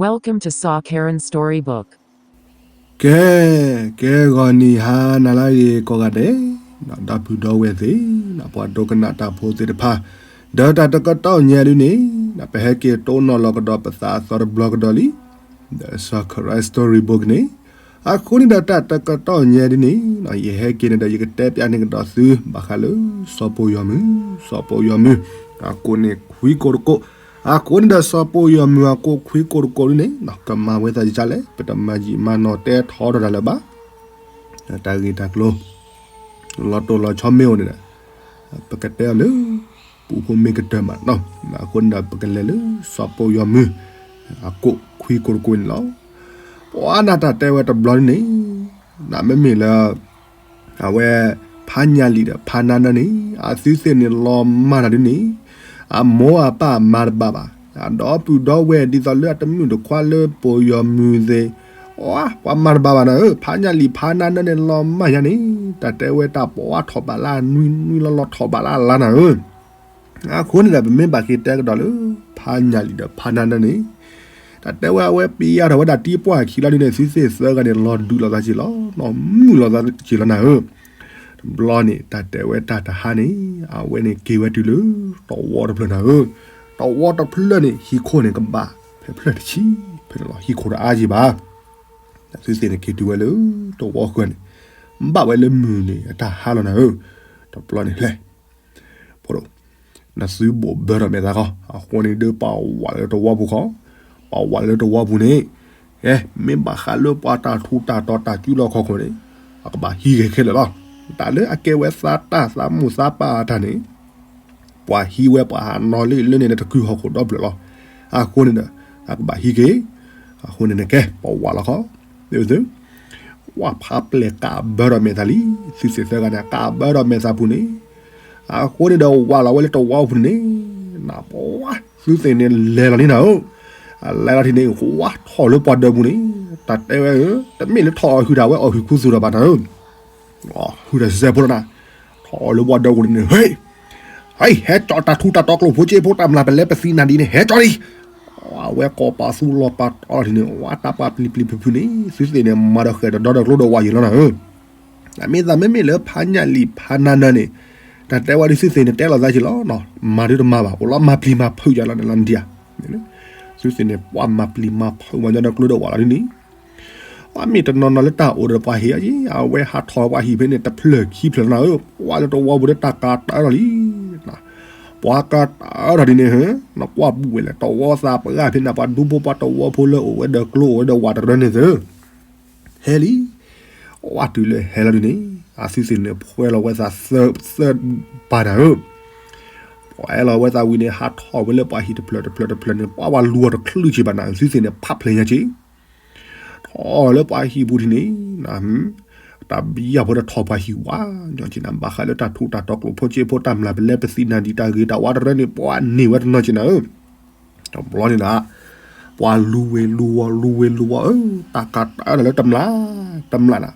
Welcome to Saw Karen Storybook. ကဲ, ကဲဂီၤနံၤဟါနၤလၢအဂ့ၤကိးဂၤဒဲး, ဒီပုၢ်ဒီဝဲၢ်သ့ၣ်, ပှၤဒိကနၣ်တၢ်ဖိသ့ၣ်တဖၣ်, ဒီးတၢ်တကတီၢ်ညါဒ်န့ၣ်, ပဟဲက့ၤတိၢ်နီၣ်လီၤကဒီးပသးအသီတဘျီကဒီးလံ, ဒီး Saw Karen Storybook န့ၣ်, အဃိန့ၣ်ဒီးတၢ်တကတီၢ်ညါဒ်န့ၣ်, ယဟဲက့ၤန့ၣ်ဒီးယကတဲပျးန့ၢ်ကဒီးသု ဘၣ်ဃးလၢ စီၤပီယီၤမုၢ်, စီၤပီယီၤမုၢ်, အကိးန့ၣ်ခွံကိးတကိး, အဃိန့ၣ်ဒီးစီၤပီယီၤမုၢ်အကိးခွံကိးတကိးဒ်န့ၣ်, ကမၤဝဲသးယကလဲၣ်, ပတမၤယံာ်မၤနီၤတဲထီၣ်ဒီးတၢ်လၢၤဘၣ်, တၢ်ဂ့ၢ်တၢ်ကျိၤ လီၤတိၢ်လီၤဆီမ့ၢ်အိၣ်န့ၣ်ဒီး, ပကတဲအီၤလၢ ပူဖိမ့ၢ်ကတၢၢ်မး, အဃိန့ၣ်ဒီးပကလဲၤလၢ စီၤပီယီၤမုၢ်, အကိးခွံကိးတကိးန့ၣ်လီၤ. ပှၤနၢ်တၢ်တဲဝဲတဘျီန့ၣ်, နမ့မ့ၢ်လၢ အဝဲ ဖးညၣ်လံၣ်ဒီးဖးနါနၢန့ၣ်, အသုသ့ၣ်န့ၣ်လီၤမၢ်တၢ်ဒ်န့ၣ်, အမိၢ်အပၢ်မၤတဘၣ်ဘၣ်, အဒီပုၢ်ဒီဝဲၢ်ဒ်သိးလၢအတမုာ်တခွါလၢပီယီၤမုၢ်သ့ၣ်, ပှၤမၤတဘၣ်ဘၣ်နၤဧၢ, ဖးညၣ်လံၣ်ဖးနါနၢန့ၣ်လီၤမၢ်ညါန့ၣ်, တၢ်တဲဝဲတၢ်ပှၤထီၣ်ဘးလၢနွံနွံလီၤလီၤထီၣ်ဘးလၢအလါနၤဧၢ. အဃိန့ၣ်ဒီးပမ့ၢ်ဘၣ်က့ၤတဲကဒီးလၢ ဖးညၣ်လံၣ်ဒီးဖးနါနၢန့ၣ်, တၢ်တဲဝဲအဝဲပျဲထီၣ်ဝဲဒၣ်တံၤပှၢ်ခံလီၤဒ်န့ၣ် သုသ့ၣ်သၢဂၤန့ၣ် လီၤဒုးလိာ်သးက့ၤလီၤ, လီၤမုာ်လိာ်သးက့ၤလီၤနၤဧၢ. တဘျီန့ၣ် တၢ်တဲဝဲတၢ်တဟါန့ၣ်, အဝဲန့ၣ်က့ၤဝဲတုၤလၢ တဝီတဖျၢၣ်နၤဧၢ, တဝီတဖျၢၣ်န့ၣ် ဟံၣ်ခိၣ်န့ၣ်ကဘၣ် ဖဲဖျၢၣ်တဆံ, ဖဲန့ၣ်လီၤ ဟံၣ်ခိၣ်တအါက့ၤဘၣ်. သုသ့ၣ်န့ၣ်က့ၤတုၤဝဲလၢ တဝီဃၢၤန့ၣ်, ဘၣ်ဝဲလၢမုၢ်န့ၣ် အတၢ်ဟါလီၤနၤဧၢ, တဘျီန့ၣ်လဲၣ် ဖိဒိၣ်, နသုဘိၣ်ဘၢထီၣ်မဲာ်သးခီ, အဃိန့ၣ်ဒီးပှၤဝးလၢတဝီပူၤခီ, ပှၤဝးလၢတဝီပူၤန့ၣ်, ကဲ မ့ၢ်ဘၣ်ဃးလၢပှၤတၢ်ထူးတၢ်တီၤတၢ်စုလီၢ်ခီၣ်ခိၣ်န့ၣ်, အကဘၣ်ဟံးဂ့ၤခဲလၢာ်လီၤ. တၢ်လၢအကဲဝဲသးတၢ်သးမိၢ်သးပၢ်အတၢ်န့ၣ်, ပှၤဟံးဝဲပှၤဟးနီၤလံလၢန့ၣ် တကုာ်ဟီၣ်ခိၣ်ဒီဖျၢၣ်လီၤ. အဃိန့ၣ်ဒီး, အကဘၣ်ဟံးက့ၤ, အဃိန့ၣ်န့ၣ်ကဲ ပှၤဝးလီၤခီ, ဝးဖးပျဲၢ်ကးဘၢထီၣ်မဲာ်သးလံ, သုသ့ၣ်သၢဂၤန့ၣ် ကးဘၢထီၣ်မဲာ်သးပူၤန့ၣ်, အဃိန့ၣ်ဒီး ဝးလီၤဝဲလၢတဝီပူၤန့ၣ်, နပှၤသုသ့ၣ်န့ၣ်လဲၤလီၤလံနၤဧၢ, အလဲၤလီၤထံၣ်န့ၣ် ဝးထီၣ်လၢပှၤဒၢးပူၤန့ၣ်, တၢ်တဲဝဲဧၢ, တမ့ၢ်လၢထီၣ်အီၤဟုၣ်တၢ်ဝဲအီၣ်ဟုၣ်ခူသူၣ်ဒီးဘၣ်နၤဧၢ ဟုၣ်တၢ်စဲးဖိလီၤနၤ, ထီၣ်လၢပှၤဒၢးပူၤန့ၣ်, ဟဲ, ဟဲ, ဟဲကၠီတၢ်ထူးတၢ်တီၤကျိၣ်ဖိစ့ဖိတၢ်မျၢ်ပလဲပသံနၤဒ်န့ၣ် ဟဲကၠီလံ, အဝဲကိးပာ်သူလီၤပာ်တီလီၤထံၣ်န့ၣ် ဝးတၢ်ပှၤပျံၤပျံၤဖုးဖုးန့ၣ် သုသ့ၣ်န့ၣ် မၤဒီးဃဲၤဒီးဒီဒီးကျိဒီးဝးယံာ်လီၤနၤဧၢ, အမ့ၢ်သးမ့မ့ၢ်လၢဖးညၣ်လံၣ်ဖးနါနၢန့ၣ်, တၢ်တဲဝဲဒ်သုသ့ၣ်န့ၣ် တဲလိာ်သးက့ၤလီၤ, မၤဒုတမၤဘၣ် အိၣ်လီၤမၤပျံၤမၤဖုးယၤလီၤန့ၣ်လီၤနဒံဧါ, သုသ့ၣ်န့ၣ် ပှၤမၤပျံၤမၤဖုးဝဲညီဒီးကျိဒီးဝးလီၤဒ်န့ၣ် ပှၤမ့ၢ်တနီၤနီၤလၢတၢ်အိၣ်ဒီးပှၤဟ့ၣ်အီၤက့ၤ အဝဲဟးထီၣ်ပှၤဟံၣ်ဖဲန့ၣ် တဖျၢၣ်ခံဖျၢၣ်နၤဧၢ, ပှၤလၢတဝီပူၤဒီးတၢ်ကးတၢ်အၢထီၣ်လံ, ပှၤကးတၢ်အၢထီၣ်ဒ်န့ၣ်ဧၢ, နကွၢ်ဘူၣ်ဝဲလဲၣ် တဝီသးပှၢ်ဖဲန့ၣ် ပှၤဒူဖိပှၤတဝီဖိလၢအိၣ်ဝဲဒီးကျိအိၣ်ဝဲဒီးဝးတရၢန့ၣ်သ့ၣ် ဟဲလံ, ဝးတုၤလၢဟဲလီၤဒ်န့ၣ်, အသုသ့ၣ်န့ၣ် ဖှဲလီၤဝဲသးသၢ, သၢပၤနၤဧၢ, ဖှဲလီၤဝဲသးဝံၤန့ၣ် ဟးထီၣ်ဝဲလၢပှၤဟံၣ်တဖျၢၣ်တဖျၢၣ်တဖျၢၣ်န့ၣ် ပှၤဝဲလူၤအီၤတချုးက့ၤဘၣ်နၤ သုသ့ၣ်န့ၣ် ဖးဖျဲးညါက့ၤ ထီၣ်လၢပှၤဟံၣ်ပူၤထံၣ်န့ၣ်, တၢ်ဘံယၢ်ဖိဒီးထီၣ်ပှၤဟံၣ်ဝးညီက့ၤနၤ ဘၣ်ဃးလၢတၢ်ထူးတၢ်တီၤကျိၣ်ဖိစ့ဖိတၢ်မျၢ်ပလဲပသံနၤဒ်တၢ်ဂ့ၤတၢ်ဝးတရၢန့ၣ် ပှၤန့ၢ်ဝဲတနီၤက့ၤနၤဧၢ, တဘျီန့ၣ်ဒီး, ပှၤလူၤဝ့ၤလူၤဝီၤ လူၤဝ့ၤလူၤဝီၤဧၢ, တၢ်ကးတၢ်အၢနၤလၢတမျၢ်, တမျၢ်နၤ,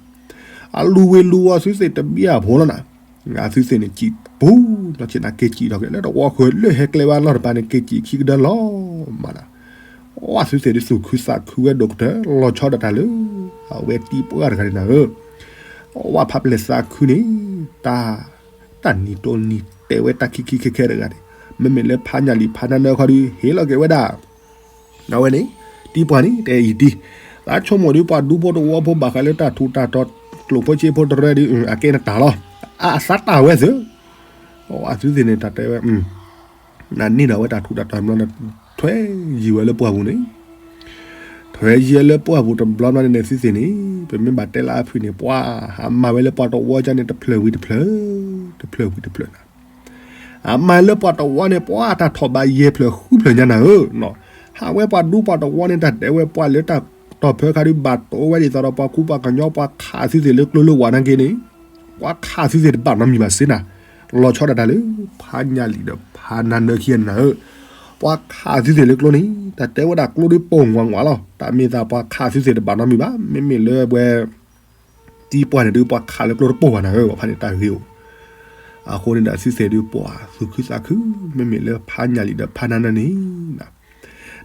အလူၤဝ့ၤလူၤဝီၤသုသ့ၣ်တဘံယၢ်ဖိလီၤနၤ, အသုသ့ၣ်န့ၣ် ကံၣ်ပူၤညီက့ၤနၤ က့ၤကံၣ်ထီၣ်က့ၤလၢတဝီဃၢၤလၢဟဲကျဲဝဲလီၢ်တပၤန့ၣ် က့ၤကံၣ်ခံကဒၢလီၤမးနၤ, အဝဲသုသ့ၣ်ဒ်သူၣ်ခုသးခုဝဲဒိၣ်ကတၢၢ် လီၤဆီဒၣ်တၢ်လၢ အဝဲတံၤပှၢ်တဂၤန့ၣ်နၤဧၢ, အဝဲဖးပျဲၢ်သးခုန့ၣ်, တၢ်, တၢ်နံၤတိနံၤတဲဝဲတၢ်ခံခံခဲခဲတဂၤန့ၣ်, မ့မ့ၢ်လၢဖးညၣ်လံၣ်ဖးနါနၢခီဒီး ဟ့ၣ်လီၤက့ၤဝဲဒၣ် အဝဲန့ၣ်, တံၤပှၢ်န့ၣ် တဲအံၤတံၤ, သးဆိကမိၣ်ဒ်ပှၤဒူဖိတဝီဖိဘၣ်ဃးလၢတၢ်ထူးတၢ်တီၤကျိၣ်ဖိစ့ဖိတရၢဒီး အကဲနတၢ်လီၤ, အသးတၢ်ဝဲသ့ၣ်, အသုသ့ၣ်န့ၣ် တၢ်တဲဝဲ နန့ၢ်ဒီးဝဲတၢ်ထူးတၢ်တီၤတဘျီန့ၣ် ထွဲယံၤဝဲလၢပှၢ်ပူၤန့ၣ်, ထွဲယံၤလၢပှၢ်ပူၤတဘျီဘျီန့ၣ်န့ၣ် သုသ့ၣ်န့ၣ် ပမ့ၢ်ဘၣ်တဲလၢအဖုၣ်န့ၣ် ပှၤဟးမၤဝဲလၢပှၤတဝီကန့ၣ် တဖျၢၣ်ဝံၤတဖျၢၣ်, တဖျၢၣ်ဝံၤတဖျၢၣ်နၤ, အမၤလၢပှၤတဝီန့ၣ် ပှၤတၢ်ထီၣ်ဘးယဲၢ်ဖျၢၣ်ဃုဖျၢၣ်ညါနၤဧၢ, ဟးဝဲပှၤဒူပှၤတဝီန့ၣ် တၢ်တဲဝဲပှၤလၢတၢ်တီၢ်ဖၢခါဒုးဘၣ်တိၢ်ဝဲဒ်သိးဒီးပှၤကူပှၤကညီပှၤခးသုသ့ၣ်လၢကျိလၢဝးနာ်က့န့ၣ်, ပှၤခးသုသ့ၣ်တဘၣ်နီတမံၤဘၣ်စ့နၤ, လီၤဆီဒၣ်တၢ်လၢ ဖးညၣ်လံၣ်ဒီးဖးနါနၢခံဂၤန့ၣ်နၤဧၢ, ပှၤခးသုသ့ၣ်လၢကျိန့ၣ် တၢ်တဲဝဲဒၣ်ကျိဒုးပိၢ်ဝးဝးလီၤ, တၢ်မ့ၢ်သးပှၤခးသုသ့ၣ်တဘၣ်နီတမံၤဘၣ်, မ့မ့ၢ်လၢဝဲ တံၤပှၢ်န့ၣ်ဒုးပှၤခးလၢကျိတပိၢ်ဘၣ်နၤဧၢ, ပှၤဖးန့ၣ်တၢ်ဂ့ၤအိၣ်, အဃိန့ၣ်ဒီးသုသ့ၣ်ဒုးပှၤသူၣ်ခုသးခု, မ့မ့ၢ်လၢဖးညၣ်လံၣ်ဒီးဖးနါနၢန့ၣ်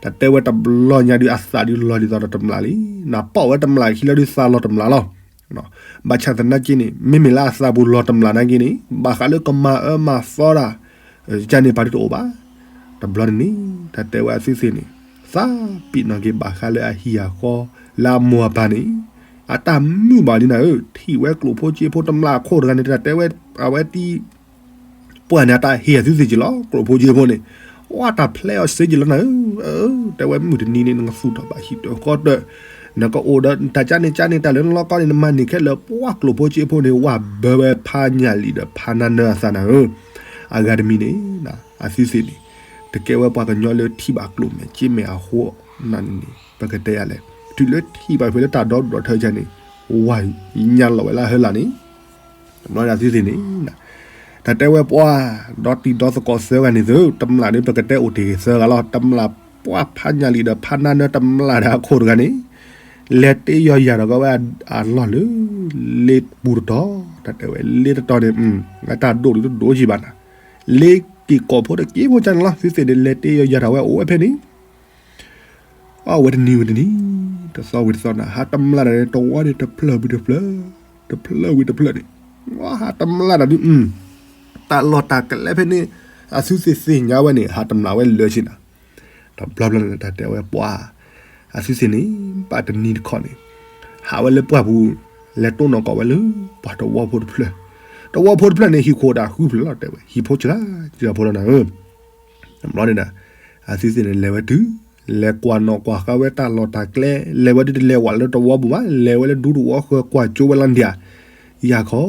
တၢ်တဲဝဲတဘျီညါဒုးအသးဒုးလီၤဒ်သိးဒီးတမျၢ်လံ, နပီၣ်ဝဲတမျၢ်ခံလၢဒုးသးလီၤတမျၢ်လီၤ. ဘၣ်ဆၣ်သနာ်က့န့ၣ် မ့မ့ၢ်လၢအသးပူၤလီၤတမျၢ်နာ်က့န့ၣ် ဘၣ်ဃးလၢကမၤအၢမၤသီတၢ် ကန့ၣ်ပာ်ဒုးတအိၣ်ဘၣ်. တဘျီန့ၣ်န့ၣ် တၢ်တဲဝဲအသုသ့ၣ်န့ၣ် သးပ့ၤနီၣ်က့ၤဘၣ်ဃးလၢအဟံၣ်အဃီ လၢအမိၢ်အပၢ်န့ၣ် အတၢ်မုာ်ဘၣ်လံနၤဧၢ, ထံၣ်ဝဲကျိာ်ဖိစ့ဖိတမျၢ်အခိၣ်တဂၤန့ၣ် တၢ်တဲဝဲ အဝဲတံ ပှၢ်န့ၣ် အတၢ်ဟ့ၣ်အသုသ့ၣ်က့ၤလီၤ. ကျိာ်ဖိစ့ဖိန့ၣ် အတၢ်ဖျဲးအီၤစ့က့ၤလီၤနၤဧၢ, တဲဝဲမုၢ်တနံၤန့ၣ် နကသူၣ်ထီၣ်ဘၣ်ဟံၣ်တၢ်ဃီတၢ်, နကအိၣ်ဒီးတၢ်ကန့ၣ်ကန့ၣ် တၢ်လၢနလီၢ်ကီၢ်န့ၣ် နမၤန့ၢ်ခဲလၢာ် ပှၢ်ကျိာ်ဖိစ့ဖိန့ၣ် ဝးဘၢဝဲဖးညၣ်လံာ်ဒီးဖးနါနၢၤအသးနၤဧၢ. အဂၤတမံၤန့ၣ် အသုသ့ၣ်န့ၣ် တကဲဝဲပှၤကညီလၢထံၣ်ဘၣ်ကျိာ်မဲာ်က့မဲာ်အဃိနၤန့ၣ်န့ၣ် ပကတဲယၤလဲၣ်, တုၤလၢထံၣ်ဘၣ်ဖဲလၢတၢ်ဒီဒူၣ်ဒီထၢကန့ၣ် ဝးညါလီၤဝဲလၢဟၢလၢ်န့ၣ် တဘျီန့ၣ်အသုသ့ၣ်န့ၣ် တၢ်တဲဝဲပှၤ ဒီတံၤဒီသကိးသၢဂၤန့ၣ်သု တမျၢ်ဒုးပကတဲအိၣ်တ့ၢ်ဂ့ၤသၢဂၤလီၤ. တမျၢ်ပှၢ်ဖးညၣ်လံာ်ဒီးဖးနါနၢၤတမျၢ်ဒီးအခိၣ်တဂၤန့ၣ် လဲၤတ့ယီၤယၤဒီးကဝဲအလီၢ်လၢ လ့ပူၤတတီၤ, တၢ်တဲဝဲလ့တတီၤန့ၣ် အတၢ်ဒိၣ်ဒုးတဒိၣ်ကံဘၣ်နၤ, လ့က့ၤကိာ်ဖိတက့ဖိကန့ၣ်လီၤ. သုသ့ၣ်န့ၣ် လဲၤတ့ယီၤယၤဒီးဝဲအိၣ်ဝဲဖဲန့ၣ် အဝဲတနံၤဝဲတနံၤ, တသီဝံၤတသီနၤ, ဟးတမျၢ်ဒီးန့ၣ် တဝီန့ၣ်တဖျၢၣ်ဝံၤတဖျၢၣ်, တဖျၢၣ်ဝံၤတဖျၢၣ်န့ၣ်, ဟးတမျၢ်ဒီးဒုး တၢ်လီၢ်တၢ်ကျဲဖဲန့ၣ် အသုသ့ၣ်သ့ၣ်ညါဝဲန့ၣ် ဟးတမျၢ်ဝဲလၢာ်ဆ့နၤ, တဘျီဘျီန့ၣ် တၢ်တဲဝဲပှၤ အသုသ့ၣ်န့ၣ် ဘၣ်တနံၤတခီန့ၣ် ဟးဝဲလၢပှၢ်ပူၤ လဲၤတိၢ်နီၣ်ကီးဝဲလၢ ပှၤတဝီဖိတဖျၢၣ်, တဝီဖိတဖျၢၣ်န့ၣ် ဟံၣ်ခိၣ်ဒီးဃုဖျၢၣ်လီၤ တဲဝဲ ဟံၣ်ဖိစှၤစှၤဖိလီၤနၤဧၢ. တဘျီန့ၣ်ဒီး အသုသ့ၣ်န့ၣ် လဲၤဝဲတုၤ လဲၤကွၢ်နီၣ်ကွၢ်ဃာ်ဝဲတၢ်လီၢ်တၢ်ကျဲ, လဲၤဝဲဒုးတလဲၤဝဲလၢတဝီပူၤဘၣ်, လဲၤဝဲလၢဒူတဝီဃၢၤကွၢ်ကၠိဝဲလီၤဒံးဧါ, ယၤခီ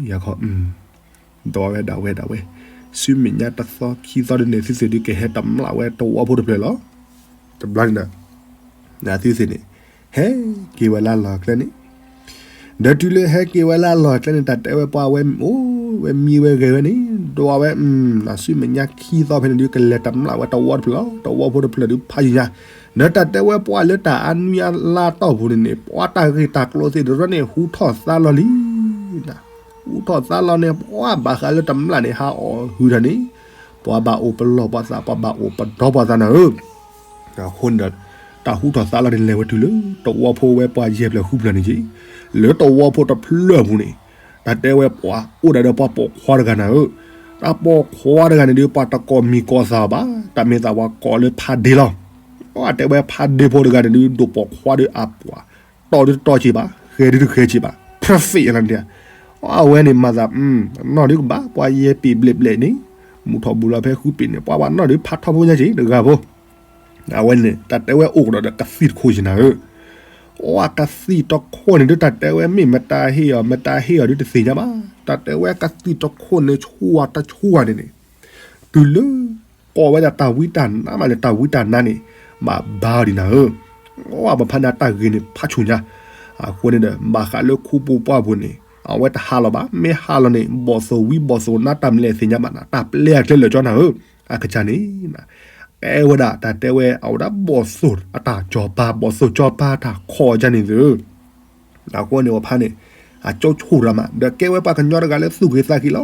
ယၤခီ, ဒီးဝဲဒၣ်ဝဲဒၣ်ဝဲ, ဆူမဲာ်ညါတသီခံသီဒုးန့ၣ် သုသ့ၣ်ဒုးကဟဲတမျၢ်ဝဲတဝီဖိတဖျၢၣ်လီၤ. တဘျီန့ၣ်ဒီး သုသ့ၣ်န့ၣ် ဟဲက့ၤဝဲလၢအလီၢ်အကျဲန့ၣ် ဒီးတုၤလၢဟဲက့ၤဝဲလၢအလီၢ်အကျဲန့ၣ် တၢ်တဲဝဲပှၤဝဲအိၣ်ဝဲမံဝဲဂဲၤဝဲန့ၣ် ဒွးဝဲ ဆူမဲာ်ညါခံသီဖဲန့ၣ်ဒုး ကလဲၤတမျၢ်ဝဲတဝီတဖျၢၣ်လီၤ. တဝီဖိတဖျၢၣ်ဒုးဖးယံၤညါ, ဒီးတၢ်တဲဝဲပှၤလၢတၢ်အါနွံအါလါတီၢ်ပူၤန့ၣ်န့ၣ် ပှၤတၢ်ဂ့ၢ်တၢ်ကျိၤသ့ၣ်တဖၣ်န့ၣ် ဟူထီၣ်သါလီၤလံ ဟူထီၣ်သါလီၤန့ၣ် ပှၤဘၣ်ဃးလၢတမျၢ်န့ၣ် ဟးအီၣ်ဟုၣ်တၢ်န့ၣ် ပှၤဘၣ်အိၣ်ပလီၢ်ပှၤသး ပှၤဘၣ်အိၣ်ပဒီပှၤသးနၤဧၢ. အဃိန့ၣ်ဒီး တၢ်ဟူထီၣ်သါလီၤန့ၣ် လဲၤဝဲတုၤလၢ တဝီဖိဝဲပှၤယဲၢ်ဖျၢၣ်ဃုဖျၢၣ်န့ၣ်က့, လၢတဝီဖိတဖျၢၣ်ပူၤန့ၣ် တၢ်တဲဝဲပှၤအိၣ်ဒၣ်ဒီးပှၤပိာ်ခွါတဂၤနၤဧၢ. တၢ်ပိာ်ခွါတဂၤန့ၣ်ဒုး ပှၤတကိးမံၤကိးသးဘၣ်, တၢ်မ့ၢ်သးပှၤကိးလၢဖးဒ့လီၤ. အတဲဝဲဖးဒ့ဖိတဂၤန့ၣ်ဒုး ဒိၣ်ပိာ်ခွါဒီးအပှၤ တီၢ်ဒုးတတီၢ်က့ၤဘၣ်, ဃဲၤဒုးတဃဲၤက့ၤဘၣ်, perfect လီၤန့ၣ်. အဝဲန့ၣ်မၤသး နီၢ်ဒုးကဘၣ် ပှၤယဲၢ်ပ့ၤဘျဲၣ်ဘျဲၣ်န့ၣ်, မူထီၣ်ဘူးလီၤဖဲဃုပ့ၤန့ၣ် ပှၤဘၣ်နီၢ်ဒုးဖးထီဖိညါက့ၤတဂၤဖိ အဝဲန့ၣ် တၢ်တဲဝဲအိၣ်ကဒီးဒီးကသံၣ်တခိၣ်က့ၤနၤဧၢ. အကသံၣ်တခိၣ်န့ၣ်ဒုး တၢ်တဲဝဲမ့ၢ်မတၤဟ့ၣ်အီၤ မတၤဟ့ၣ်အီၤဒုးတသ့ၣ်ညါဘၣ်. တၢ်တဲဝဲကသံၣ်တခိၣ်န့ၣ် ဆူၣ်ဝါတဆူၣ်ဝါန့ၣ်န့ၣ် တုၤလၢ ကိးဝဲဒၣ်တၢ်ဝံတၢ်နါမးန့ၣ် တၢ်ဝံတၢ်နါန့ၣ် ဘၣ်ဘါအီၤဒံးနၤဧၢ. အဘၣ်ဖးန့ၣ် အတၢ်ဂ့ၤန့ၣ်ဖးဆူၣ်ညါ. အဃိန့ၣ်ဒီး ဘၣ်ဃးလၢခူပူၤပှၢ်ပူၤန့ၣ် အဝဲတဟးလီၤဘၣ်. မ့ၢ်ဟးလီၤန့ၣ် ဘီၣ်သိၣ်ဝံဘီၣ်သိၣ်နါတၢ်မလဲၣ်သ့ၣ်ညါဘၣ်နၤ, တၢ်ပျဲအကျဲလၢာ်ကၠီနၤဧၢ. အကစၢ်န့ၣ် ကဲဝဲဒၣ်တၢ်တဲဝဲ အဝဲဒၣ်ဘီၣ်သိၣ်အတၢ်စီၤပၤ ဘီၣ်သိၣ်စီၤပၤတၢ်ခီၣ်ကၢ်န့ၣ်သု အဃိန့ၣ် ပဖါန့ၣ် အကၠိဆိၣ်ရၤမး ဒီးကဲဝဲပှၤကညီတဂၤလၢသူၣ်ဂ့ၤသးက့ၤလီၤ.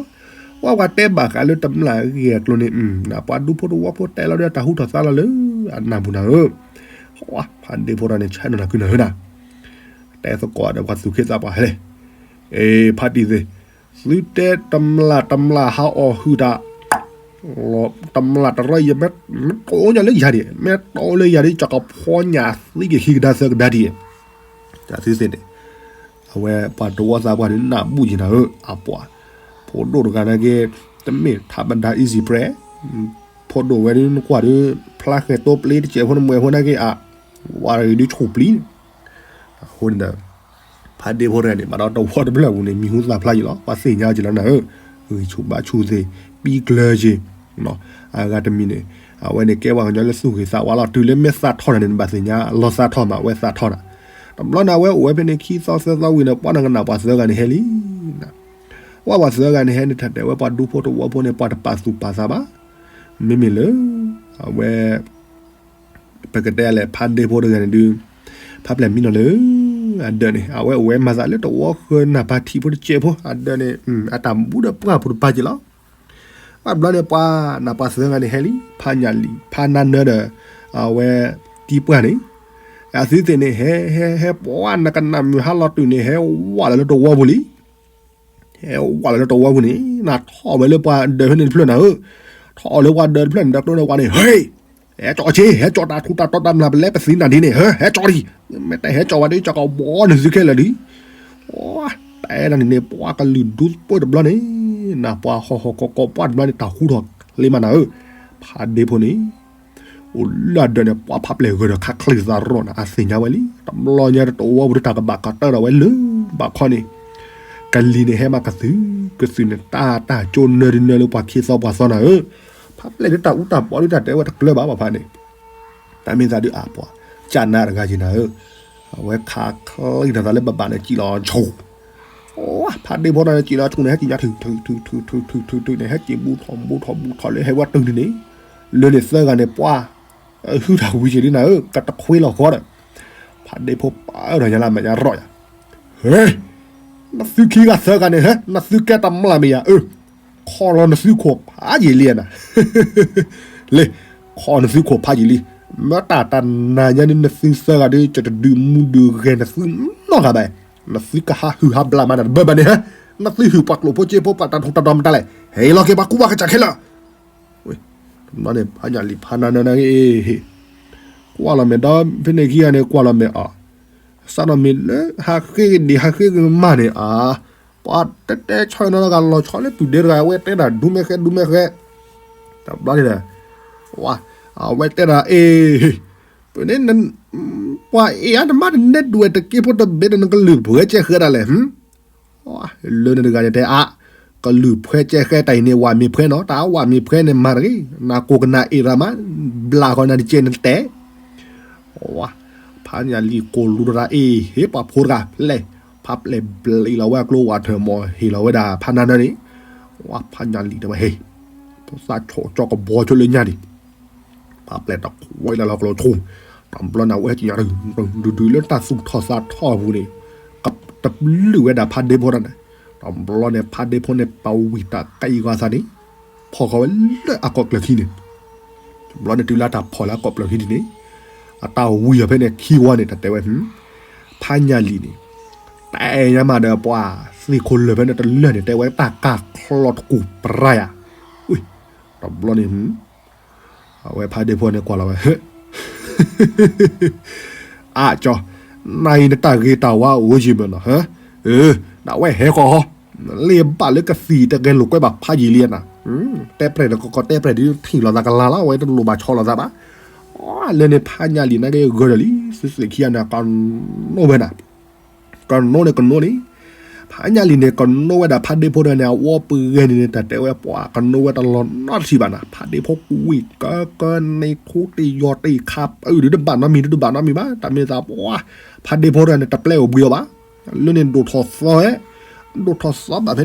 ဝဲပှၤတဲဘၣ်ဃးလၢတမျၢ်ဂ့ၢ်အကျိၤန့ၣ် ပှၤဒူဖိတဝီဖိတဲလီၤဒီးတၢ်ဟူထီၣ်သါလီၤလၢအနၢ်ပူၤနၤဧၢ. ဖါဒ့ဖိတဂၤန့ၣ် ဆဲးနီၢ်နၤကုနၤဧၢနၤ, တဲသကိးဒီးပှၤသူၣ်ခ့သးပှၢ်ဟဲလဲၣ်. အ့ ဖါတံၢ်သ့ၣ်, သုတဲတမျၢ်တမျၢ်ဟးအီၣ်ဟုၣ်တၢ် တမျၢ်တရၢယဲ မ့ၢ်တိၢ်ညါလၢယၤဒံး မ့ၢ်တိၢ်လၢယၤဒံး ကကဖီညၣ်သံကဟံးကဒါသၢကဒါဒံး. တၢ်သုသ့ၣ်န့ၣ် အဝဲပှၤတဝီသးပှၢ်န့ၣ် နၢ်ဘူၣ်ယံၤနၤဧၢ အပှၤ, ဖိဒိၣ်တဂၤနာ်က့ တမ့ၢ်ထးဘဒၣ် easy press, ဖိဒိၣ်ဝဲဒုးနကွၢ်ဒုး ဖျါဃဲၤတိပျ့တစဲးဖိနမှဲးဖိနာ်က့အ ဝဲဒုးဆူၣ်ပျံၤ အဃိန့ၣ်ဒီး ဖါဒ့ဖိတဂၤန့ၣ် ဘၣ်ဒီးတဝီတဖျၢၣ်ပူၤန့ၣ် မံၤဟူသၣ်ဖျါယံၤလီၤ. ပှၤသ့ၣ်ညါက့ၤလီၤနၤဧၢ, ဂံၢ်ဆူၣ်ဘါဆူၣ်သ့ၣ် ပံကျၢၤက့ၤ, အဂၤတမံၤန့ၣ် အဝဲန့ၣ်ကဲပှၤကညီလၢသူၣ်ဂ့ၤသးဝါလီၤ. တုၤလၢမ့ၢ်သးထီၣ်နၤန့ၣ် နဘၣ်သ့ၣ်ညါလီၤသးထီၣ်မး အဝဲသးထီၣ်နၤ. တဘျီန့ၣ် အဝဲအိၣ်ဝဲဖဲန့ၣ် ခံသီသၢသီဝံၤန့ၣ် ပှၤနကနၣ်ပှၤသၢဂၤန့ၣ်ဟဲလံ ဝဲပှၤသၢဂၤန့ၣ်ဟဲန့ၣ် တၢ်တဲဝဲပှၤဒူဖိတဝီဖိန့ၣ် ပှၤတပာ်သူၣ်ပာ်သးဘၣ်. မ့မ့ၢ်လၢ အဝဲ ပကတဲလဲၣ် ဖါဒ့ဖိတဂၤန့ၣ်ဒုး ဖါပျဲၢ်မံနီၤလၢ အဒၢးန့ၣ် အဝဲအိၣ်ဝဲမၤသးလၢတဝီဃၢၤနၢ်ပၢၢ်ထံးဖိတစဲးဖိ အဒၢးန့ၣ် အတၢ်ဘူးဒီးပှၢ်ဖိတပၤက့ၤလီၤ. ဘၣ်တဘျီန့ၣ် ပှၤနၢ်ပှၤသၢဂၤန့ၣ်ဟဲလံ ဖါညၣ်လံာ် ဖါနါနၢၤဒီး အဝဲ တံပှၢ်န့ၣ် အသုသ့ၣ်န့ၣ် ဟဲ ဟဲ ဟဲပှၤနကနၣ်မုာ်ဟါလီၤတုၤန့ၣ် ဟဲဝးလီၤလၢတဝီပူၤလံ. ဟဲဝးလီၤလၢတဝီပူၤန့ၣ် နထီၣ်ဝဲလၢပှၤဒၢးဖဲန့ၣ်တဖျၢၣ်နၤဧၢ, ထီၣ်လၢပှၤဒၢးတဖျၢၣ်န့ၣ် ဒီးကျိန့ၣ်ဝဲန့ၣ် ဟဲ ဟဲကၠီၣ်ဆ့ ဟဲကၠီၣ်တၢ်ထူးတၢ်တီၤတၢ်မျၢ်ပလဲပသံနၤဒ်န့ၣ် ဟဲ ဟဲကၠီၣ်ဒံး, မ့ၢ်တဟဲကၠီၣ်ဝဲဒ် ကၠီၣ်ကဘီနသုခဲလၢာ်ဒံး. တဲဒၣ်န့ၣ်န့ၣ် ပှၤကလုာ်ဒူပၢၢ်တဘျီန့ၣ် နပှၤဟီၣ်ဟီၣ်ကီၢ်ကီၢ်ပှၢ်တဘျီန့ၣ် တၢ်ဃူထီၣ်ချ့မးနၤဧၢ, ဖးဒ့ဖိန့ၣ် အိၣ်လၢအဒၢးန့ၣ် ပှၤဖးပျဲၢ်ဂၢၢ်ဒီးခးချံသးရီၣ်န့ၣ် အသ့ၣ်ညါဝဲလံ. တဘျီညါတဝီပူၤတၢ်ကဘၣ်ကတၢၢ်ဒီးဝဲလၢဘၣ်ခီန့ၣ် ကလံၤန့ၣ်ဟဲမးကသုၣ်ကသုၣ်န့ၣ် တၢ်တၢ်ကၠိနၢဒုနၢလၢပှၤခ့သီပှၤသီနၤဧၢ, ဖးပျဲၢ်ဒုတၢ်အူတၢ်ပီဒုတၢ်တဲဝဲတကျၢၤဘၣ်ပှၤဖးန့ၣ် တၢ်မ့ၢ်သးဒုအပှၤ ကနၣ်တဂၤယံၤနၤဧၢ, အဝဲခးချံနၤသးလၢဘၣ်ဘၣ်န့ၣ် စံၣ်လီၤဆိ ဖးဒ့ဖိန့ၣ်စံၣ်လီၤဆိန့ၣ် ဟဲက့ၤညါထုထုထုထုထုထုန့ၣ် ဟဲက့ၤဘူးထီၣ်ဘူးထီၣ်ဘူးထီၣ်လၢဟဲဝဲတုၤန့ၣ်န့ၣ်, လၢန့ၣ်သၢဂၤန့ၣ် ပှၤ ဟုၣ်တၢ်ဝံၤက့ၤဒ်နၤဧၢ ကတခွ့လီၤဃီဒီး, ဖးဒ့ဖိပာ်အၢၣ်ဒီးညါလၢမဲာ်ညါရီၣ်ယၤ, ဟဲ နသုခံဂၤသၢဂၤန့ၣ် ဟဲ နသုကဲတမျၢ်မ့ၢ်ယၤအၢ, ခီလီၤနသုခိၣ်ဖးယံာ်လံနၤ လၢ ခီနသုခိၣ်ဖးယံာ်လံ, မ့ၢ်တၢ်တနၤညါန့ၣ် နသုသၢဂၤဒီး ကတဒုးမူဒုးဂဲၤနသုနီတဂၤဘၣ်, နသုကဟးဟုၣ်ဟးဘျးမးနတဘၢဘၣ်န့ၣ်ဟဲ, နသုဟုၣ်ပှၤကျိၣ်ဖိစ့ဖိပှၤတၢ်ထူးတၢ်တီၤမတၤလဲၣ်, ဟဲလီၤက့ၤပှၤကူပှၤကစၢ်ခဲလၢာ်, တဘျီန့ၣ် ဖးညၣ်လံၤဖးနါနၢန့ၣ် ကွၢ်လီၤမဲာ်ဒီး ဖဲန့ၣ်ခံဂၤန့ၣ် ကွၢ်လီၤမဲာ်အီၤ, စးထီၣ်မ့ၢ်လၢဟးဃ့ကဒံးဟးဃ့ကမၢ်န့ၣ်အါ, ပှၤတဲတဲဆီနီတဂၤလီၤဆီလၢပုၢ်ဒ့တဂၤ အဝဲတဲဒၣ်ဒူမဲာ်ဃဲဒူမဲာ်ဃဲ, တဘျီန့ၣ် အဝဲတဲဒၣ်အ့ၣ်, ပန့ၣ် ပှၤအ့ၣ်အါတမါတနဲဒွဲၣ်တက့ဖိတဘ့ၣ်ဒီး နကလုၢ်ဖှဲကဲဃဲဒၣ်လဲၣ် လၢန့ၣ်တဂၤန့ၣ်တဲအါ, ကလုၢ်ဖှဲကဲဃဲတၢ်အံၤန့ၣ် ဝးမ့ၤဖှဲနီၤ, တၢ်ဝးမ့ၤဖှဲန့ၣ်မၤတဂ့ၤ, နကိးကနၣ်အ့ၣ်ရၣ်မး, ဘျးဃီနၤတကဲနတဲ, ဖးညၣ်လံၤကိၢ်လူတရၣ်အ့ၣ် ဟ့ၣ်ပှၤဖိတဂၤလဲၣ်, ဖးပျဲၢ်ဘျံးလီၤဝဲအကျိဝးထၢၣ်မး ဟ့ၣ်လီၤဝဲဒၣ်ဖးနါနၢန့ၣ်, ဖးညၣ်လံၤတဲဝဲဟ့ၣ်, သးဆိကၠီကဘီဆိလၢညါဒံး ဖးပျဲၢ်တခွဲးလၢလီၤကျိၤဆိ, တဘျီန့ၣ် အဝဲဟဲက့ၤညါ ဒုးဒုးလၢတၢ်သူၣ်ထီၣ်သးထီၣ်အပူၤန့ၣ်, ကတပျုၢ်ဝဲဒၣ်ဖးဒ့ဖိတၢ်န့ၣ်, တဘျီန့ၣ် ဖးဒ့ဖိန့ၣ် ပဝံၤတၢ်ကဲအံၤဂီၤသးန့ၣ်, ဖီၣ်ဃီၤဝဲလၢအကိာ်ကျၢၢ်ခံန့ၣ်, တဘျီန့ၣ် တုၤလၢတၢ်ဖီၣ်လၢအကိာ်ကျၢၢ်ခံဒ်န့ၣ်, အတၢ်ဝံၤအီၤဖဲန့ၣ်ခံဝီန့ၣ် တၢ်တဲဝဲ, ဖးညၣ်လံၤန့ၣ် တဲညါမးဒီးပှၤသ့ၣ်ခိၣ်လၢာ်ဖဲန့ၣ်တလၢာ်န့ၣ် တဲဝဲတၢ်ကၢ်ချီတကူၣ်ပြၢယၤ, တဘျီန့ၣ် အဝဲဖးဒ့ဖိန့ၣ်ကွၢ်လီၤဝဲ, အကၠီ, နၤအံၤနတၢ်ဂ့ၤတၢ်ဝါအိၣ်ယံၤမးနီၤ, ဒၣ်ဝဲဟဲဃီၤ, လ့ၢ်ဘၣ်လၢကသံၣ်တဂဲၤလိာ်ကွဲဘၣ်ဖးယံာ်လံနၤ, တဲပြဲၢ်ဒီးကကီတဲပြဲၢ်ဒ်ထံၣ်လိာ်သးကလၤလီၤ အဝဲတလိၣ်ဘၣ်ဆီလိာ်သးဘၣ်, လၢန့ၣ်ဖးညၣ်လံၤန့ၣ်က့ၤဂၢၢ်ဒီးလံ သုသ့ၣ်ခံဂၤန့ၣ် ကနိဝဲဒၣ် ကနိန့ၣ်ကနိန့ၣ်, ဖးညၣ်လံၤန့ၣ် ကနိဝဲဒၣ်ဖးဒ့ဖိဒီးန့ၣ် အဝီပှဲၤဂဲၤန့ၣ်န့ၣ် တၢ်တဲဝဲပှၤကနိဝဲတလီၤနီတထံၣ်ဘၣ်နၤ, ဖးဒ့ဖိကွံာ်ကကန့ၣ်ထူတယီၤတခါ အၢ ဒုးတဘၣ်နီတမံၤ ဒုးတဘၣ်နီတမံၤဘၣ်, တၢ်မ့ၢ်သးပှၤ ဖးဒ့ဖိဒီးန့ၣ် တပျဲအိၣ်ဘှံးအီၤဘၣ်, လၢန့ၣ်ဒိၣ်ထီၣ်သီဝဲ, ဒိၣ်ထီၣ်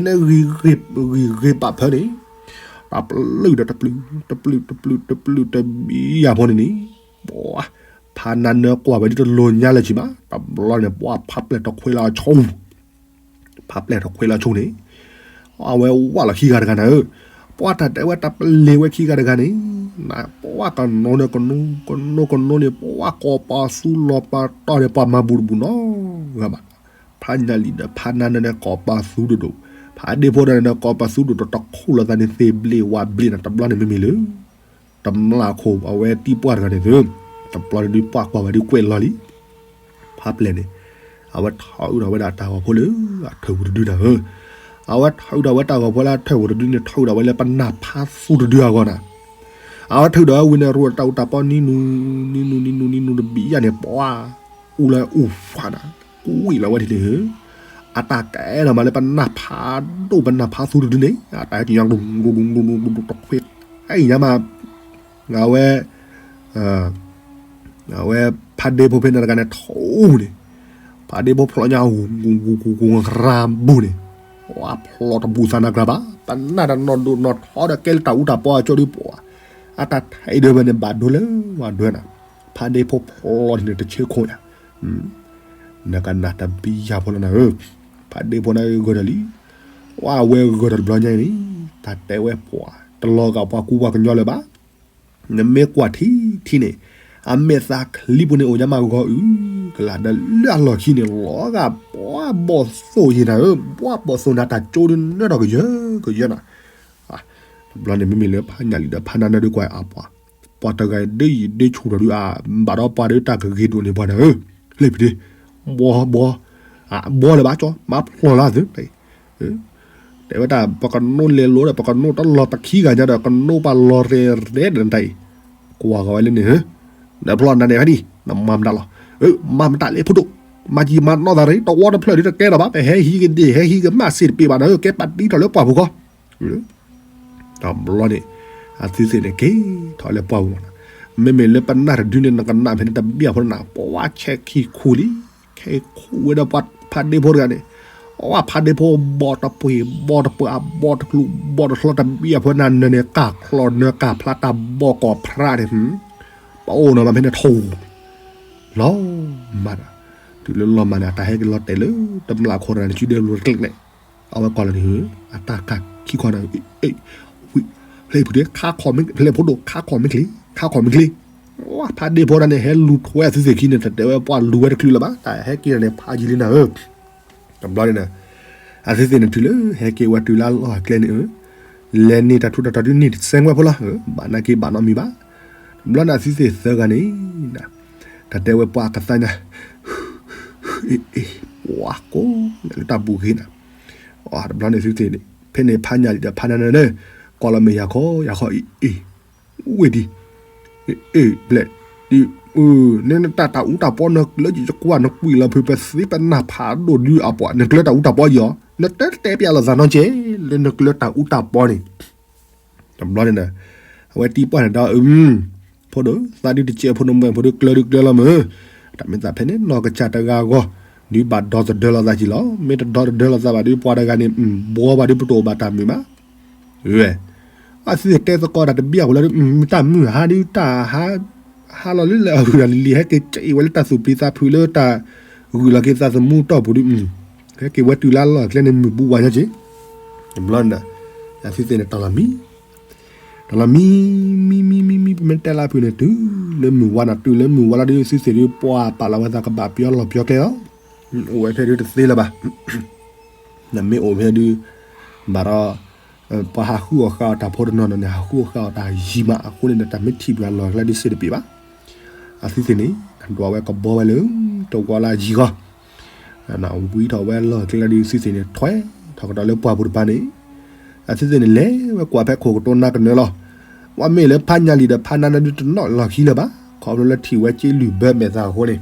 သီဘၣ်ဖဲန့ၣ် ဂံၢ်ဂ့ၤဘၣ်ဖဲန့ၣ်, တပျုၢ်ဒီးတပျုၢ် တပျုၢ်တပျုၢ်တပျုၢ်တဘံယၤဖိန့ၣ်န့ၣ်, ပှၤ ဖးနါနၢကွၢ်ဝဲဒ်တလိၤညါလၢၤဆံးဘၣ်, တဘျီန့ၣ် ပှၤဖးပျဲၢ်တခွဲးလၢအဆိ, ဖးပျဲၢ်တခွဲးလၢအဆိန့ၣ်, အဝဲဝးလီၤခံဂၤတဂၤနၤဧၢ, ပှၤတၢ်တဲဝဲတပလ့ၤဝဲခံဂၤတဂၤန့ၣ်, နပှၤကနိန့ၣ်ကနိ ကနိကနိန့ၣ် ပှၤကိးပသူလီၤပာ်တီၢ်န့ၣ် ပှၤမၤဘူၣ်တဘူၣ်နီဂၤဘၣ်, ဖးညၣ်လံၤဒီးဖးနါနၢန့ၣ် ကိးပသူဒိၣ်ဒိၣ်, ဖးဒ့ဖိဒီးန့ၣ် ကိးပသူဒိၣ်ဒိၣ် တခူၣ်လိာ်သးန့ၣ် သ့ၣ်ဘျ့ဝးဘျ့နၤ တဘျီန့ၣ်မ့မ့ၢ်လၢ တမျၢ်ခိၣ် အဝဲတံပှၢ်တဂၤန့ၣ်သၢ, တဘျီန့ၣ်ဒုးပှၢ်ကွၢ်ဝဲဒုးကွဲးလီၤလံ, ဖးပျဲၢ်န့ၣ်, အဝဲထီၣ်အုးထီၣ်ဝဲဒၣ်တၢ်ဂီၤဖိလၢအထၢၣ်ပူၤတဒုနၤဧၢ, အဝဲထီၣ်အုးထီၣ်ဝဲတၢ်ဂီၤဖိလၢအထၢၣ်ပူၤတဒုန့ၣ် ထီၣ်အုးထီၣ်ဝဲလၢပနၢ်ဖးသူတဒုအဂီၢ်နၤ, အဝဲထုးဒီးဝံၤန့ၣ် ရိၣ်တၢ်အူတၢ်ပီနံၤနူၤ နံၤနူၤ နံၤနူၤ နံၤနူၤတဘံယၤန့ၣ် ပှၤ အူလၢအူဖးနၤ, ကွံာ်လီၤဝဲဒ်န့ၣ်ဧၢ, အတၢ်ကဲထီၣ်မးလၢပနၢ်ဖးဒိၣ်ပနၢ်ဖးသူတဒုန့ၣ် အတၢ်ဟဲက့ၤညါ တခွဲး အံၤညါမး, အဝဲ အဝဲဖးဒ့ဖိဖဲန့ၣ်တဂၤန့ၣ် ထီၣ်အူန့ၣ်, ဖးဒ့ဖိဖျိညါ ဂူၤဂူၤဂူၤဂူၤရၤဘူန့ၣ်, ပှၤဖျိတဘူၣ်သးနၤကြၢးဘၣ်, ပနၢ်တနီၤဒိၣ်နီၤထီဒီးကဲလၢတၢ်အူတၢ်ပီအကၠိဒုးပှၤ, အတၢ်ထဲးဒၢဖဲန့ၣ် ဘၣ်ဒိလၢဝၤဒွဲနၤ, ဖးဒ့ဖိဖျိန့ၣ်တဆ့ခိၣ်ယၤ နကနၣ်တဘံယၤဖိလီၤနၤဧၢ, ဖးဒ့ဖိန့ၣ်ဂၢၢ်ဒီးလံ, ဝဲအဝဲဂၢၢ်ဒီးတဘျီညါအံၤန့ၣ်, တၢ်တဲဝဲပှၤ တလီၤဂာ်ပှၤကူပှၤကညီလၢၤဘၣ်, နမ့ၢ်ကွၢ်ထံထံန့ၣ်, အမဲာ်သးချံပူၤန့ၣ်အိၣ်ညါမးဂီၤအုၣ်ကလၢ်ဒီး လၢအလီၢ်ခံန့ၣ် လီၤဂာ်ဘှီဘီၣ်သိၣ်ယံၤနၤဧၢ, ဘှီဘီၣ်သိၣ်နၤ တၢ်ကၠိဒုးနၢထီၣ်ကယၢကယၢနၤ. တဘျီန့ၣ် မ့မ့ၢ်လၢဖးညၣ်လံာ်ဒီးဖးနါနၢဒုးကွၢ်အပှၤ, ပှၤတဂၤဒ်ယံာ်ဒ်ဆူၣ်ထီၣ်ဒုးအဘၣ်ဒီးပှၤဒုးတၢ်ကဂ့ၤဒိၣ်န့ၢ်ပှၤနၤဧၢ, လ့ၣ်ဖံးဒ့, ဘှီဘှီ, အဘှီလၢၤဘၣ်ကၠီ မၤဖျီၣ်လၢသု တဲဝဲတၢ် ပကနိလဲၤလိၤဒီး ပကနိတလီၤပခံဂၤညါဒီး ကနိပှၤလီၤရဲၣ်ရဲၣ်ဒီးနတၢ်အံၤ, ကွၢ်ကီးဝဲလၢန့ၣ်ဧၢ, ဒီးဖျီၣ်နၤန့ၣ်ဖဲဒံ နမၤမတၤလီၤ, မၤမတၤလၢဖိဒိၣ်, မၤကံမၤနီၢ်သးရံ တဝီတဖျၢၣ်ဒုးတကဲထီၣ်ဘၣ် ပဟဲဟံးကဒ့ၣ် ဟဲဟံးကမၣ်စ့ၢ်တပ့ၤဘၣ်နၤဧၢ, ကဲပာ်တံထီၣ်လၢပှၢ်ပူၤဃီ တဘျီန့ၣ် အသုသ့ၣ်န့ၣ်က့ၤထီၣ်လၢပှၢ်ပူၤလီၤ. မ့မ့ၢ်လၢပနၢ်တဒုန့ၣ် နကနၣ်ဖဲန့ၣ်တဘျီဖိနၤ ပှၤဆဲးခံခူလံ, ခဲခူဝဲဒီးပှၤဖးဒ့ဖိတဂၤန့ၣ်, အဝဲဖးဒ့ဖိဘီတပှ့ၤဘီတပှ့ၤ အဘီတကျူးဘီတချီတဘျီဖိနၤ နၢၤန့ၣ်ကၢ်ချီနၢၤကၢ်ဖျါတၢ်ဘီကီၢ်ဖြးန့ၣ်, ပအိၣ်နီၤမးဖဲန့ၣ်ထိၣ် လီၤမၢ်ဒီး, တုၤလၢလီၤမၢ်န့ၣ် အတၢ်ဟဲက့ၤလီၤတဲာ်လၢ တမျၢ်ခိၣ်တဂၤန့ၣ် စုဒဲလိၤတကျဲးကျဲး, အဝဲကိးလီၤန့ၣ် အတၢ်ကၢ်ခံခီန့ၣ်, ဝံၤ, ဖျဲၣ်ဖုၣ်ဒ့ ခါခီၣ်မ့ၢ်, ဖျဲၣ်ဖိဒိၣ် ခါခီၣ်မ့ၢ်ချ့, ခါခီၣ်မ့ၢ်ချ့, ဝဲဖးဒ့ဖိတဂၤန့ၣ် ဟဲလူၤထွဲအသုသ့ၣ်ခံန့ၣ် တတဲဝဲပှၤလူၤဝဲတချုးလၢၤဘၣ် တၢ်ဟဲက့ၤန့ၣ် ဖးယံာ်လံနၤဧၢ. တဘျီန့ၣ်ဒီး အသုသ့ၣ်န့ၣ်တုၤလၢ ဟဲက့ၤဝဲတုၤလၢအလီၢ်အကျဲန့ၣ်ဧၢ, လဲၤန့ၢ်တၢ်ထူးတၢ်တီၤဒုးန့ၢ်တစဲးဝဲဖိလီၤ, ဘၣ်နာ်က့ၤဘၣ်နီတမံၤဘၣ်. တဘျီန့ၣ် အသုသ့ၣ်သၢဂၤန့ၣ် တၢ်တဲဝဲပှၤကသါညါ, အ့ၣ်, ပှၤကိးလၢတၢ်ဘူးက့ၤနၤ, တဘျီန့ၣ်သုသ့ၣ်န့ၣ် ဖဲန့ၣ်ဖးညၣ်လံာ်ဒီးဖးနါနၢဒီး ကိးလီၤမဲာ်ယၤခီယၤခီအံၤ, အ့ၣ်, ဝ့ၢ်ဒံး, အ့ၣ်, ဘျဲၣ်, နတၢ်တၢ်အူတၢ်ပီနၢ်လၢယကွၢ်နကွံာ်လီၤဖုး ပသ့ပနၢ်ဖးဒိၣ်ဒုးအပှၤ နကျၢၤတၢ်အူတၢ်ပီယီၤ နတတဲပျးလိာ်သးနီကဲ လၢနကျၢၤတၢ်အူတၢ်ပီန့ၣ် တဘျီန့ၣ်ဒီး အဝဲတံၤပှၢ်န့ၣ်ဒီး အု ဖိဒိၣ် သးဒုးတစဲးဖိနမဲာ်ဖိဒုးကျၢၤဒုးကျၢၤလီၤမုၢ်, တၢ်မ့ၢ်သးဖဲန့ၣ် နီၢ်ကစၢ်တဂၤအဂီၢ် ဒုးဘၣ်ဒီသဒၢလိာ်သးက့ၤလီၤ. မ့ၢ်တဒီသဒၢလိာ်သးဘၣ်ဒုး ပှၤတဂၤန့ၣ် ဘှီဘၣ်ဒုးပတအိၣ်ဘၣ်တၢ်မုာ်ဘၣ်. ဝဲ အသုသ့ၣ်တဲသကိးတၢ်တဘျီအဃိလၢ မ့ၢ်တၢ်မုၢ်ဟါဒုးတၢ် ဟါလီၤလၢလၢအဂုၤအဂၤလံၤ ဟဲက့ၤကဲအံၤဝဲလၢတၢ်သူၣ်ပျံၤသးဖုးလၢတၢ် ဂုာ်လီၤက့ၤသးသမူတီၢ်ပူၤဒုး ဟဲက့ၤဝဲတုၤလၢအလီၢ်အကျဲန့ၣ် မုၢ်ဘူးဝါညါက့ၤ တဘျီန့ၣ်ဒီး အသုသ့ၣ်န့ၣ်တၢ်လီၤမံ တၢ်လီၤမံ မံ မံ မံ မံ ပမ့ၢ်တဲလၢဖုးန့ၣ် တုၤလၢမုၢ်ဝါနၤ တုၤလၢမုၢ်ဝါလီၤဒုး သုသ့ၣ်ဒုး ပှၤပာ်လီၤဝဲသးကဘၣ်ပျီလီၢ်ပျီကျဲလီၤ. အိၣ်ဝဲဖဲဒုးတသ့လၢၤဘၣ်. နမ့ၢ်အိၣ်ဖဲဒုး ဘၣ်ဒီး ပှၤဟးဃုအီၣ်ဃုအီတၢ်ဖိတနီၤနီၤန့ၣ် ဟးဃုအီၣ်ဃုအီတၢ်ယံၤမးအဃိန့ၣ်ဒီး တၢ်မ့ၢ်ထံၣ်ပှၤလီၢ်ကျဲဒုးစ့တပ့ၤဘၣ်. အသုသ့ၣ်န့ၣ် ဒွးဝဲကဘီဝဲလၢ တဝီလၢယံၤဂီၢ် ဝံထီၣ်ဝဲလီၢ်ကျဲဒုး သုသ့ၣ်န့ၣ် ထွဲထီၣ်ကဒီးလၢပှၢ်ပူၤတပၤန့ၣ် အသုသ့ၣ်န့ၣ် လဲၤဝဲကွၢ်ဖဲခိၣ်ကတိၤနါကနၢလီၤ. ဝဲမ့ၢ်လၢဖးညၣ်လံာ်ဒီးဖးနါနၢဒုးတနီၣ်လီၢ်ခံလၢၤဘၣ်. ခီဖျိလၢထံၣ်ဝဲက့လုၢ်ဘၢမဲာ်သးအဃိန့ၣ်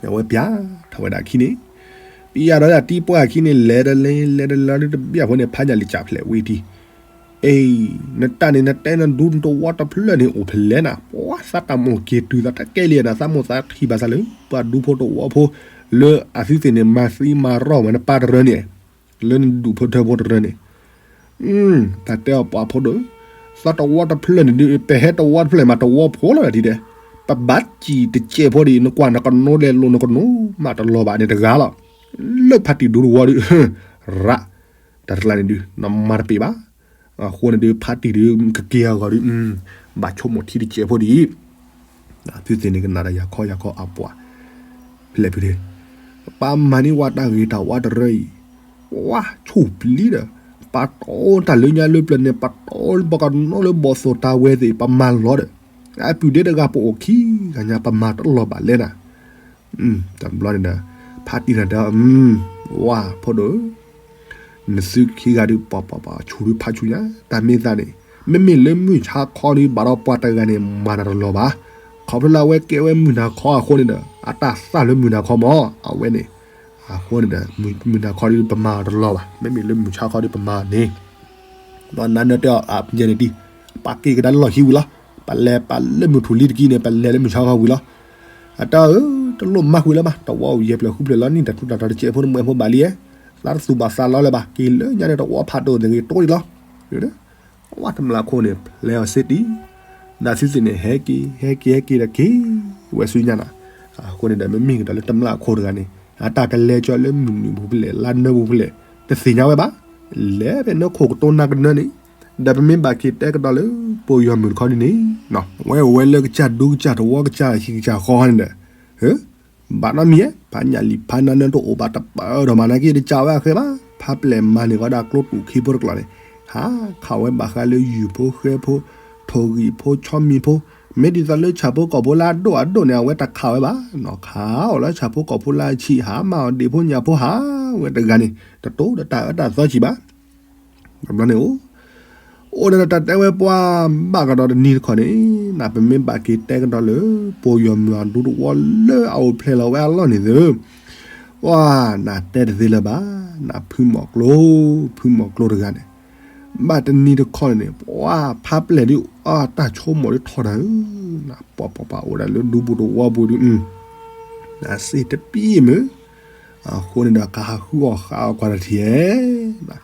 အဝဲပျးထီၣ်ဝဲဒၣ်အခံန့ၣ် ပျးဒီးဒၣ်တံၤပှၢ်အခံန့ၣ် လဲၤဒီးလဲၤ လဲၤဒီးလဲၤဒုးတဘျီအဃိန့ၣ် ဖးညၣ်လံာ်ကၠးဖျဲးဝံၤတံၤ အ့ နတၢ်န့ၣ် နတဲနဒူနတဝီတဖျၢၣ်န့ၣ် အိၣ်ဖဲလဲၣ်နၤ ပှၤသးတၢ်မိၣ်က့ၤတုၤသးတကဲလံနၤ သးမိၣ်သးထံၣ်ဘၣ်သးလၢ ပှၤဒူဖိတဝီဖိ လၢအသုသ့ၣ်န့ၣ် မၤသံမၤရီၢ်ဝဲနပၢ်တရၢန့ၣ် လၢနဒူၣ်ဖိထၢဖိတရၢန့ၣ် တၢ်တဲအီၤပှၤဖိဒိၣ် သးတဝီတဖျၢၣ်န့ၣ်ဒုး ပဟဲတဝီတဖျၢၣ်မးတဝီဖိလီၤဒ်ဒီး ပဘၣ်စံၣ်တစဲးဖိဒ် နကွၢ်နကနိလဲၤလိၤနကနိမးတလီၤဘၣ်န့ၣ်တဂၤလီၤ. လၢဖးတံၢ်ဒူတဝီဒုး ရး တၢ်တကျါန့ၣ်ဒုး နမၤတပ့ၤဘၣ်. အဃိန့ၣ်ဒုး ဖးတံၢ်ဒုး ကက့ၤအဂီၢ်ဒုး ဘၣ်ဆိကမိၣ်ထံတစဲးဖိဒ် သုသ့ၣ်န့ၣ်ကနၣ်ဒီးယၤခီယၤခီအပှၤ ဖဲလဲၣ်ဖုးဒ့ ပမၤန့ၢ်ဝဲတၢ်ဂ့ၤတၢ်ဝါတရၢအံၤ ဝါဆိၣ်ပျံၤဒီး ပတီၢ်တၢ်လၢညါလၢပျၢၤန့ၣ် ပတီၢ်ပကနိလၢဘီၣ်သိၣ်တၢ်ဝဲသ့ၣ် ပမၤလီၤဒီး အပုၢ်ဒ့တဂၤပအိၣ်ခံဂၤညါ ပမၤတလီၤဘၣ်လဲၣ်နၤ တဘျီန့ၣ်ဒီး ဖးတံၢ်နၤဒီး ဝါဖိဒိၣ်ဧၢ နသုခံဂၤဒုး ပှၤပှၤပှၤဆူၣ်ဒုးဖးဆူၣ်ညါ တၢ်မ့ၢ်သးန့ၣ် မ့မ့ၢ်လၢမုၢ်ဆါခီဒုး ဘၣ်ဒီးပှၤတဂၤန့ၣ် မၤနၤတလီၤဘၣ်. ခီဖျိလၢအဝဲကဲဝဲမုၢ်နၤခီအဃိန့ၣ်ဒီး အတၢ်သၣ်လၢမုၢ်နၤခီမး အဝဲန့ၣ် အဃိန့ၣ်ဒီး မုၢ်နၤခီဒုး ပမၤအီၤတလီၤဘၣ်. မ့မ့ၢ်လၢမုၢ်ဆါခီဒုး ပမၤအီၤန့ၣ် ဒီးနၤနၢတဲအီၤ အယဲန့ၣ်ဒ် ပက့ၤကဒါလၢလီၢ်ခံဝံၤလီၤ. ပလဲၤပာ်လၢမုၢ်ထူၣ်လံတက့ၢ်န့ၣ် ပလဲၤလၢမုၢ်ဆါခီဝံၤလီၤ. အတၢ်ဧၢ တလိၣ်မၤဃုာ်လၢၤဘၣ်. တဝီအိၣ်ယဲၢ်ဖျၢၣ်ဃုဖျၢၣ်လီၤ နံၣ်တၢ်ထူးတၢ်တီၤတစဲးဖိနမဲာ်ဖိဘၣ်လံဧါ. သးတသူၣ်ဘၣ်သးလီၤလၢၤဘၣ်. က့ၤလၢညါန့ၣ် တဝီဖးဒိၣ်န့ၣ်ဂ့ၤတိၢ်ဒံးလီၤ. ဝဲတမျၢ်ခိၣ်န့ၣ် ဖျဲးအီၤစ့တံၢ် ဒီးသုသ့ၣ်န့ၣ် ဟဲက့ၤ ဟဲက့ၤ ဟဲက့ၤဒီးက့ၤဝဲဆူညါနၤ. အဃိန့ၣ်ဒီး မ့မ့ၢ်ကဒီးလၢတမျၢ်ခိၣ်တဂၤန့ၣ် အတၢ်ကလဲၤကၠီလၢမုၢ်နုာ်ပူၤဖဲလဲၣ် လါနၢပူၤဖဲလဲၣ် တသ့ၣ်ညါဝဲဘၣ်. လဲၤဖဲနခိၣ်ကတိၤနါကနၢန့ၣ် ဒီးပမ့ၢ်ဘၣ်က့ၤတဲကဒီးလၢ ပယီၤမုၣ်တခီဒ်န့ၣ်, ဝဲအိၣ်ဝဲလၢကစၢ်ဒူကစၢ်သဝီကစၢ်ဟံၣ်ကစၢ်ဃီန့ၣ်ဒီး, ဘၣ်နီတမံၤဧါ, ဖးညၣ်လံာ်ဖးနါနၢတအိၣ်ဘၣ်တပၢၢ်ဒီးမၤနာ်က့တကးဝဲအဃဲဘၣ်, ဖးပျဲၢ်မၤန့ၢ်ဝဲဒၣ်ကျိတူၣ်ခ့ဖိတကျိၤန့ၣ်, ဟးခးဝဲဘၣ်ဃးလၢယုၢ်ဖိဃဲဖိ, ထိၣ်ဂံၢ်ဖိဆီမံၤဖိ, မ့ၢ်ဒ်သိးလၢဆၣ်ဖိကီၢ်ဖိလၢအဒိၣ်အဒိၣ်န့ၣ် အဝဲတခးဝဲဘၣ်, နီၢ်ခးအီၤလၢဆၣ်ဖိကီၢ်ဖိလၢအဆံး ဟးမၤအီၤဒ့ၣ်ဖိညၣ်ဖိဟးဝဲတဂၤန့ၣ် တတိၤဒီးတၢ်အၢတၢ်သီဆံးဘၣ် တဘျီန့ၣ်အိၣ်, အိၣ်ဒီးတၢ်တဲဝဲပှၤဘၣ်ကဒီးတနံၤတခီန့ၣ်, နပမ့ၢ်ဘၣ်က့ၤတဲကဒီးလၢ ပယီၤမုၣ်အဒူသဝီလၢအအိၣ်ဖျဲၣ်လီၤဝဲအလီၢ်န့ၣ်သ့ၣ်, ပှၤ နတဲတသ့လၢၤဘၣ်, နဖုမီၢ်ကျိ, ဖုမီၢ်ကျိတဂၤန့ၣ်, ဘၣ်တနံၤတခီန့ၣ်န့ၣ် ပှၤဖးပျဲၢ်ဒ်အတၢ်ဆိကမိၣ်ဒ်ထီၣ်တၢ်ဧၢ, နပှၤပှၤပှၤအိၣ်ဒၣ်လၢဒူပူၤသဝီပူၤဒ်, နစ့တပံၢ်မုၢ် အဃိန့ၣ်ဒီး ကဟးဃုအီၣ်ဃုအီကွၢ်တထံၣ်ဧါ,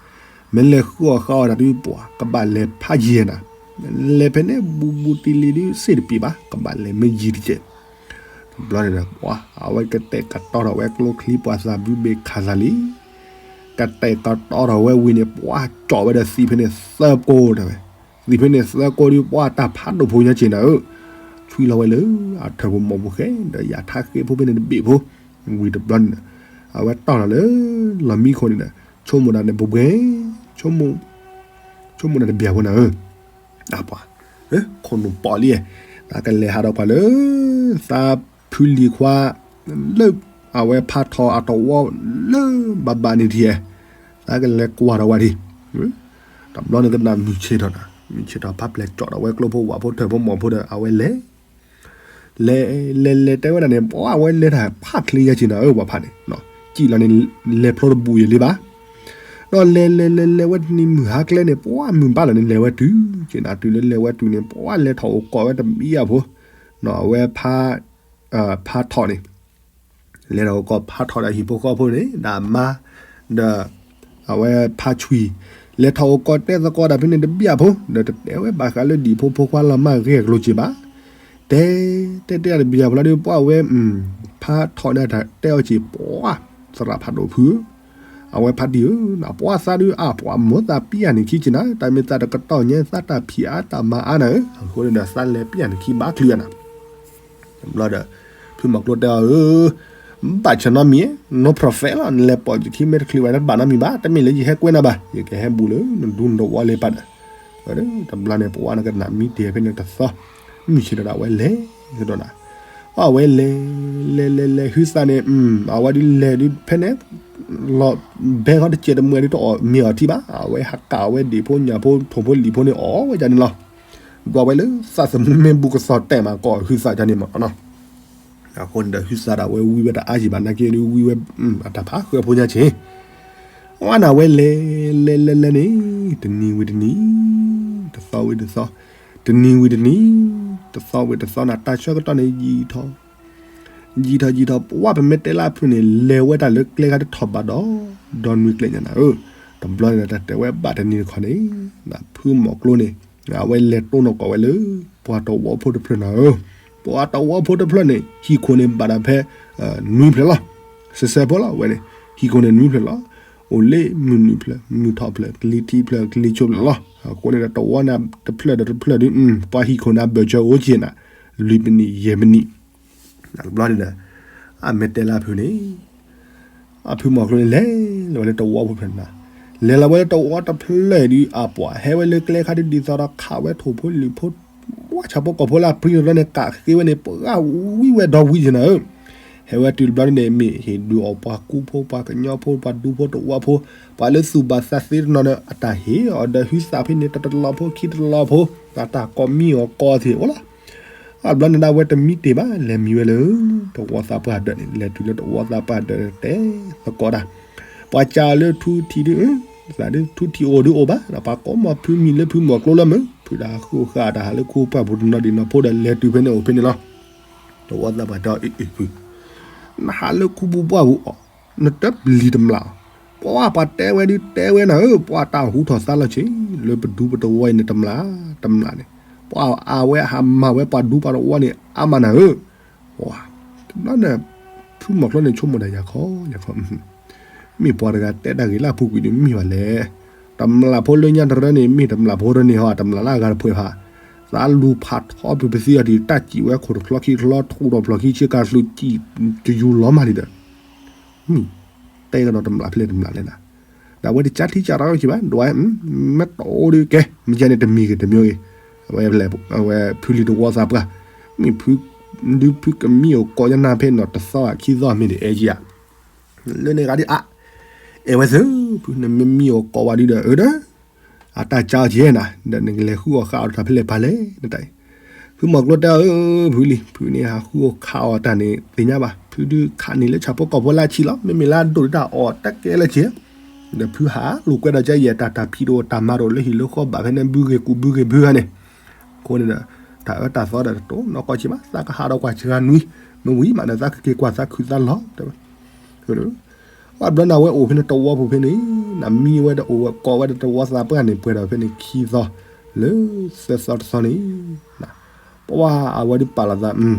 မ့ၢ်လဲၤဃုအီၣ်ဃုအီတၢ်ဒ်ပှၤ ကဘၣ်လဲၤဖးယံၤနၤ, လဲၤဖဲန့ၣ် ဘူးဘူးတံၢ်လံဒ်စ့တပံၢ်ဘၣ်, ကဘၣ်လဲၤမ့ၢ်ယံၤတကဲး, တဘျီန့ၣ်ဒီး ပှၤ အဝဲကတဲာ်ကတီၤထီၣ်ဝဲကျိချံပှၤသးဘုဘ့ၣ်ခးသးလံ, ကတဲာ်ကတီၤထီၣ်ဝဲဝံၤန့ၣ် ပှၤကၠီၣ်ဝဲဒီးသံးဖဲန့ၣ်သၢကိးတဲဝဲ, သံးဖဲန့ၣ်သၢကိးဒ်ပှၤတၢ်ဖးဒိၣ်ဖိညါက့ၤနၤဧၢ, ဆွံလီၤဝဲလၢအထၢၣ်ပူၤမီၢ်ပူၤဃဲ ဒီးယၤထါဃ့ဖိဖဲန့ၣ်တဘ့ၣ်ဖိ, ဝံၤတဘျီန့ၣ်ဒီး အဝဲတီၢ်လီၤလၢ လီၢ်မံခိၣ်န့ၣ်ဒီး ဆိကမိၣ်ဒၣ်န့ၣ်ပှဲၤပှဲၤ, ဆိကမိၣ်ဒၣ်တဘျီဖိနၤဧၢ, ပှၤ ခိၣ်နူာ်ပီၣ်လံ, သးကလဲၤဟးဒီးကွၢ်လၢ သးဖုလံၤခွါ လၢအဝဲဖးထီၣ်အတဝီလၢဘၣ်ဘၣ်န့ၣ်ထံဧါ, သးကလဲၤကွၢ်ဒီးဝဲဒၣ်, တဘျီန့ၣ်ကနၣ်မုၢ်ဆ့ၣ်ထီၣ်နၤ, မုၢ်ဆ့ၣ်ထီၣ်ဖးပျဲၢ်ကၠီၣ်ဒီးဝဲကျိဖိဝၣ်ဖိထၢၣ်ဖိမီၢ်ဖိဒီး အဝဲလဲၤ လဲၤလဲၤလဲၤတဲဝဲဒၣ်န့ၣ် ပှၤအဝဲလဲၤတၢ်ဖးချ့ယါက့ၤနၤဧၢ ပှၤဖးန့ၣ်, စံၣ်လီၤန့ၣ် လဲၤဖျိတဘူးယံာ်လံဘၣ်, ဒီးလဲၤလဲၤလဲၤလဲၤဝဲတနံၤမုၢ်ဟါကျဲန့ၣ် ပှၤမုၢ်ဘါလီၤန့ၣ် လဲၤဝဲတုၤက့ၤနၤ, တုၤလၢလဲၤဝဲတုၤန့ၣ် ပှၤလဲၤထီၣ်အိၣ်ကိးဝဲတဘံၣ်အဖိ, အဝဲ ဖးထီၣ်န့ၣ် လဲၤထီၣ်အိၣ်ကိးဖးထီၣ်ဒီးဟံၣ်ဖိဃီဖိန့ၣ် ဒီးအမါ ဒီး အဝဲဖးဆွံ လဲၤထီၣ်အိၣ်ကိးတဲသကိးတၢ်ဖဲန့ၣ်တဘံၣ်အဖိ ဒီးတတဲဝဲဘၣ်ဃးလၢဒံၣ်ဖိဖိခွါလီၤမၢ်ဂ့ၢ်အကျိၤက့ၤဘၣ်, တဲ တဲတဲတဘံၣ်အဖိလီၤဒီး ပှၤဝဲ ဖးထီၣ်န့ၣ်တၢ်တဲအီၤက့ၤ ပှၤ သရၣ်ဖးဒိၣ်ဖုဧၢ, အဝဲဖးတံၢ်ဧၢ, ပှၤသးဒုးအါ ပှၤမိၢ်သးပံၢ်ယါန့ၣ်ခံက့ၤနၤ, တၢ်မ့ၢ်သးတကတီၢ်ညါ သးတၢ်ဖံးအါတၢ်မၤအါနၤဧၢ, အဃိန့ၣ်ဒီးသးလဲၤပံၢ်ယါန့ၣ်ခံဘၣ်ချုးနၤ တဘျီဒီး ဖုမီၤကျိတဲအီၤဧၢ, ဘၣ်ဆၢနီတမံၤ, no problem လီၤ, နလဲၤပိာ်ယခံမ့ၢ်တချုးဘၣ် တဘၣ်နီတမံၤဘၣ်, တမ့ၢ်လၢယဟဲကွဲနၤဘၣ်, ယကဟဲဘူးလၢနဒူနဝီလ့ပၢ်ဒီး, တဘျီန့ၣ် ပှၤနကနၣ်မံတ့ၢ်ဖဲန့ၣ်တသီ, မုၢ်ဆ့ၣ်ထီၣ်ဒီးအဝဲလဲၤကဒီးနၤ, အဝဲလဲၤ လဲၤလဲၤလဲၤ ဟုသးန့ၣ် အဝဲဒုးလဲၤဒုးဖဲန့ၣ် လီၤဘဲခီတစဲးတမှဲၤဒုးတအီၣ်မ့ၤအီၤထံဘၣ်, အဝဲဟးကၣ်ဝဲဒံၣ်ဖိညၣ်ဖိ ထိၣ်ဖိလံာ်ဖိန့ၣ်အီၣ်ဝဲဒၣ်န့ၣ်လီၤ, ဘျီဝဲလၢသးသမူမ့ၢ်ဘူးကသီၣ်တဲာ်မးကီးဟုသးဒ်န့ၣ်မးနီၤ, အဃိန့ၣ်ဒီးဟုသးဒၣ်ဝဲဝံဝဲတအါယံၤဘၣ် နာ်က့ဒုးဝံဝဲ အတၢ်ဖးဃၢအဖိညါဆ့ၣ် အဝဲန့ၣ်ဝဲလဲၤ လဲၤလဲၤလဲၤန့ၣ် တနံၤဝံၤတနံၤ တသီဝံၤတသီ တနံၤဝံၤတနံၤ တသီဝံၤတသီန့ၣ် တၢ်ဆၢကတီၢ်န့ၣ်ယံာ်ထီၣ် ယံာ်ထီၣ်ယံာ်ထီၣ် ပဝဲပမ့ၢ်တဲလၢအဖုၣ်န့ၣ် လဲၤဝဲတၢ်လၢကျဲခါတထီၣ်ဘးဒီး ဒီနွံကျဲညါနၤဧၢ, တဘျီန့ၣ်ဒီးတၢ်တဲဝဲဘၣ်တနံၤတခီန့ၣ် ဖုမီၤကျိန့ၣ် အဝဲလဲၤတိၢ်နီၣ်ကီးဝဲလၢ ပှၤတဝီဖိတဖျၢၣ်နၤဧၢ, ပှၤတဝီဖိတဖျၢၣ်န့ၣ် ဟံၣ်ခိၣ်န့ၣ်ဘၣ်ဒၣ်ဖဲ နွံဖျၢၣ်လီၤ, စဲးစဲးဖိလီၤဝဲန့ၣ်, ဟံၣ်ခိၣ်န့ၣ်နွံဖျၢၣ်လီၤ, အိၣ်လၢမုၢ်နုာ်ဖျၢၣ် မုၢ်ထီၣ်ဖျၢၣ် ကလံၤထံးဖျၢၣ် ကလံၤဆိးဖျၢၣ်လီၤ, အဃိန့ၣ်ဒီးတဝီန့ၣ်တဖျၢၣ်ဒီးတဖျၢၣ်ဒုး ပှၤဟံၣ်ခိၣ်န့ၣ်အဘၢၣ်စၢၤအိၣ်က့ၤနၤ လွံၢ်ပနံး ယဲၢ်ပနံး, တဘျီန့ၣ်ဒီး အမ့ၢ်တဲလၢအဖုၣ်န့ၣ် အဖုမီၤကျိန့ၣ် လဲၤလီၤဝဲလၢတဝီဖိတဖျၢၣ်နၤ, လဲၤလီၤဝဲလၢတဝီတဖျၢၣ်ဒုး အပှၤဟဲဝဲလၢကျဲခါဒ်သိးဒီးခးဝဲထိၣ်ဖိလံာ်ဖိ ပှၤဆၣ်ဖိကီၢ်ဖိလၢအပြံတဘျီန့ၣ် ကးဃ့ဝဲန့ၣ် ပှၤဝံဝဲဒီဝံက့ၤနၤဧၢ, ဟဲဝဲတုၤတဘျီန့ၣ် မ့ၢ်ဟ့ၣ်ဒုးအီၣ်ပှၤကူဖိ ပှၤကညီဖိ ပှၤဒူဖိတဝီဖိ ပှၤလၢသူၣ်ဘၣ်သးသ့တနီၤဒီး အတၢ်ဟ့ၣ်အီၤဒီးဟုသးဖဲန့ၣ် တတလီၤဖိခံတလီၤဖိ အတၢ်ကိးမံအီၤကိးသ့ၣ်အိၣ်လီၤ အဘျီန့ၣ်ဒၣ်ဝဲတမံတ့ၢ်ဘၣ် လဲၤမံဝဲလၢ တဝီသးပှၢ်ဒၢးန့ၣ် လဲၤတုၤလၢတဝီသးပှၢ်ဒၢးန့ၣ် တဲသကိးတၢ်, ပှၤစံးလၢထူထံးဒုး သးဒုးထူထံးအိၣ်ဒုးအိၣ်ဘၣ် ဒီးပှၤကိးမီၤဖုမံၤလၢဖုမီၤကျိလၢမုၢ် ဖုတၢ်ဃိဃာ်တၢ်ဟးလၢခူပှၢ်ပူၤတနီၤဒံးနီၤဖိဒီးလဲၤတုၤဖဲန့ၣ်အိၣ်ဖဲန့ၣ်လီၤ, တဝီသးပှၢ်တဲအီၤ အ့ၣ်အ့ၣ်ဖု နဟးလၢခူပူၤပှၢ်ပူၤအီၤ နတပျံၤတမျၢ်အီၤ, ပှၤပှၤတဲဝဲဒုးတဲဝဲနၤဧၢ ပှၤတၢ်ဟူထီၣ်သါလီၤဆ့ လၢပဒူပတဝီအံၤန့ၣ်တမျၢ် တမျၢ်န့ၣ် ပှၤအဝဲအဟးမၤဝဲပှၤဒူပှၤတဝီန့ၣ် အါမးနၤဧၢ, ပှၤ တဘျီန့ၣ် ဖုမီၤကျိန့ၣ်ဆိကမိၣ်ဒၣ်ယၤခီ ယၤခီ မ့ၢ်ပှၤတဂၤတဲတၢ်ဂ့ၢ်လၢအပူၤကွံာ်ဒုးမ့ၢ်ဘၣ်လဲၣ်, တမျၢ်ဖိလၢညါတရၢန့ၣ် မ့ၢ်တမျၢ်ဖိတန့ၢ်ဟီ တမျၢ်လၢအဂၤတဖှဲးဖး, သးလူၤဖးထီဖုးပသံအီၤဒံး တၢ်စံးဝဲခိၣ်တချီခံတချီ ထူးထီၣ်ဖျိးခံဆ့ကၤ ကျိၣ်စံၣ်တယူၤလီၤမးလံဒီး မ့ၢ်တဲကဒီးတမျၢ်ဖဲလဲၣ်တမျၢ်လဲၣ်နၤ, ဒီးအဝဲတကးထံကးရီက့ၤဘၣ် ဒွးဝဲ မ့ၢ်တအိၣ်ဒ်ကဲ မ့ၢ်ကဲန့ၣ်တမံၤဂ့ၤတမံၤဂ့ၤ, အဝဲ အဝဲဖုလံၤတဝီသးပှၢ်, မ့ၢ်ဖု ဒုးဖုကမံအိၣ်ကိးညါနၤဖဲနီၤတသီခံသီမ့ၢ်ဒ်အဲၣ်ကံဧါ, လၢန့ၣ်ဂၤဒ်အါ, အဲၣ်ဝဲသၢ, ဖုနမ့ၢ်မံအိၣ်ကိးဝဲဒ်ဒီး အၢဒီး အတၢ်ကၢအီၤကဲနၤ, ဒီးနကလဲၤဃုအီၣ်ဃုအီတၢ်ဖဲလဲၣ်ပၢ်လဲၣ်နတၢ်အံၤ, ဖုမီၤကျိတဲအီၤ ဖုလံၤ ဖုန့ၣ်ဟးဃုအီၣ်ဃုအီတၢ်န့ၣ် သ့ၣ်ညါဘၣ် ဖုဒုးခးန့ၣ်လၢဆၣ်ဖိကီၢ်ဖိလၢအဆံးလီၤ မ့မ့ၢ်လၢအဒိၣ်တၢ်အီၣ်တၢ်ကဲလၢက့ၤ, ဒီးဖုဟးလိာ်ကွဲဒီးကဲယဲၢ်တၢ်တၢ်ဖံးတအိၣ်တၢ်မၤတအိၣ်လၢဟံၣ်လၢဃီဘၣ်ဖဲန့ၣ် ဘုဂ့ၤကူၣ်ဘုဂ့ၤဘုဂ့ၤန့ၣ်, အဃိန့ၣ်ဒီး တၢ်အၢတၢ်သီဒီးတတိၢ်နီၢ်ကီၢ်က့ၤဘၣ် သးကဟးဒီးကွၢ်စှၤနွံ, မ့ၢ်ဝံၤမးဒီးသးကက့ၤကွၢ်သးခုသးလီၤ တဲဝဲ ဘၣ်ဘျီန့ၣ် အဝဲအိၣ်ဖဲန့ၣ်တဝီပူၤဖဲန့ၣ်, နမံဝဲဒီးအိၣ်ဝဲကိးဝဲဒီးတဝီသးပှၢ်န့ၣ် ပှဲၤဒီးဖဲန့ၣ်ခံသီ, လၢသၢသီတသီန့ၣ်, ပှၤအဝဲဒ်ပာ်လီၤသး,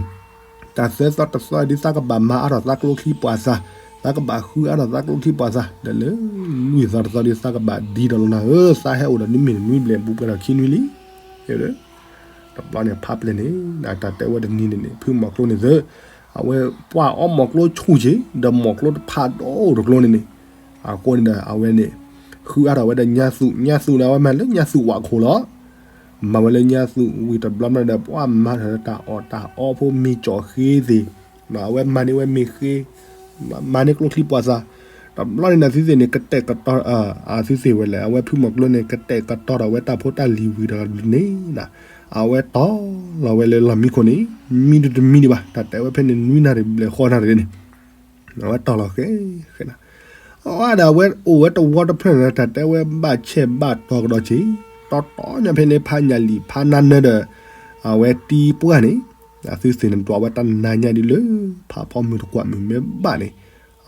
တၢ်သၢသီတသီဒ်သးကဘၣ်မၤအါထီၣ်သးကျိချံပှၤသး, သးကဘၣ်ဃုအါထီၣ်သးကျိချံပှၤသး, ဒီးလၢလွံၢ်သီတသီဒ်သးကဘၣ်ဒံးဒီးလီၤနၤဧၢ, သးဟဲအိၣ်ဒီးနမ့ၢ်နနွံဘျဲၣ်ဘူးပှဲၤထီၣ်ခံနွံလံ တဘျီန့ၣ်ဖးပျဲၢ်န့ၣ် တၢ်တဲဝဲတနံၤန့ၣ်န့ၣ် ဖုမီၤကျိန့ၣ်သၢ, အဝဲပှၤအီမီၤကျိဆူၣ်က့ၤ ဒီးမီၤကျိတဖးဒိၣ်တကျိန့ၣ်န့ၣ်, အဃိန့ၣ်ဒီး အဝဲန့ၣ် ဃုအါထီၣ်ဝဲဒီးညါသူၣ်, ညါသူၣ်န့ၣ် အဝဲမၤလၢညါသူၣ်ဝးခိၣ်လီၤ. မၤဝဲလၢညါသူၣ်ဝံၤတဘျီန့ၣ်ဒီး ပှၤမၤထီၣ်တၢ်အီၣ်တၢ်အီဖိမ့ၤကၠီၣ်ဃ့သ့ၣ်, အဝဲမၤန့ၢ်ဝဲမ့ၤဃ့, မၤန့ၢ်ကျိချံပှၤသး, တဘျီန့ၣ်န့ၣ် အသုသ့ၣ်န့ၣ် ကတဲာ်ကတီၤ, အသုသ့ၣ်ဝဲလဲၣ်, အဝဲဖုမီၤကျိန့ၣ် ကတဲာ်ကတီၤထီၣ်ဝဲတၢ်ဖိတၢ်လံၤဝံၤဒီးန့ၣ်, အဝဲတီၢ်လီၤဝဲလၢလီၢ်မံခိၣ်န့ၣ်, မံတတမံဒံးဘၣ်, တၢ်တဲဝဲဖဲန့ၣ် နွံနၣ်ရံၣ်ဘျဲၣ်ဃီနၣ်ရံၣ်န့ၣ်, အဝဲတီၢ်လီၤဃဲဃဲနၤ, အဝဲဒီးအဝဲအိၣ်ဝဲတဝီတဖျၢၣ်န့ၣ် တၢ်တဲဝဲဘၣ်ဆဲးဘၣ်တီၤကဒီးက့ၤ, တီတီညါဖဲန့ၣ် ဖးညၣ်လံာ်ဖးနါနၢဒီး အဝဲတံၤပှၢ်န့ၣ်, အသုသ့ၣ်န့ၣ် ဒွးဝဲတၢ်နါညါဒ်လၢ ဖးဖီမုၢ်တကွၢ်မုၢ်မ့ၢ်ဘၣ်န့ၣ်,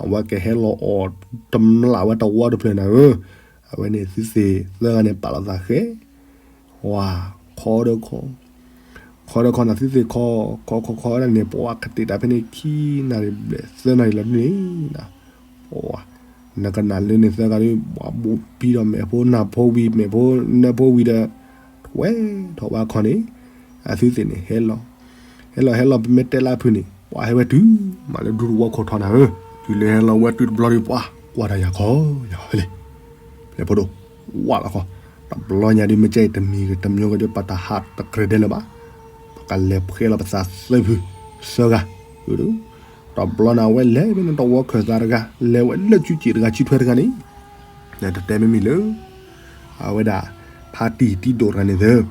အဝဲကဟဲလီၤအီၣ်တမျၢ်ဝဲတဝီတဖျၢၣ်နၤဧၢ, အဝဲန့ၣ်သုသ့ၣ်သၢဂၤန့ၣ် ပာ်လီၤသးဃဲ ဝၤ, ခီဒီးခီ, ခီဒီးခီနသုသ့ၣ်ခီ, ခီခီခီဒၣ်န့ၣ် ပှၤကတဲာ်တၢ်ဖဲန့ၣ် ခံနၣ်ရံၣ်ဘျဲၣ်သၢနၣ်ရံၣ်လီၤဒ်န့ၣ်, ပှၤ, နကနၣ်လၢန့ၣ်သၢဂၤဒီး ပှၤဘူးပံဒီးမဲာ်ဖိနၢ်ဖိဝံၤ မဲာ်ဖိနၢဖိဝံၤဒီး ထွဲထီၣ်ဝဲခီန့ၣ်, အသုသ့ၣ်န့ၣ် ဟဲလီၤ, ဟဲလီၤဟဲလီၤ ပမ့ၢ်တဲလၢအဖုန့ၣ် ပှၤဟဲဝဲတုၤမးလၢဒူတဝီခိၣ်ထီနၤဧၢ, တုၤလၢဟဲလီၤဝဲတုၤတဘျီဒီး ပှၤကွၢ်တၢ်ယၤခီယၤဖဲလဲၣ် ဖဲလဲၣ်ဖိဒိၣ်, ဝးလီၤခီ, တဘျီညါဒ်မ့ၢ်ကဲအံၤတမံၤဂ့ၤတမံၤဂ့ၤဒီး ပတၢ်ဟးတကြၢးဒဲးလၢၤဘၣ်, ပကလဲၤဖှဲလီၤပသးသၢဖု, သၢဂၤ, တဘျီန့ၣ် အဝဲလဲၤဖဲန့ၣ်တဝီခၢၣ်သးတဂၤ လဲၤဝဲလၢစုစ့ၣ်တဂၤ စုထွဲတဂၤန့ၣ်, တတဲမ့မ့ၢ်လၢ အဝဲဒၣ် ဖါတံၢ်တံၢ်ဒိၣ်တဂၤန့ၣ်သၢ,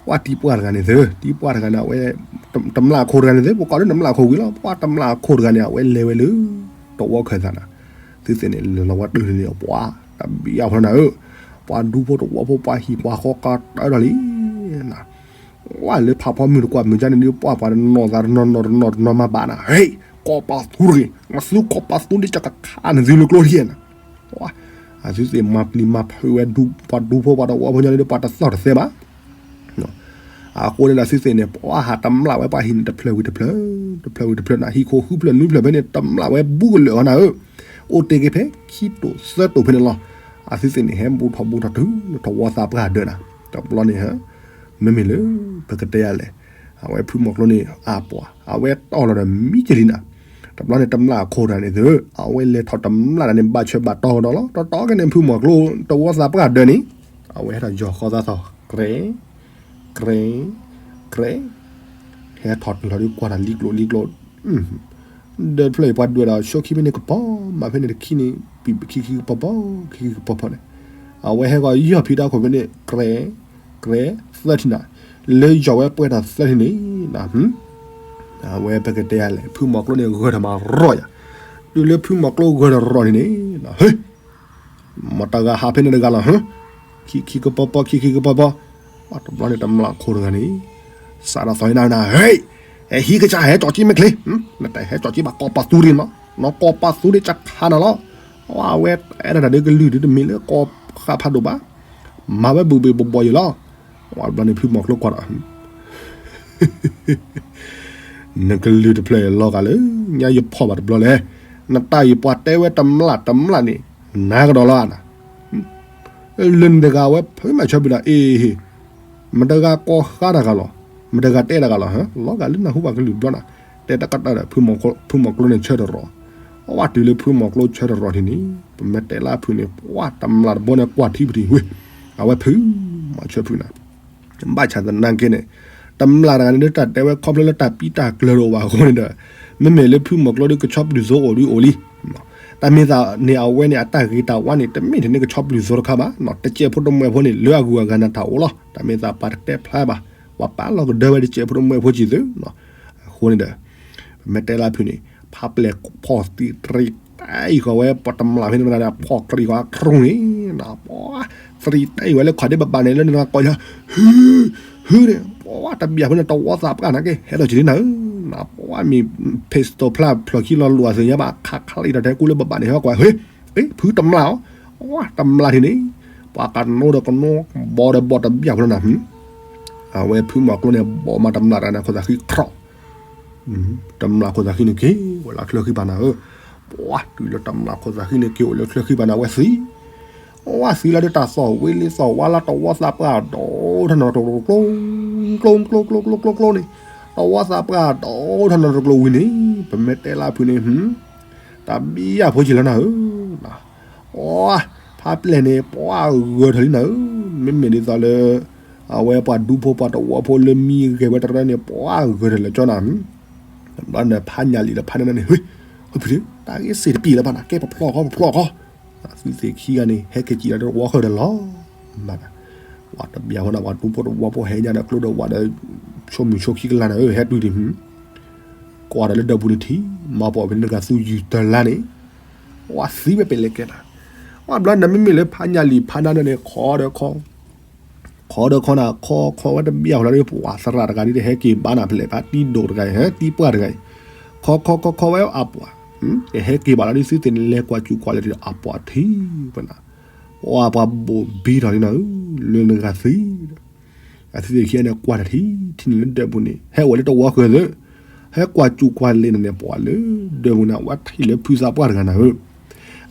ပှၤတံၤပှၢ်တဂၤန့ၣ်သၢ, တံၤပှၢ်တဂၤန့ၣ် အဝဲ တမျၢ်ခိၣ်တဂၤန့ၣ်သၢ, ပကိးလၢတမျၢ်ခိၣ်ဝံၤလီၤ, ပှၤတမျၢ်ခိၣ်တဂၤန့ၣ် အဝဲလဲၤဝဲလၢ တဝီခၢၣ်သးနၤ, သုသ့ၣ်န့ၣ် လဲၤလီၤဝဲတုၤန့ၣ် ပှၤတဘံၣ်အဖီနၤဧၢ, ပှၤဒူဖိတဝီဖိ ပှၤဟံၣ်ပှၤဃီကတၢၢ်ဒီးလံ ဝဲလၢဖးဖီမုၢ်တကွၢ်မုၢ်ကန့ၣ်ဒီး ပှၤပှၤတနီၤသးတနီၤနီၤတနီၤတနီၤမၤဘၣ်နၤ, ဟဲ, ကိးပသူတဂ့ၤ, မၤသူကိးပသူဒ်ကခးနသုလၢကျိထံၣ်နၤ, အသုသ့ၣ်မၤပျံၤမၤဖုးဝဲ ပှၤဒူဖိပှၤတဝီဖိညါန့ၣ်ဒီး ပှၤတသီၣ်တသဲဘၣ် အဃိန့ၣ်ဒီးသုသ့ၣ်န့ၣ် ပှၤဟးတမျၢ်ဝဲပှၤဟံၣ်န့ၣ် တဖျၢၣ်ဝံၤတဖျၢၣ်, တဖျၢၣ်ဝံၤတဖျၢၣ်နၤ, ဟံၣ်ခိၣ်ဃုဖျၢၣ်နွံဖျၢၣ်ဖဲန့ၣ် တမျၢ်ဝဲဘူးကလၢာ်အီၤနၤဧၢ, အိၣ်တ့ၢ်က့ၤဖဲခံတိာ်သၢတိာ်ဖဲန့ၣ်လီၤ. အသုသ့ၣ်န့ၣ် ဟဲဘူးထီၣ်ဘူးထီၣ်တုၤလၢတဝီသးပှၢ်ဒၢးနၤ, တဘျီန့ၣ် မ့မ့ၢ်လၢ ပကတဲယၤလဲၣ်, အဝဲဖုမီၤကျိန့ၣ် အပှၤ အဝဲတီၢ်လီၤဒီးမံကလံနၤ, တဘျီန့ၣ် တမျၢ်ခိၣ်တဂၤန့ၣ်သၢ, အဝဲလဲၤထီၣ်တမျၢ်တဂၤန့ၣ် ဘၣ်ဆၢဘၣ်တီၢ်ကဒီးလီၤ. တီတီက့ၤန့ၣ် ဖုမီၤကျိတဝီသးပှၢ်ဒၢးန့ၣ်, အဝဲဟဲထီၣ်ယီၤဃီသးသီၣ် ကြဲ, ကြဲ, ကြဲ, ဟဲထီၣ်တုၤလီၤဒီးကွၢ်တၢ်လံကျိလံကျိ, ဒီးဖျၢၣ်အံၤပှၤဒွဲၣ်ဒီး ဆိခံဖဲန့ၣ်ကပီၤမးဖဲန့ၣ်တခံန့ၣ် ခံခံကပီၤပီၤ ခံခံကပီၤပီၤန့ၣ်, အဝဲဟဲဂီၤယီၢ်ဖံးတၢ်ခိၣ်ဖဲန့ၣ် ကြဲ, ကြဲ, သၢထံၣ်နၤ, လၢယီၢ်ဝဲပှဲၤထီၣ်သၢထံၣ်န့ၣ်, အဝဲပကတဲယၤလဲၣ် ဖုမီၤကျိန့ၣ်ဂၢၢ်ထီၣ်မးရီၢ်ယၤ, တုၤလၢဖုမီၤကျိဂၢၢ်ထီၣ်ရီၢ်န့ၣ်န့ၣ်, ဟ့ မတၤဂၤဟးဖဲန့ၣ်တဂၤလီၤ, ဟ့, ခံခံကပီၤပီၤ ခံခံကပီၤပီၤ, တဘျီန့ၣ် တမျၢ်ခိၣ်တဂၤန့ၣ်, စးထီၣ်သီၣ်နၤနၤ, ဟ့, ဟဲဟံးကစၢ် ဟဲကၠီၣ်က့ၤမ့ၢ်ချ့, နတဟဲကၠီၣ်က့ၤဘၣ် ကိးပသူဒံးနီၤ, နကိးပသူဒံးကခးနၤလီၤ, အဝဲအဲၣ်ဒိးတၢ်ဒုးကလုၢ်ဒုးတမ့ၢ်လၢကိးဃာ်ဖးဒိၣ်ဘၣ်, မၤဝဲဘုးဘ့ၣ်ဘီၣ်ဘီၣ်ယံၤလီၤ, တဘျီန့ၣ် ဖုမီၤကျိကွၢ်ဒီး နကလုၢ်တဖျၢၣ်အံၤလီၤဂာ်လၢညါယဖီၣ်ဘၣ်တဘျီလဲၣ်, နတၢ်အံၤပှၤတဲဝဲတမျၢ်တမျၢ်န့ၣ်, နၤကဒီးလီၤနၤ, လၢနတဂၤဝဲဖုမၤဆၢဖုနၤ အ့ၣ်, မတဂၤကိးဃါတဂၤလီၤ, မတဂၤတဲတဂၤလီၤ, လီၤဂာ်လၢနၢ်ဟူပှၤကလုာ်ဘျီနၤ, တဲတကတၢၢ်ဒီး ဖုမီၤကျိန့ၣ်ဆၢတရီၤ, အဝဲတုၤလၢဖုမီၤကျိဆၢတရီၤထံၣ်န့ၣ် ပမ့ၢ်တဲလၢဖုန့ၣ် ပှၤတမျၢ်တဘိန့ၣ်ကွၢ်ထံပထံၣ်ဝ့ၢ်, အဝဲဖုမၤဆၢဖုနၤ ဘၣ်ဆၣ်သနာ်က့န့ၣ် တမျၢ်တဂၤန့ၣ်ဒီးတၢ်တဲဝဲခီဖျိလၢတၢ်ပံတၢ်ကျၢၤတအိၣ်ဘၣ်အဃိန့ၣ်ဒီး မ့မ့ၢ်လၢဖုမီၤကျိဒီးကဆီပျုၢ်စိအိၣ်ဒုးအိၣ်လံ. တၢ်မ့ၢ်သးန့ၣ် အဝဲန့ၣ် အတၢ်ဂ့ၤတၢ်ဝါန့ၣ်တမ့ၢ်ထဲန့ၣ်ကဆီပျုၢ်စိတခါဘၣ်, တစဲးဖိတမှဲးဖိန့ၣ် လၢအဂုၤအဂၤနၤတၢ်အိၣ်လီၤ. တၢ်မ့ၢ်သးပှၤတတဲဖျါဘၣ်, ပှၤပာ်လီၤကဒၢဝဲတစဲးဖိတမှဲးဖိစံးသု, အဃိန့ၣ်ဒီး ပမ့ၢ်တဲလၢဖုန့ၣ် ဖးပျဲၢ်ဖီၣ်သံတရံးတၢ်အံၤဃီဝဲ ပှၤတမျၢ်ဖဲန့ၣ် ဖီၣ်တရံးဃီခရူၣ်န့ၣ်, ပှၤသံတၢ်အံၤဝဲလၢခီၣ်ဒ့ဘၣ်ဘၣ်န့ၣ် လၢနဂၤကိးညါ, ဟု, ဟုန့ၣ် ပှၤတဘၣ်ဖိန့ၣ် တဝီသးပှၢ်နၤက့ ဟဲထီၣ်က့ၤလံနၤဧၢ, ပှၤမ့ၢ် pistol ဖျါဖျိးခံလီၤလိာ်အသ့ၣ်ညါဘၣ် ခးခးလံဒီးထဲကူလၢဘၣ်ဘၣ်န့ၣ် ဟဲကွၢ် ဟ့, ဖုတမျၢ်အီၤ, ပှၤတမျၢ်ထံၣ်န့ၣ် ပှၤကနိဒီးကနိ ဘီဒီးဘီတဘၣ်ဖိလီၤနၤ, အဝဲဖုမီၤကျိန့ၣ် ဘီမးတမျၢ်တဂၤန့ၣ် ခိၣ်သးဃံခရီၣ် တမျၢ်ခိၣ်သးဃံန့ၣ်က့ၤ ဝဲလၢချၢဃံပၤနၤဧၢ, ပှၤတုၤလၢတမျၢ်ခိၣ်သးဃံန့ၣ်က့ၤအိၣ်လၢချၢဃံပၤနၤ ဝဲသံ, ဝဲသံလီၤဒီးတၢ်သီၣ်ဝ့လ့သီၣ်ဝါလၢတဝီသးပှၢ်ဒီး ထနၢ်တကျိၤ ကျိၤကျိၤကျိၤကျိၤကျိၤန့ၣ်, တဝီသးပှၢ်ဒီး ထနၢ်တကျိၤဝံၤန့ၣ် ပမ့ၢ်တဲလၢဖုန့ၣ် တၢ်ဘံယၢ်ဖိက့ၤလီၤနၤဧၢ, ပှၤ ဖးပျဲၢ်န့ၣ် ပှၤဂၢၤထီၣ်လံနၤဧၢ, မ့မ့ၢ်ဒ်သိးလၢ အဝဲပှၤဒူဖိပှၤတဝီဖိလၢမံဂဲၤဝဲတရၢန့ၣ် ပှၤဂၢၤထီၣ်လၢကၠီနၤ, ဘျီန့ၣ်ဖးညၣ်လံၤဒီးဖးနၢနၢန့ၣ် ဟ့, ဟဲဖုဒ့ တၢ်ဂ့ၢ်စ့ၣ်တပံၤလၢၤဘၣ်နၤ ကဲပဖျီၣ်ဃီပဖျီၣ်ဃီ, သုသ့ၣ်ခံဂၤန့ၣ် ဟဲက့ၤကံၣ်လီၤတဝီဃၢၤဒီးလီၤ, မၤ ပှၤတဘၣ်ဖိနၤ ပှၤဒူဖိတဝီဖိဟဲညါဒီးကျိဒီးဝးဒီး ဆိမိၣ်ဆိခံကလါနၤဧၢ ဟဲတုၤဒံး ကွၢ်ဒီးလၢဒၢးပူၤန့ၣ်ထံၣ် မၤပိာ်ဖဲန့ၣ်တဂၤသူယုၢ်တလါန့ၣ် ပှၤသံဝဲပလဲၤကဲနၤ, ပှၤဘျီနမ့မ့ၢ်လၢဖးညၣ်လံၤဖးနၢနၢန့ၣ် ခီဒီးခီ ခီဒီးခီနၤ ခီခီဝဲတဘံၣ်အဖျါဒီး ပှၤသရၣ်တဂၤဒ်တဟဲက့ၤဘၣ်နၤဖဲလဲၣ် ဖးတံၢ်ဒိၣ်တဂၤအံၤ ဟဲတံၢ်ပှၢ်တဂၤအံၤ ခီခီခီခီဝဲအပှၤ တဟဲက့ၤဘၣ်လီၤဒ်သုသ့ၣ်န့ၣ် လဲၤကွၢ်စူၣ်ကွၢ်လဲၤဒီးအပှၤထံၣ်ပနၤ, ပှၤပှၤဘိၣ်ဘံထီၣ်လံနၤဧၢ လၢနဂၤသံဒီး အသုသ့ၣ်ခံဂၤန့ၣ် ကွၢ်တၢ်ထံၣ် ထံၣ်န့ၣ်လၢဒၢးပူၤန့ၣ် ဟဲအိၣ်လၢတဝီဃၢၤသၢ ဟဲကွၢ်စူၣ်ကွၢ်လဲၤန့ၣ်န့ၣ် ပှၤလၢဒၢးပူၤန့ၣ် အဝဲထံၣ်လၢဖုသးပှၢ်တဂၤနၤဧၢ,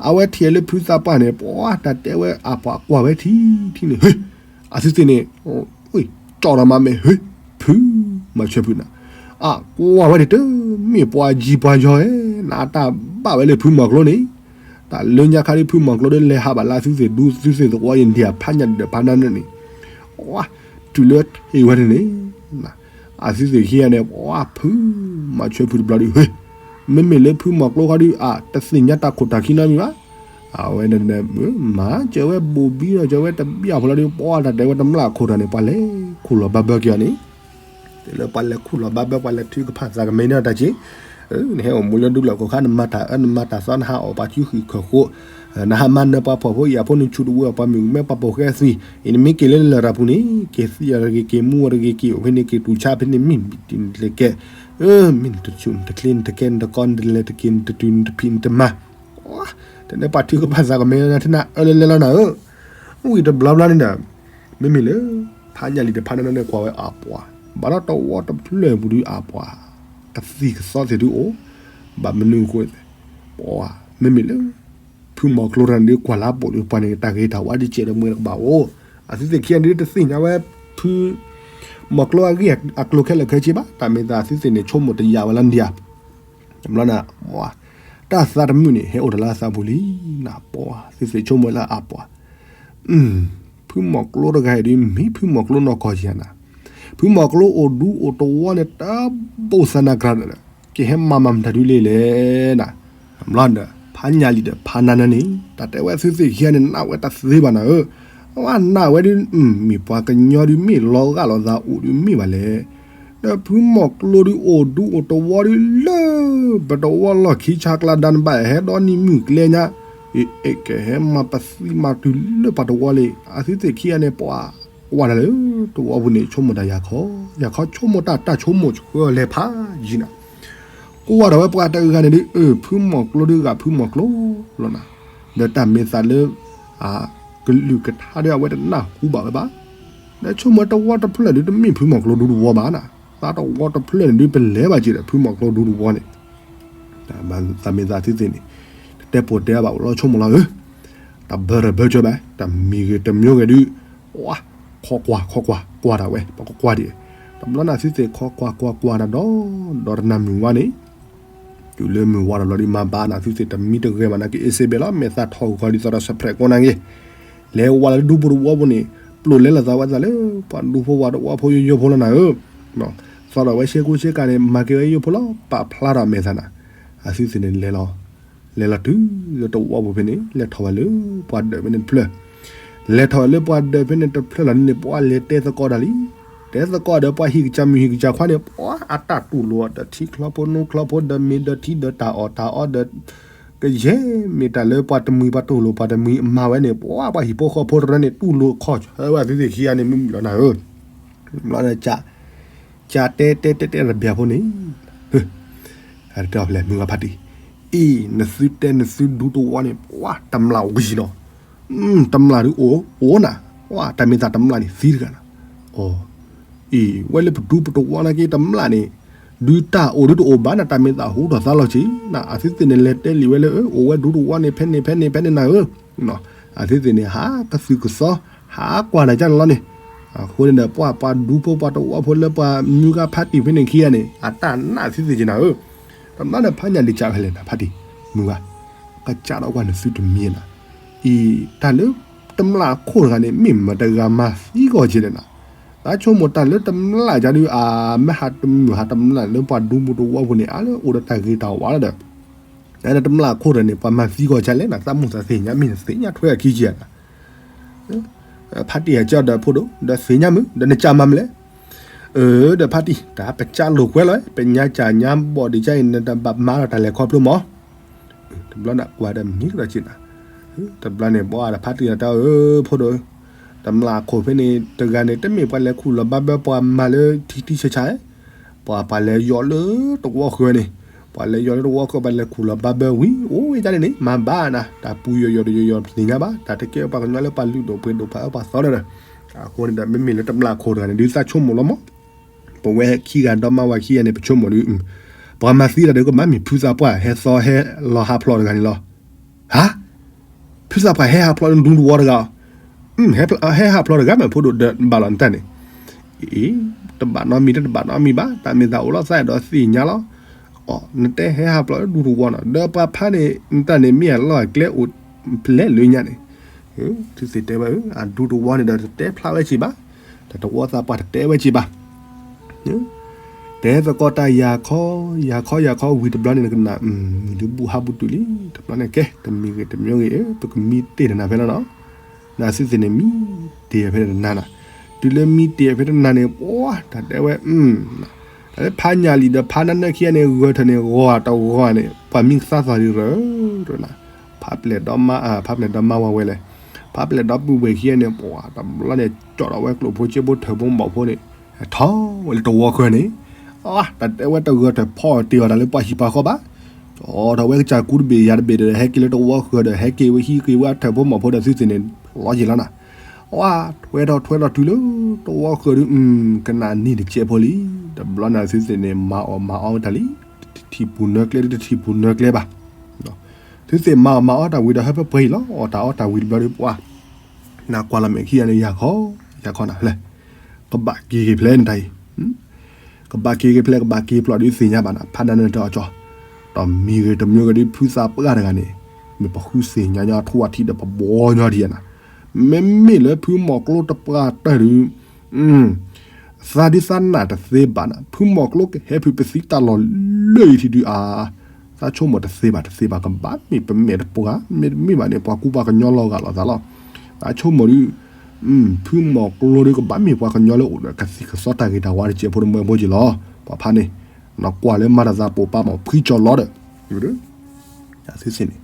အဝဲထံၣ်လၢဖုသးပှၢ်န့ၣ် ပှၤတၢ်တဲဝဲအပှၤကွၢ်ဝဲထံထံန့ၣ် ဟ့, အသုသ့ၣ်န့ၣ် ကၠီၣ်ဒီးမၤမဲာ် ဟ့, ဖု, မၤဆၢဖုနၤ, အကွၢ်ဝဲန့ၣ်တမ့ၢ်ပှၤယံၤပှၤယီၤဧၢ, နတၢ်ဘၣ်ဝဲလၢဖုမီၤကျိန့ၣ်, တၢ်လၢညါခါဒ်ဖုမီၤကျိဒီးလဲၤဟးဘၣ်လၢအသုသ့ၣ်ဒူသုသ့ၣ်သဝီအံၤ ဒ်အဖးညၣ်ဒီးဖးနၢနၢန့ၣ် ပှၤ တုၤလၢထံၣ်ဝဲန့ၣ်န့ၣ် အသုသ့ၣ်ခံဂၤန့ၣ် ပှၤဖု မၤဆၢဖုတဘျီဒုး ဟ့, မ့မ့ၢ်လၢဖုမီၤကျိခီဒုး အတသ့ၣ်ညါတၢ်ခိၣ်တၢ်ခံနီတမံၤဘၣ်, အဝဲန့ၣ် မၤစၢၤဝဲဘိၣ်ဘံဒီး စၢၤဝဲတဘံၣ်အဖီလာ်ဒုး ပှၤတၢ်တဲဝဲတမျၢ်အခိၣ်တၢ်န့ၣ် ပှၤလဲၤခူၣ်လီၤဘၣ်ဘၢက့ၤအီၤန့ၣ် တုၤလၢပှၤလဲၤခူၣ်လီၤဘၣ်ဘၢ ပှၤလဲၤထုကဖၣ်သးကမဲန့ၢ်တၢ်က့, နဟဲအိၣ်မူလၢဒူလၢၢ်ခိၣ်ခါ နမၤတၢ်အၢ နမၤတၢ်သီ နဟးအီၣ်ပှၤစုဃံၣ်ခၢၣ်ဃိ, နဟးမၤနၢၤပှၤဖှီၣ်ဖိယာ်ဖိ နဆူးတဝၢပှၤမုၣ်ကမဲပှၤပိာ်ဃဲသံ, အံၤနမ့ၢ်က့ၤလၢလၢၢ်တၢ်ပူၤန့ၣ် က့ၤသံအီၤတဂ့ၤ က့ၤမူအီၤတဂ့ၤ က့ၤအိၣ်ဖဲန့ၣ်က့ၤတူၢ်ဆါဖဲန့ၣ် မ့ၢ်တကဲ, မ့ၢ်နတဆူးနတချ့နတကဲနတကီ နတလဲၤတက့ၤ နတတုၤနတဖံးနတမၤ, တန့ၢ်ပှၤထုကဖၣ်သးကမဲန့ၢ်နၤ ထဲနၤအၢလၢလဲလီၤနၤဧၢ, ဝံၤတဘျီဘျီန့ၣ်ဒီး မ့မ့ၢ်လၢ ဖးညၣ်လံၤတဖးနၢနၢန့ၣ်ကွၢ်ဝဲအပှၤ, ဘၣ်ဒီးတဝီတဖျၢၣ်ပူၤဒုးအပှၤ, ကသံၣ်ကသီသ့ၣ်ဒုးအိၣ်, ဘၣ်မနုၤအဃိ, ပှၤ မ့မ့ၢ်လၢ ဖုမီၤကျိတဂၤန့ၣ်ဒုးကွၢ်လၢအပိာ်ဒုး ပှၤန့ၣ်တၢ်ဂ့ၤတၢ်ဝါဒုးစဲးဒီးမ့ၢ်တကဘၣ်အိၣ်, အသုသ့ၣ်ခံဂၤဒုးတသ့ၣ်ညါဝဲ ဖု မီၤကျိအဂ့ၢ်အကျိၤခဲလၢာ်ခဲဆ့ဘၣ်, တၢ်မ့ၢ်သးသုသ့ၣ်န့ၣ် ဆိကမိၣ်တယာ်ဝဲလၢဒံးဧါ တဘျီန့ၣ် တၢ်သးတမုာ်န့ၣ် ဟဲအိၣ်တၢ်လၢအသးပူၤလံ, နပှၤ သုသ့ၣ်ဆိကမိၣ်လၢအပှၤ, ဖုမီၤကျိတဂၤအံၤဒုး မ့ၢ်ဖုမီၤကျိနီၢ်ကီၢ်ယၤနၤ, ဖုမီၤကျိအိၣ်ဒူအိၣ်တဝီန့ၣ် တဘိၣ်သးနၤကြၤဒီး ကဟဲမၤမၤမတၤဒုးလဲၣ်လဲၣ်နၤ, တဘျီဒီး ဖးညၣ်လံၤဒီးဖးနၢနၢန့ၣ် တၢ်တဲဝဲသုသ့ၣ်ခံဂၤန့ၣ် နာ်ဝဲတသ့ဘၣ်နၤဧၢ, အဝဲနာ်ဝဲဒုး မ့ၢ်ပှၤကညီဒုးမ့ၢ်လီၤဂာ်လီၤသးအိၣ်ဒုးမ့ၢ်ဘၣ်လဲၣ် ဒီးဖုမီၤကျိဒုးအိၣ်ဒူအိၣ်တဝီဒုးလၢ ပတဝီလီၢ်ခံဆါကျါဒါနဘၣ်ဟဲဒီနံၣ်မုၢ်ကျဲညါ, အကဟဲမၤပသံမၤတုၤလၢပှၤတဝီလံ, အသုသ့ၣ်ခံဂၤန့ၣ် ပှၤကွၢ်တၢ်လၢ တဝီပူၤန့ၣ် ဆိကမိၣ်တၢ်ယၤခီ, ယၤခီဆိကမိၣ်တၢ်တၢ်ဆိကမိၣ်ဆှၢလဲၤဖးယံၤနၤ, ကွၢ်ဒီးဝဲပှၤတဂၤန့ၣ်ဒုး အၢ ဖုမီၤကျိဒုးဂၤဖုမီၤကျိလီၤနၤ, ဒီးတၢ်မ့ၢ်သးလၢ ကလုၢ်ကထါဒုးအဝဲတနၢ်ဟူဘၣ်ဝဲဘၣ် ဒီးဆိကမိၣ်တဝီတဖျၢၣ်ဒုးတမ့ၢ်ဖုမီၤကျိဒူတဝီဘၣ်နၤ, သးတဝီတဖျၢၣ်န့ၣ်ဒုးပလဲၤဘၣ်က့ၤဒီးဖုမီၤကျိဒူတဝီန့ၣ်, တၢ်မ့ၢ်သးသုသ့ၣ်န့ၣ် တတဲပိာ်တဲဘၣ်အိၣ်လီၤဆိကမိၣ်လီၤဧၢ, တၢ်ဘၢရၢၢ်ဘၢကၠီဘၣ် တၢ်မံၤဂ့ၤတမံၤဂ့ၤဒုး ဝါ ခိးကွၢ်ခိးကွၢ်ကွၢ်တၢ်ဝဲ ပကကွၢ်ဒံး တဘျီန့ၣ်အသုသ့ၣ်ခိးကွၢ်ကွၢ်ကွၢ်တၢ်ဒီး ဒီးတနၤမုၢ်ဝါန့ၣ် တုၤလၢမုၢ်ဝါတဘျီဒုးမၤဘၣ်နၤ သုသ့ၣ်တမံတဂဲၤဘၣ်နၤ က့ၤအ့စ့ဘဲလီၤ မဲာ်သၣ်ထီၣ်ဂီၤဒ်သိးဒီး ဆဲးဖရဲးကိးနၤဂ့ၤ လဲၤဝဲလၢဒူဖိတဝီဖိန့ၣ် ပျိာ်လဲလိာ်သးဝဲသးလၢ ပှၤဒူဖိဝဲတဝီဖိယိယိဖိလီၤနၤဧၢ, သီဒီးဝဲဆ့ကူဆ့ကၤန့ၣ် မၤက့ၤဝဲယိယိဖိလီၤ ပာ်ဖျါထီၣ်အမဲာ်သၣ်နၤ, အသုသ့ၣ်န့ၣ်လဲၤလီၤ, လဲၤလီၤတုၤလၢတဝီပူၤဖဲန့ၣ် လဲၤထီၣ်ဝဲလၢပှၤဒၢးဖဲန့ၣ်တဖျၢၣ်, လဲၤထီၣ်ဝဲလၢပှၤဒၢးဖဲန့ၣ်တဖျၢၣ်လီၤန့ၣ် ပှၤလဲၤတဲသကိးတၢ်လံ, တဲသကိးဒီးပှၤဟံၣ်ကစၢ်မုၢ်ဟံၣ်ကစၢ်ခွါန့ၣ် ပှၤအတၢ်တူၢ်လိာ်အီၤဒီးထံချီဖိနိချီဖိဒီးမ့ၢ်ဒီးထံဒီးတၢ်အီၣ်တၢ်အီဒီး ကယဲၢ်မ့ၢ်တၢ်လၢပှၤတမှံၤပှၤတူၢ်လိာ်ပှၤတမှံၤအမၤဝဲန့ၣ် ပှၤပှၤဟံၣ်ဖိဃီဖိတရၢန့ၣ် တူၢ်လိာ်ခီၣ်ဆၢဝဲသုသ့ၣ်ခံဂၤန့ၣ် မုၢ်မုၢ်လီၤနၤဧၢ, ဘျီန့ၣ် ကတဲတဲတဲတဲတဘျီဖိန့ၣ်, တဲဖဲလဲၣ်မုၢ်ဂၤဖါတံၢ်, အံၤ နသုတဲနသုဒူတဝီန့ၣ် ပှၤတမျၢ်ဝံၤနီၤ, တမျၢ်ဒုးအိၣ်အိၣ်နၤ, ပှၤတၢ်မ့ၢ်သးတမျၢ်န့ၣ်သံတဂၤနၤ, အီၤ အံၤ ဝဲလၢပဒူပတဝီနာ်က့တမျၢ်န့ၣ်, ဒုးတၢ်အိၣ်ဒုးတအိၣ်ဘၣ်နၤ တၢ်မ့ၢ်သးဟူထီၣ်သါလီၤက့ၤနၤ အသုသ့ၣ်န့ၣ်လဲၤတဲလံာ်ဝဲလၢ အိၣ်ဝဲဒူတဝီန့ၣ် ဖဲန့ၣ်ဖဲန့ၣ်ဖဲန့ၣ်နၤဧၢ, အသုသ့ၣ်န့ၣ် ဟးကသုၣ်ကသီ ဟးကွၢ်နၤကၢ်န့ၣ်လီၤန့ၣ်, အဃိန့ၣ်ဒီး ပှၤပှၤဒူဖိပှၤတဝီဖိလၢပှၤမုၢ်ဂၤဖါတံၢ်ဖဲန့ၣ်ခံဂၤန့ၣ် အတၢ်နာ်သုသ့ၣ်က့ၤနၤဧၢ, တမျၢ်န့ၣ်ဖးညၣ်ဒံးကၢ်ဖဲလဲၣ်နၤဖါတံၢ်, မုၢ်ဂၤ ကစၢ်ဒီးကွၢ်နသုတမံၤနၤ, အံၤ တၢ်လၢ တမျၢ်အခိၣ်တဂၤန့ၣ် မ့ၢ်မတၤတဂၤမၤသံဂီၤက့ၤလဲၣ်နၤ, တၢ်ဆိကမိၣ်တၢ်လၢတမျၢ်ကဒီး အမ့ၢ်ဟးတမုာ်ဟးတမျၢ်လၢပှၤဒူပူၤတဝီပူၤန့ၣ် အါလၢအိၣ်ဒီးတၢ်ဂ့ၤတၢ်ဝါလီၤဒီး, တၢ်လၢတမျၢ်အခိၣ်တဂၤန့ၣ် ပှၤမၤသံဂီၤက့ၤလဲၣ်နၤ သးမိၢ်သးသ့ၣ်ညါမ့ၢ်နသ့ၣ်ညါထွဲအခံက့ၤနၤ ဖါတံၢ်ဟဲကၢ်ဒီးဖိဒိၣ် ဒီးသ့ၣ်ညါမုၢ် ဒီးနကၢ်မၤမလဲၣ်, အၢ ဒီးဖါတံၢ် တၢ်ပကၢ်လိာ်ကွဲလီၤ ပညါကၢ်ညါဘီၣ်ဒံးကၢ်အံၤ နတဘၣ်မၤဒီးတၢ်လဲၤခီဖျိမး, တဘျီန့ၣ်ကွၢ်ဒီးမံၤကဒီးက့ၤနၤ, တဘျီန့ၣ် ပှၤဒီးဖါတံၢ်ဒီးတၢ်အၢ ဖိဒိၣ်ဧၢ, တမျၢ်အခိၣ်ဖဲန့ၣ် တဂၤန့ၣ် တမ့ၢ်ပှၤလဲၤခူၣ်လီၤဘၣ်ဘၢပှၤမၤလၢထံထံဆးဆး ပှၤပှၤလဲၤယီၤလၢတဝီဃၢၤန့ၣ်, ပှၤလဲၤယီၤလၢတဝီဃၢၤ ပှၤလဲၤခူၣ်လီၤဘၣ်ဘၢဝံၤ အိၣ်ဝဲဒၣ်န့ၣ်န့ၣ် မၤဘၣ်နၤ တၢ်ပူၤယီၤယီၤဒီးယီၤယီၤပသ့ၣ်ညါဘၣ် တၢ်တကဲပှၤကညီလၢပှၤလုၢ်ဒိၣ်ပှ့ၤဒိၣ်ပှၤအၢပှၤသီဒီး, အဃိန့ၣ်ဒီး မ့မ့ၢ်လၢတမျၢ်ခိၣ်တဂၤန့ၣ် ဒုးသးဆိကမိၣ်လီၤမး, ပဝဲခံဂၤဒီမါဝၤခံဂၤန့ၣ် ပဆိကမိၣ်ဒုး, ပှၤမၤသံတၢ်ဒီးကဘၣ်မ့ၢ်ဖုသးပှၢ်ဟဲသီဟဲလီၤဟးဖျိးတဂၤန့ၣ်လီၤ, ဟါ ဖုသးပှၢ်ဟဲဟးဖျိးဒူတဝီတဂၤ, ဟဲဟးဖျိးတဂၤမ့ၢ်ဖိဒိၣ်ဒီးဘၣ်လီၤနတၢ်န့ၣ်, အ့ တဘၣ်နီတမံၤတဘၣ်နီတမံၤဘၣ် တၢ်မ့ၢ်သးအိၣ်လီၤသးအဲၣ်ဒိးသ့ၣ်ညါလီၤ, အီ နတဲဟဲဟးဖျိးဒူတဝီနီၤ ဒီးပှၤဖါန့ၣ် နတၢ်န့ၣ်မ့ၢ်အလီၢ်အကျဲအိၣ်ဖျဲၣ်လၢညါန့ၣ်, သုသ့ၣ်တဲဝဲဧၢ အဒူတဝီန့ၣ်ဒီးတတဲဖျါဝဲစ့ၢ်ဘၣ်, တၢ်တဝီသးပှၢ်တတဲဝဲစ့ၢ်ဘၣ် တဲသကိးတၢ်ယၤခီ, ယၤခီယၤခီဝံၤတဘျီန့ၣ် နကနၣ် မုၢ်ဒုးဘူၣ်ဟးဘူၣ်တုၤလံ, တဘျီန့ၣ်ကဲ တမံၤဂ့ၤတမံၤဂ့ၤ ပကမံတ့ၢ်တနၤဖဲလီၤနီၤ, နသုသ့ၣ်န့ၣ် မံတ့ၢ်ဖဲတနၤနီၤ, တုၤလၢမံတ့ၢ်ဖဲတနၤန့ၣ် ပှၤ တၢ်တဲဝဲ တၢ်လၢဖးညၣ်လံဒီးဖးနါနၢခံဂၤန့ၣ် ဂၢၢ်ထၢၣ်န့ၣ် ဂီၤတဂီၤန့ၣ် ပှၤမံကသါသီၤဒံးရၢၢ် ဖးပျဲၢ်ဒီမါ, ဖးပျဲၢ်ဒီမါဝၤဝဲလဲၣ်, ဖးပျဲၢ်ဒီပုၢ်ဝဲၢ်ခံဂၤန့ၣ် ပှၤ တဘျီန့ၣ် ကၠီၣ်ထီၣ်ဝဲကျိၣ်ဖိကၠိဖိထၢၣ်ဖိမီၢ်ဖိန့ၣ်, ထီၣ်ဝဲလၢတဝီဃၢၤန့ၣ်, တၢ်တဲဝဲတဂၢၢ်ထၢၣ်ဖီအီၣ်တ့ၢ်အီၣ်တၢ်လၢပှၤဟံၣ်ပှၤဃီဘၣ်, ကၠီၣ်ထီၣ်ဝဲကစၢ်ကူတဘ့ၣ်ယၤတဘ့ၣ်ဒီး ဟဲက့ၤလၢတဝီဃၢၤဒီး ဟဲက့ၤဝဲဟံးက့ၤဝဲအထၢၣ်ဖိမီၢ်ဖိဒီးသုသ့ၣ်န့ၣ် လီၤယံာ်လီၤနၤ, အထွဲထီၣ်ထွဲထီၣ်တုၤလၢတဝီဃၢၤဒုး ကနၣ်န့ၢ်တကဲးဖိလံ, တဘျီန့ၣ်သုသ့ၣ်န့ၣ် မၤအီၣ်မၤအီဝဲတၢ်လံ, တထံၣ်ပူၤနၢကျဲဒုးတထံၣ်ပူၤနၢကျဲဘၣ်, သုသ့ၣ်မၤအီၣ်မၤအီတၢ်ဝံၤဒီးဟဲဖဲပှဲၤအံၤလီၤ, အီၣ်တၢ်အီတၢ်ဝံၤတဘျီဒုးပှၤ နကွၢ်လီၤမဲာ်ခံဂၤန့ၣ် ယၤခီ, ယၤခီနၤလဲၣ်, ကဘၣ်က့ၤက့ၤဖျဲးနတၢ်အံၤ, ကဘၣ်က့ၤက့ၤဖျဲး ကဘၣ်က့ၤဖျိးဒုးသ့ၣ်ညါဘၣ်နၤ ဖးနါနၢၤတၢ်အီၣ်ကၠီ, တမံၤဂ့ၤတမံၤဂ့ၤဒုးဖုသးပှၢ်တဂၤန့ၣ်, မ့ၢ်ပဃုသ့ၣ်ညါညီထူၣ်အထံဒီးပဘှီညီဒံးနၤ, မ့မ့ၢ်လၢဖုမီၢ်ကျိတပှၢ်တၢၢ်ဒုး သးဒုးသးနာ်တသ့ဘၣ်နၤ ဖုမီၢ်ကျိကဟဲဖုးပသံတၢ်လီၢ်လၢအံၤထံးဒုးအါ, သးဆိကမိၣ်တသ့ဘၣ်တသ့ဘၣ် ကဘၣ်မ့ၢ်ပမဲာ်တပှၢ် မ့တမ့ၢ်ဘၣ်န့ၣ် ပှၤကူပှၤကညီလီၤဂာ်လိာ်သးလီၤ, သးဆိကမိၣ်ဒုး ဖုမီၢ်ကျိဒုးကဘၣ်မ့ၢ်ပှၤကညီလၢအိၣ်ဒီးကသံၣ်ကသီတၢ်ဂ့ၤတၢ်ဝါတစဲးဖိတမၢဖိက့ၤလီၤ, ပှၤဖးန့ၣ်, နကွၢ်လၢမၤတၢ်သးပိာ်ပာ်မီၢ်ဖှံကၠီၤလီၤဒီး, တၢ်သ့စ့ၢ်န့ၣ်,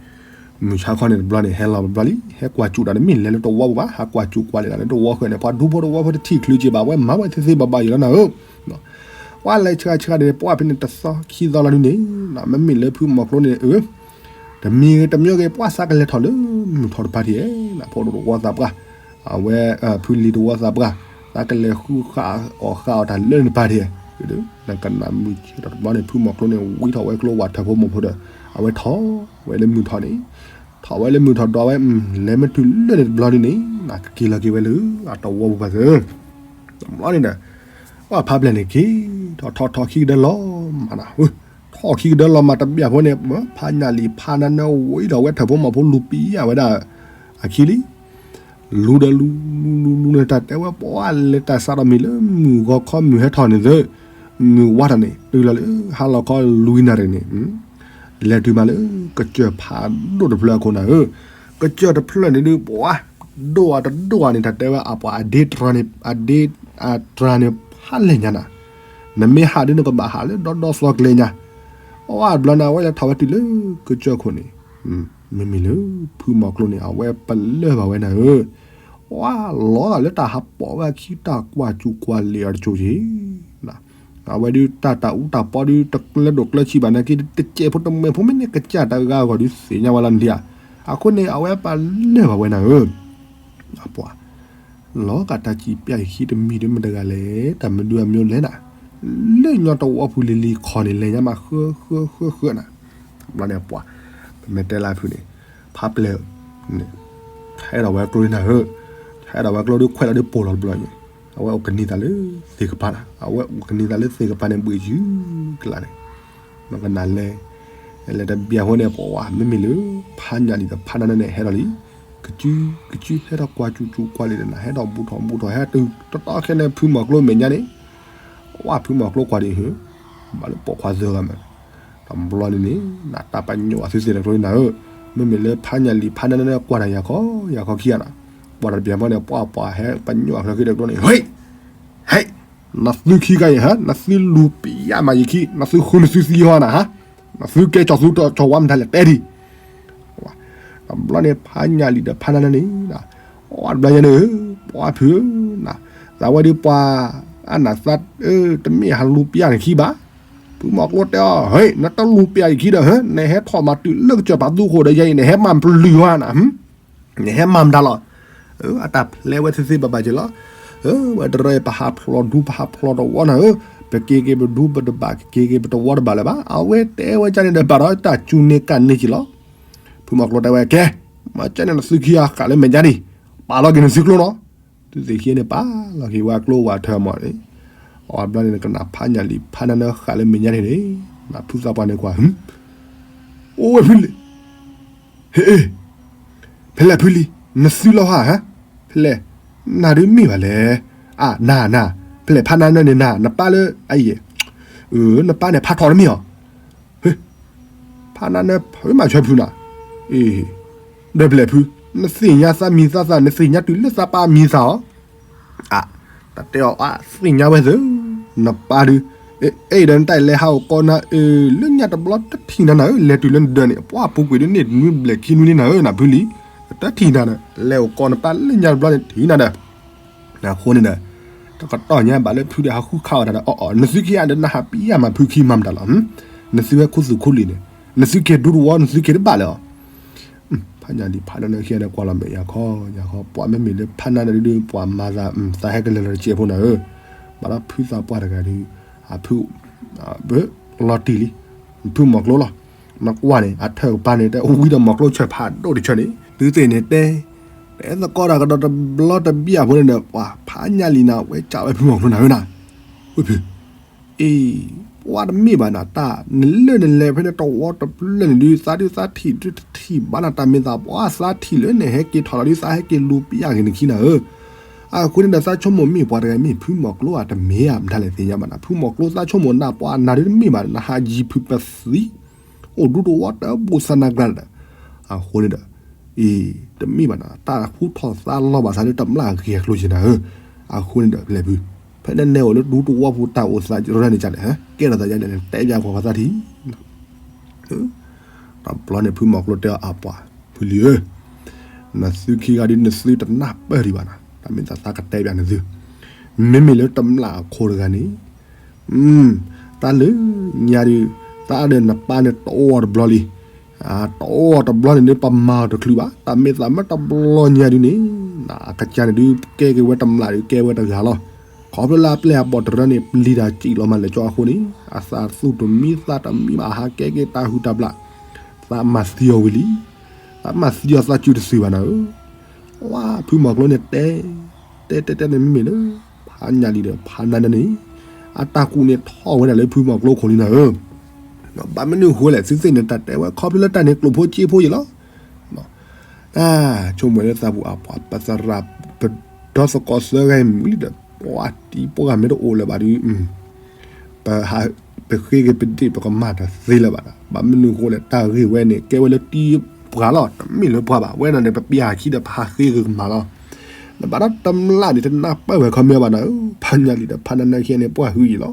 မုၢ်ဆါခီန့ၣ်တဘျီန့ၣ် ဟဲလီၤတဘျီလံ ဟဲကွၢ်စူၣ်တၢ်န့ၣ် မ့ၢ်လဲၤလၢတဝီပူၤဘၣ် ဟးကွၢ်စူၣ်ကွၢ်လဲၤတၢ်လၢတဝီဃၢၤန့ၣ် ပှၤဒူဖိတဝီဖိတထံၣ်ချုးက့ၤဘၣ် ဝဲမၤဝဲသ့သ့ဘၣ်ဘၣ်ယံၤလီၤနၤဧၢ, ပှၤလဲၤဆှးဆှးန့ၣ် ပှၤဖဲန့ၣ်တသီခံသီလီၤဒုးန့ၣ်, မ့မ့ၢ်လၢဖုမီၢ်ကျိန့ၣ် အၢ တမံၤဂ့ၤတမံၤဂ့ၤ ပှၤသးကလဲၤထီၣ်လၢမုၢ်ထီၣ်တဖၣ်ထံၣ်ဧါ, ဖိဒိၣ်တဝီသးပှၢ်, အဝဲ ဖုလံၤတဝီသးပှၢ်, သးကလဲၤဃုဃာ်အီၣ်ဃာ်အီၣ်တၢ်လၢနတဖၣ်ထံၣ်ဧါ, နကနၣ်မုၢ်ဆ့ၣ်ထီၣ်တဘျီန့ၣ် ဖုမီၢ်ကျိန့ၣ် ဝံထီၣ်ဝဲကျိဝဲထၢၣ်ဖိမီၢ်ဖိဒီး အဝဲထီၣ်ဝဲလၢမုၢ်ထီၣ်န့ၣ်, ထီၣ်ဝဲလၢမုၢ်ထီၣ်ဒိးဝဲ လဲၤမ့ၢ်တုၤလၢန့ၣ်တဘျီဒုန့ၣ် ကက့ၤလီၤက့ၤဝဲလၢအတဝီပူၤဘၣ်သၢ တဘျီန့ၣ်ဒီး ပှၤဖးပျဲၢ်န့ၣ်က့ၤ ထီၣ်ထီၣ်ထီၣ်ခံကဒၢလီၤမးနၤ, ထီၣ်ခံကဒၢလီၤမးတဘျီဖိန့ၣ် ဖးညၣ်လံၤဖးနါနၢဝံၤဒီးဝဲထၢၣ်ဖိမီၤဖိလူၤပံယၣ်ဝဲဒၣ် အခံလံ လူၤဒီးလူၤလူၤလူၤလူၤန့ၣ် တၢ်တဲဝဲပှၤလဲၤတၢ်စးထီၣ်မ့ၢ်လၢမုၢ်ဂီၤခီမုၢ်ဟဲထီၣ်န့ၣ်သၢ မုၢ်ဝါထီၣ်န့ၣ် တုၤလီၤလၢဟါလီၤခီလွံၢ်နၣ်ရံၣ်န့ၣ် လဲၤတုၤမးလၢ ကစၢၢ်ဖးဒိၣ်တဖျၢၣ်အခိၣ်နၤဧၢ, ကစၢၢ်တဖျၢၣ်န့ၣ်ဒုး ပှၤဒိၣ်အတဒိၣ်အန့ၣ် တၢ်တဲဝဲအပှၤအဒ့တြၤန့ၣ် အဒ့အတြၤန့ၣ် ဖးလဲၢ်ညါနၤ, နမ့ၢ်ဟးဒုးနကဘၣ်ဟးလၢဒီဒီသီကျဲညါ, အဝဲတဘျီန့ၣ် အဝဲလဲၤထီၣ်ဝဲတုၤလၢကစၢၢ်ခိၣ်န့ၣ် မ့မ့ၢ်လၢ ဖုမီၤကျိန့ၣ် အဝဲပလၢၢ်ဘၣ်ဝဲနၤဧၢ, ပှၤလီၤဂာ်လၢတၢ်ဟးပိာ်ဝဲအခံတၢ်ကွၢ်စူၣ်ကွၢ်လ့ၤအီၤတစိၤက့ၤ အဝဲဒုးတၢ်တၢ်အူတၢ်ပီဒုး တကျၢဒိၣ်ကျၢဆံးဘၣ်နာ်က့ တစဲးဖိတမှဲၤဖိမ့ၢ်န့ၣ် ကစၢ်တဂၤဂီၢ်ဒုးသ့ၣ်ညါဝဲလီၤနထံၣ်ဧါ, အဃိန့ၣ် အဝဲပလၢၢ်ဘၣ်ဝဲနၤဧၢ, အပှၤ လီၤဂာ်တၢ်စံးပျၢ်ယခံတမံၤဒုးမတၤတဂၤလဲၣ်, တၢ်မနုၤအမျိုးလဲၣ်နၤ, လၢညါတဝီပူၤလံၤလံၤခီန့ၣ် လဲၤညါမးဃၢဃၢဃၢဃၢနၤ, တဘျီန့ၣ်ပှၤ ပမ့ၢ်တဲလၢဖုန့ၣ် ဖးပျဲၢ် ဟဲဒီးဝဲကျိဒ်နၤဧၢ, ဟဲဒီးဝဲကျိဒုးခွဲးလီၤဒုးပိာ်လီၤတဘျီန့ၣ်, အဝဲအိၣ်ကနံၤသးလၢသ့ၣ်ကပၤနၤ, အဝဲအိၣ်ကနံၤသးလၢသ့ၣ်ကပၤန့ၣ် ဘှံးယုၢ်ကလာ်န့ၣ်, မကနၣ်လဲၤ, လဲၤတဘျီအဃိန့ၣ် ပှၤဝဲ မ့မ့ၢ်လၢ ဖးညၣ်လံၤဒီးဖးနါနၢန့ၣ် ဟဲဒီးလံ, ကစုကစုဟဲထီၣ်ကွၢ်စူၣ်စူၣ်ကွၢ်လ့ၤဒီးနၤ ဟဲထီၣ်ဘူးထီၣ်ဘူးထီၣ် ဟဲတုၤတတီၤခဲန့ၣ် ဖုမီၤကျိမဲာ်ညါန့ၣ်, ပှၤဖုမီၤကျိကွၢ်ဒံးဧၢ, ဘၣ်လၢပိာ်ခွါသၢဂၤမး တဘျီန့ၣ်န့ၣ် နတၢ်ပညိၣ်အသုသ့ၣ်တကျိနၤဧၢ, မ့မ့ၢ်လၢဖးညၣ်လံၤဖးနါနၢန့ၣ် ကွၢ်နၤယၤခီ ယၤခီခံဂၤနၤ, ပှၤတဘျီအဃိန့ၣ် ပှၤပှၤဟဲပညိၣ်အချၢခံတကျိန့ၣ် ဟ့ၣ် ဟဲ, နသုခံဂၤအံၤဟါ, နသုလူၤပံယၣ်မးယခံ, နသုဃုနသုသံဟီနၤဟါ, နသုကဲကၠီၤသူကၠီၤဝါမတၤလဲၣ်တဲဒံး, တဘျီန့ၣ် ဖးညၣ်လံၤဒီးဖးနါနၢန့ၣ်, အီတဘျီညါန့ၣ်, ပှၤဖုဧၢ, သးဝဲဒုးပှၤ, အနၢ်သး, တမ့ၢ်ဟးလူၤပံယၣ်နခံဘၣ်, ဖုမီၤကျိတဲအီၤ ဟ့ၣ် နတလူၤပံယၣ်ယခံဒီး ဟၢ နဟဲထီၣ်မၤတုၤလၢကစၢၢ်ပာ်သူခိၣ်ဒီးယၤအံၤ နဟဲမၤပျုၤဟီနၤ နဟဲမၤမတၤလီၤ, အတၢ်ဖျဲးဝဲသ့သ့ဘၣ်ဘၣ်က့ၤလီၤ, ဝဲတရၢအံၤ ပဟးဖျိးဒူပဟးဖျိးတဝီနၤဧၢ, ပက့ၤက့ၤပဒူပတဘၣ် ကက့ၤက့ၤပတဝီတဘၣ်လၢၤဘၣ်, အဝဲတဲဝဲကန့ၣ်ဒီး ဘၣ်ဒီးတၢ်စူၤန့ၢ်ကၣ်န့ၢ်က့ၤလီၤ, ဖုမီၤကျိတဲဝဲ ကဲ, မ့ၢ်ကန့ၣ်နသုခံဂၤဃာ်လၢမဲာ်ညါဒံး, ပာ်လီၤက့ၤနသုကျိနီၤ, သုသ့ၣ်ခံန့ၣ် ပာ်လီၤက့ၤဝဲကျိဝဲထၢမီၢ်န့ၣ်, အီတဘျီန့ၣ် ကနၣ်ဖးညၣ်လံၤဖးနါနၢဃာ်လၢမဲာ်ညါန့ၣ်န့ၣ်, နဖုသးပှၢ်န့ၣ်ကွၢ် အိၣ်ဝဲဖုလံၤ, ဟ့ၣ်, ဖဲလဲၣ်ဖုလံၤ နသုလီၤဟါ, ဖဲလဲၣ်, နၤဒုးမ့ၢ်ဘၣ်လဲၣ်, အါ နၤ နၤ, ဖဲလဲၣ်ဖးနါနၢန့ၣ်နၤ နပၢ်လၢအအံၤ, နပၢ်န့ၣ်ဖးထီၣ်တမ့ၢ်အီၤ, ဖးနါနၢဖုမၤဆၢဖုနၤ, အ့, ဒီးဖဲလဲၣ်ဖု, နသ့ၣ်ညါသးမံၤသးသး နသ့ၣ်ညါတုၤလၢသးပၢ်မံၤသးအီၤ အါ, တၢ်တဲအီၤအါ သ့ၣ်ညါဝဲသၢ, နပၢ်ဒုး, အဲၣ်ဒီးနတၢ်လဲၤဟးအိၣ်ကီနၤဧၢ, လၢညါတဘျီတထံၣ်နၤနၤဧၢ, လဲၤတုၤလၢနဒၢးန့ၣ် ပှၤပူၤကွံာ်ဒ်န့ၣ် နွံဘျဲၣ်ခံနွံန့ၣ်နၤဧၢ, နဖုလံၤ, တထံၣ်နၤဒီး လဲၤအိၣ်ကီနပၢ်လၢညါတဘျီန့ၣ်ထံၣ်နၤဒီး, အဃိန့ၣ်ဒီး, တကတီၢ်ညါဘၣ်လၢဖုဒီးဟးဃုခးအီၣ်တၢ်ဒီး အီၣ်အီၣ် နသုခံဂၤဒီးနဟးပံယၣ်မၤဖုခံမၤမတၤလီၤ, နသုဝဲခူသူၣ်ခူလံၤန့ၣ်, နသုက့ၤဒူတဝီ နသုက့ၤတဘၣ်လၢၤအီၤ ဖးညၣ်ဒံးဖးနါနၢခံဂၤန့ၣ် ကွၢ်လီၤမဲာ်ယၤခီယၤခီ, ပှၤမ့မ့ၢ်လၢဖးနါနၢဒုး ပှၤမၤသး သးဟဲကလဲၤလီၤတစဲးဖိနၤဧၢ, ဘၣ်ဒီးဖုသးပှၢ်တဂၤဒုး, အဖု, လီၤတံၢ်လံ, ဖုမီၤကျိလီၤ, နကွၢ်န့ၣ် အထၢၣ်ကပၤန့ၣ် တဝံဒီးမီၤကျိဆၢၣ်ဖးဒိၣ်တဆၢန့ၣ် သုသ့ၣ်န့ၣ်တဲ, တဲသကိးတၢ်ကဒီးတဘျီတဘျီအဖိန့ၣ်ဒီး ပှၤဖးညၣ်လံၤနၤ ဝဲကးဝဲဖုမီၤကျိနၤဧၢနၤ, ဝ့ၢ်ဖု အ့, ပှၤတမ့ၢ်ဘၣ်နၤ တၢ်နလၢနလဲၤဖဲန့ၣ်တဝီတဖျၢၣ်န့ၣ်ဒုး သးဒုးသးထံၣ်ဒုးတထံၣ်ဘၣ်နၤ တၢ်မ့ၢ်သးပှၢ်သးထံၣ်လၢနဟဲက့ၤထီၣ်လီၤဒုး သးဟဲက့ၤလူၤပံယၣ်က့ၤနခံနၤဧၢ, အဃိန့ၣ်ဒီးသးဆိကမိၣ်မ့ၢ်ပှၤတဂၤမ့ၢ်ဖုမီၤကျိဧါ တမ့ၢ်ဧါ မတၤလဲၣ်သ့ၣ်ညါဘၣ်နၤ ဖုမီၤကျိသးဆိကမိၣ်နၤ ပှၤနၤဒုးတမ့ၢ်ဘၣ် နဟးယံၤဖုးပသံ အိၣ်ဒူတဝီတဘူးသးနၤကျါဒီး, အဃိန့ၣ်ဒီး, အ့, တမ့ၢ်ဘၣ်နၤ တၢ်ဟူထီၣ်သါလီၤဘၣ်သးလၢတမျၢ်ဂဲၤကျိၤက့ၤနၤဧၢ, အဃိန့ၣ်ဒီးလဲၤဖု, ဖဲနနဲအိၣ်လၢဒူတဝီပူၤတၢ်အိၣ်သးရၢန့ၣ်ကလဲၣ် ကဲထီၣ်သးယါလဲၣ် တဲဘၣ်ကွၢ်ပှၤသးထံၣ် တဘျီန့ၣ်ဖုမီၤကျိတဲအီၤအပှၤ, ဖုလံၤဧၢ, နသုခံဂၤဒုးနသုတနၢ်ပၢၢ်ဒံးဘၣ်နၤ တၢ်မ့ၢ်သးသးကတဲဘၣ်နသု, မ့မ့ၢ်လၢတမျၢ်အခိၣ်တဂၤန့ၣ် တၢ်လၢညါဒုး, တၢ်ဒီးနပၢ်န့ၣ်တအိၣ်တဘျီလံ, တအိၣ်တဘျီန့ၣ်ဒုး ပမၤအီၤတချုးဘၣ်, တၢ်မ့ၢ်သးမ့ၢ်တဘျီညါဒုးန့ၣ်, အကစၢ်န့ၣ်ဒုး ကဲက့ၤဝဲတမျၢ်ဒုး ကဲဝဲတဂၤလီၤ, ခီဖျိလၢအပျဲၢ်အဘီၣ်တရၢန့ၣ် ပျံၤတၢ်စံၣ်လီၤမးလဲၤကၠီအဃိန့ၣ် အသးသူၣ်တမံသးတမံဘၣ် ဟးကဲက့ၤတၢ်ဟုၣ်တၢ်ဘျၣ်, သးမၤသံအီၤဝံၤလံ, တၢ်မၤသံအီၤသးစူၤတသုဘၣ်နၤဧၢ. ဝါ ဖုမီၤကျိန့ၣ်တဲ, တဲတဲတဲန့ၣ်မ့မ့ၢ်လၢ ဖးညၣ်လံဒီးဖးနါနါန့ၣ် အတၢ်ကူၣ်န့ၣ်ထီၣ်ဝဲဒၣ်လၢဖုမီၤကျိခိၣ်လံနၤဧၢ. ဘၣ်မနုၤဃိလဲၣ် သုသ့ၣ်န့ၣ် တၢ်တဲဝဲခီဖျိလၢတၢ်န့ၣ်ကျိၣ်ဖိစ့ဖိယံၤလီၤ. တၢ်ဆိကမိၣ်လၢသးပူၤအပှၤပသရၣ် ပဒီသကိးသၢဂၤအံၤမုာ်လံဒီး ပှၤတံၤပှၤမ့ၢ်တအိၣ်လၢၤဘၣ်ဒီး ပဟး ပဃ့က့ၤပဒ့ၣ်ပကမၤတသ့လၢၤဘၣ်ဒီး ဘၣ်မနုၤဃိလဲၣ် တၢ်ဂ့ၢ်ဝဲန့ၣ် ကဲဝဲလၢတံၤပှၤလီၤ တမ့ၢ်လၢပှၤဘၣ်. ဝဲဒၣ်န့ၣ် ပပျၢ်ဟးခံဒီးပဟးဃ့က့ၤကမၤလီၤ. နဘၣ်ဒီးတမျၢ်န့ၣ် တနၢ်ပၢၢ်ဝဲခီမ့ၢ်ဘၣ်နၤဧၢ. ဖးညၣ်လံဒီးဖးနါနါခံဂၤန့ၣ် ပှၤဟုယံၤလီၤ.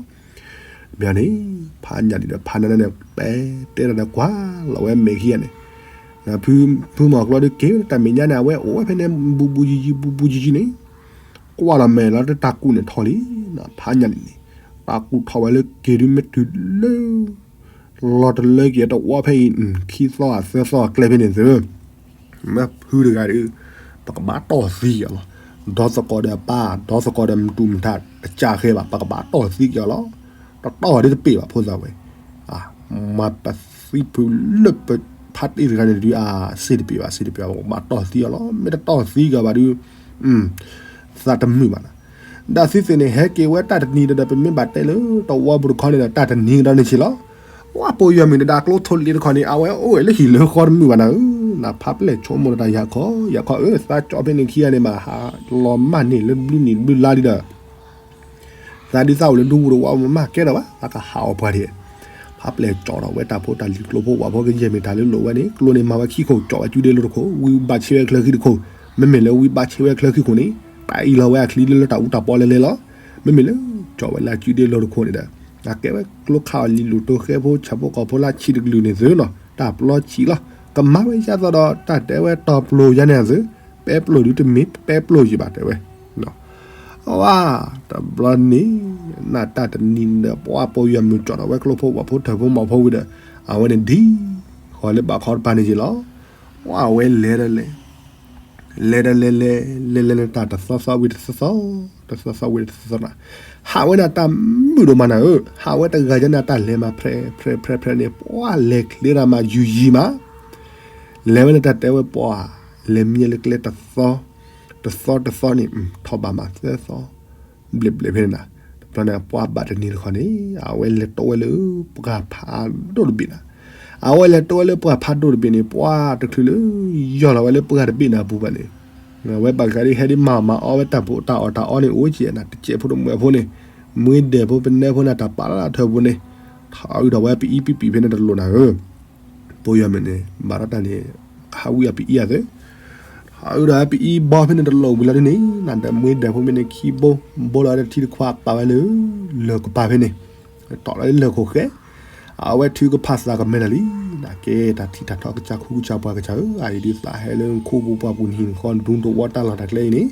မ့ၢ်န့ၣ် ဖးညၣ်လံဒီးဖးနါနါန့ၣ် ပဲတဲတၢ်ဒီးကွၢ်လီၤဝဲမဲာ်ခံဂၤန့ၣ် ဖုမီၤကျိဒီးက့ၤတၢ်မဲာ်ညါန့ၣ် အဝဲအိၣ်ဝဲဖဲန့ၣ် ဘူးဘူးယံၤယံၤ ဘူးဘူးယံၤယံၤန့ၣ် ကွၢ်လီၤမဲာ်လီၤတၢ်ကူၣ်န့ၣ်ထီၣ်လံ. ဖးညၣ်လံန့ၣ် တၢ်ကူၣ်ထီၣ်ဝဲလၢက့ၤဒုးမ့ၢ်တုၤလၢ လီၤတလၢက့ၤတဝီဖဲအံၤ ခံသီအသၢသီအကျဲဖဲန့ၣ်သု မ့ၢ်ဖုတဂၤဒီး ပကဘၣ်တီၢ်သံက့ၤအီၤလီၤ. ဒီသကိးဒီးပၢ် ဒီသကိးဒီးမတူၢ်မတၤ တကးဃဲဘၣ် ပကဘၣ်တီၢ်သံက့ၤအီၤလီၤ. တတီၢ်ဝဲဒ်တပ့ၤဘၣ်ဖိသၣ်ဝဲ မၤပသံဖုလၢပဖါတံၢ်တဂၤန့ၣ်ဒုး အစ့တပ့ၤဘၣ် စ့တပ့ၤဘၣ် ပကဘၣ်တီၢ်သံအီၤလီၤ. မ့ၢ်တတီၢ်သံက့ၤဘၣ်ဒုး သးတမုာ်ဘၣ်နၤ. ဒီးသုသ့ၣ်န့ၣ် ဟဲက့ၤဝဲတၢ်တနံၤဒီး ပမ့ၢ်ဘၣ်တဲလၢတဝီပူၤတခီန့ၣ်ဒီး တၢ်တနံၤကဒီးန့ၣ်ဆံးလီၤ. ဝဲပိယီၤမုၣ်န့ၣ် ဒီးကျိထိၣ်လ့တခီန့ၣ် အဝဲအိၣ်ဝဲလၢဟံၣ်လၢဃီတမုာ်ဘၣ်နၤဧၢ. နဖးပျဲၢ်ဆိကမိၣ်ဒီးတၢ်ယၤခီ ယၤခီအၢ သးကၠီဖဲန့ၣ်ခံဂၤန့ၣ်မး ဟးလီၤမၢ်န့ၢ်လၢဘျုးနံၣ်ဘျုးလါလံဒီး သးဒုးသးအိၣ်လၢဒူပူၤတဝီ မၤကဲထီၣ်ဘၣ် သးကဟးအီၤပှၤဒံး ဖးပျဲၢ်ကၠီထီၣ်ဝဲတၢ်ဖိတၢ်လံၤကျိဖိဝၣ်ဖိကယဲၢ်မ့ၢ်တၢ်လၢလိၣ်ဝဲန့ၣ် ကျိန့ၣ်မၤဝဲခံခိၣ် ကၠီဝဲကုဒ့လိတခိၣ် ဝံဘၣ်ဆ့ဝဲချၢခံတခိၣ် မ့မ့ၢ်လၢဝံဘၣ်ဆ့ဝဲချၢခံခိၣ်န့ၣ် တၢ်အံးလီၤဝဲအချံလၢလၢတၢ်အူတၢ်ပီလဲလဲလီၤ. မ့မ့ၢ်လၢ ကၠီဝဲလၢအကုဒ့လိတခိၣ်န့ၣ်ဒီး အကဲဝဲကျိခးအီၤလံၤလူၤတိၤဃဲဖိဆၣ်ဖိကီၢ်ဖိလၢဆံးတကလုာ်န့ၣ်သုနီၤ တၢ်ပျီဆံးလီၤ. ကမၤဝဲယသးဒီး တၢ်တဲဝဲတီၤပျိယါန့ၣ်သု ပဲပျိဒုးတမ့ၢ် ပဲပျိယံၤဘၣ်တဲဝဲ အဝဲ တဘျီန့ၣ် နတၢ်တနံၤဒီး ပှၤပိယီၤမုၣ်ကၠီထီၣ်ဝဲကျိဖိဝၣ်ဖိထၢၣ်ဖိမီၢ်ဖိဝံၤဒီး အဝဲန့ၣ်ဒ်ဃီၤလၢဘၣ်ခီတပၤန့ၣ်က့ၤလီၤ. ပှၤဝဲလဲၤဒီးလဲၤ လဲၤဒီးလဲၤလဲၤ လဲၤလဲၤန့ၣ်တၢ်တသီသီဝံၤတသီသီ တသီသီဝံၤတသီသီနၤ ဟးဝဲန့ၣ်တၢ်မုာ်ဒိၣ်မးနၤဧၢ, ဟးဝဲတဂၤယဲန့ၣ် တၢ်လဲၤမးဖြဲဖြဲဖြဲဖြဲန့ၣ် ပှၤလဲၤချ့တၢ်မးယုၢ်ယံၤမး, လဲၤဝဲန့ၣ်တၢ်တဲဝဲပှၤ လဲၤမံလၢကျဲတသီ တသီတသီန့ၣ် ထီၣ်ဘၣ်မးသၢသီ ဘျဲၣ်ဘျဲၣ်ဖဲန့ၣ်နၤ, တဘျီန့ၣ် ပှၤဘၣ်တနံၤတခီန့ၣ် အဝဲလဲၤတိဝဲလၢပှၢ်ဖးဒိၣ်တဘ့ၣ်နၤ, အဝဲလဲၤတိဝဲလၢပှၢ်ဖးဒိၣ်တဘ့ၣ်န့ၣ် ပှၤတချုးလၢ ယီၢ်လီၤဝဲလၢပှၢ်တဘ့ၣ်န့ၣ်အပူၤဘၣ်န့ၣ်, ဝဲဘၣ်ဃးဒ်ဟဲဒ်မၤမၤအီဝဲတၢ်ဖိတၢ်အီၣ်တၢ်အီန့ၣ် အိၣ်ကဲနၤ တစဲးဖိတမှဲးဖိန့ၣ်, မှ့ဒဲးဖိပနဲဖိန့ၣ် တၢ်ပာ်လၢထၢၣ်ပူၤန့ၣ်, ထီၣ်အုးထီၣ်ဝဲပအံပံပံဖဲန့ၣ်တလိၣ်နၤဧၢ ပိယီၤမုၣ်န့ၣ် ဘၣ်ဒီးတၢ်န့ၣ် ဟးဝံအီၤပအံအသ့, ဟးဝံဒီးပအံဘီဖဲန့ၣ်တလိၣ်ဝံၤလီၤဒ်န့ၣ် နဒီးမှ့ဒဲးဖိမ့ၢ်န့ၣ်ခံဘိ, ဘိလီၤဝဲတထံတခွးပာ်ဝဲလၢ လၢၢ်ကပၤဖဲန့ၣ်, တီၣ်လီၤလၢလၢၢ်ခိၣ်ဃဲ, အဝဲထုကဖၣ်သးကမဲနၤလံ, နကဲတၢ်ထံၣ်တၢ်ထီၣ်ကစၢ်ခူကစၢ်ပှၤကစၢ်ဧၢ, အအံၤဒ်သးဟဲလၢခိပူၤပှၢ်ပူၤနဟံၣ်နဃီဒူသဝီတၢ်လီၢ်တၢ်ကျဲအံၤန့ၣ်,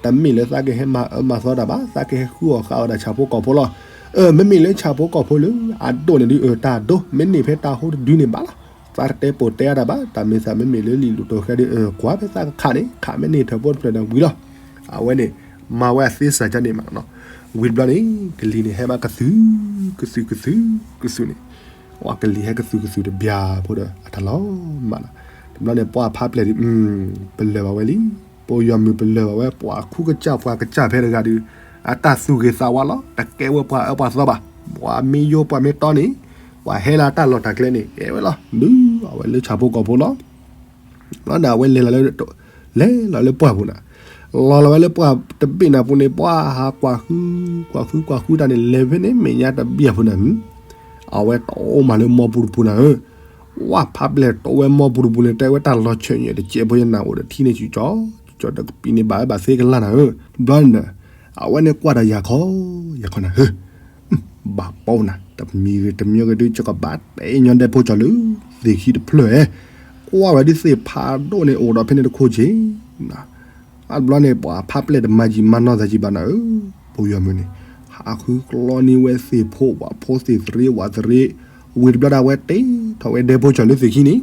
တမ့ၢ်လၢသးကဟဲမၤအၢမၤသီတၢ်ဘၣ်, သးကဟဲဃုအီၣ်ဃုအီတၢ်ဆၣ်ဖိကီၢ်ဖိလီၤ. အၢ မ့မ့ၢ်လၢဆၣ်ဖိကီၢ်ဖိလၢ အဒိၣ်န့ၣ်ဒ်အၢ တၢ်ဒိၣ် မ့ၢ်န့ၢ်ဖဲတၢ်ဟိတဒုန့ၣ်ဘၣ်လီၤ. သးတတဲပိာ်တဲအါတၢ်ဘၣ်, တၢ်မ့ၢ်သးမ့မ့ၢ်လၢလံာ်လိၣ်တိၤဃဲဒ်အၢ ကွၢ်ဖဲသးကခးန့ၣ် ခးမ့ၢ်န့ၢ်ထၢၣ်ဖိတဖျၢၣ်ဒီးဝံၤလီၤ. အဝဲန့ၣ် မၤဝဲအသ့စၢ်ကန့ၣ်မးနီၤ, ဝံၤတဘျီန့ၣ် ကလံၤန့ၣ်ဟဲဘၣ်ကသု ကသု ကသု ကသုန့ၣ်, ပှၤကလံၤဟဲကသုကသုတဘျီဖိဒီး အတၢ်လီၤမၢ်လီၤ. တဘျီန့ၣ် ပှၤဖးပျဲၢ်ဒ် ပလၢၢ်ဘၣ်ဝဲလံ, ပိယီၤမုၣ်ပလၢၢ်ဘၣ်ဝဲ ပှၤခူကစၢ်ပှၤကစၢ်ဖဲတဂၤဒီး အတၢ်သူၣ်ဂ့ၤသးဝါလီၤ, တကဲဝဲပှၤအၢပှၤသီဘၣ်, ပှၤမ့ၢ်ယိပှၤမ့ၢ်တီန့ၣ်, ပှၤဟဲလၢတၢ်လီၢ်တၢ်ကျဲန့ၣ် ကဲဝဲလီၤ, ဒုးအဝဲလၢဆၣ်ဖိကီၢ်ဖိလီၤ. ဘျီန့ၣ် အဝဲလဲၤလီၤလၢ လဲၤလီၤလၢပှၢ်ပူၤနၤ, လီၤလီၤဝဲလၢပှၢ်တဘ့ၣ်နၤပူၤန့ၣ် ပှၤဟးကွၢ်ဃု ကွၢ်ဃု ကွၢ်ဃုတၢ်န့ၣ် လဲၤဖဲန့ၣ် မဲာ်ညါတဘ့ၣ်အပူၤနၤ, အဝဲတအိၣ်မးလၢမီပူၤတပူၤနၤဧၢ, ပှၤဖးပျဲၢ်တအိၣ်ဝဲမီပူၤတပူၤန့ၣ် တဲဝဲတၢ်လီၤဆၢညါတစဲးဖိယနၢ်အိၣ်ဒီးထံန့ၣ် စုကၠီ စုကၠီတကပံန့ၣ် ဘၣ်ဝဲဘၣ်သ့ကလၢ်နၤဧၢ, ဘျီန့ၣ် အဝဲန့ၣ်ကွၢ်ဒီးယၤခီ ယၤခီနၤဧၢ ဘၣ်ပိနၤ တမံၤဂ့ၤတမံၤဂ့ၤဒုး ယကဘၣ်တဲညီဒဲဖိကၠီလၢ သ့ၣ်ခံတဖျၢၣ်ဧဲ, ကွၢ်ဝဲဒ်သ့ၣ်ဖးဒိၣ်န့ၣ် အိၣ်ဒီးဖဲန့ၣ်တခိၣ်က့ၤ, အဘျီန့ၣ် ပှၤဖးပျဲၢ်တမၤယံာ်မၤနီၢ်သးယံာ်ဘၣ်နၤဧၢ, ပိယီၤမုၣ်န့ၣ် ဟးဃုကျီန့ၢ်ဝဲသ့ၣ်ဖိဝၣ်ဖိသ့ၣ်သရ့ဝၣ်သရ့, ဝံၤတဘျီဒၣ်ဝဲတ့ထီၣ်ဝဲဒဲဖိကၠီလၢသ့ၣ်ခံန့ၣ်,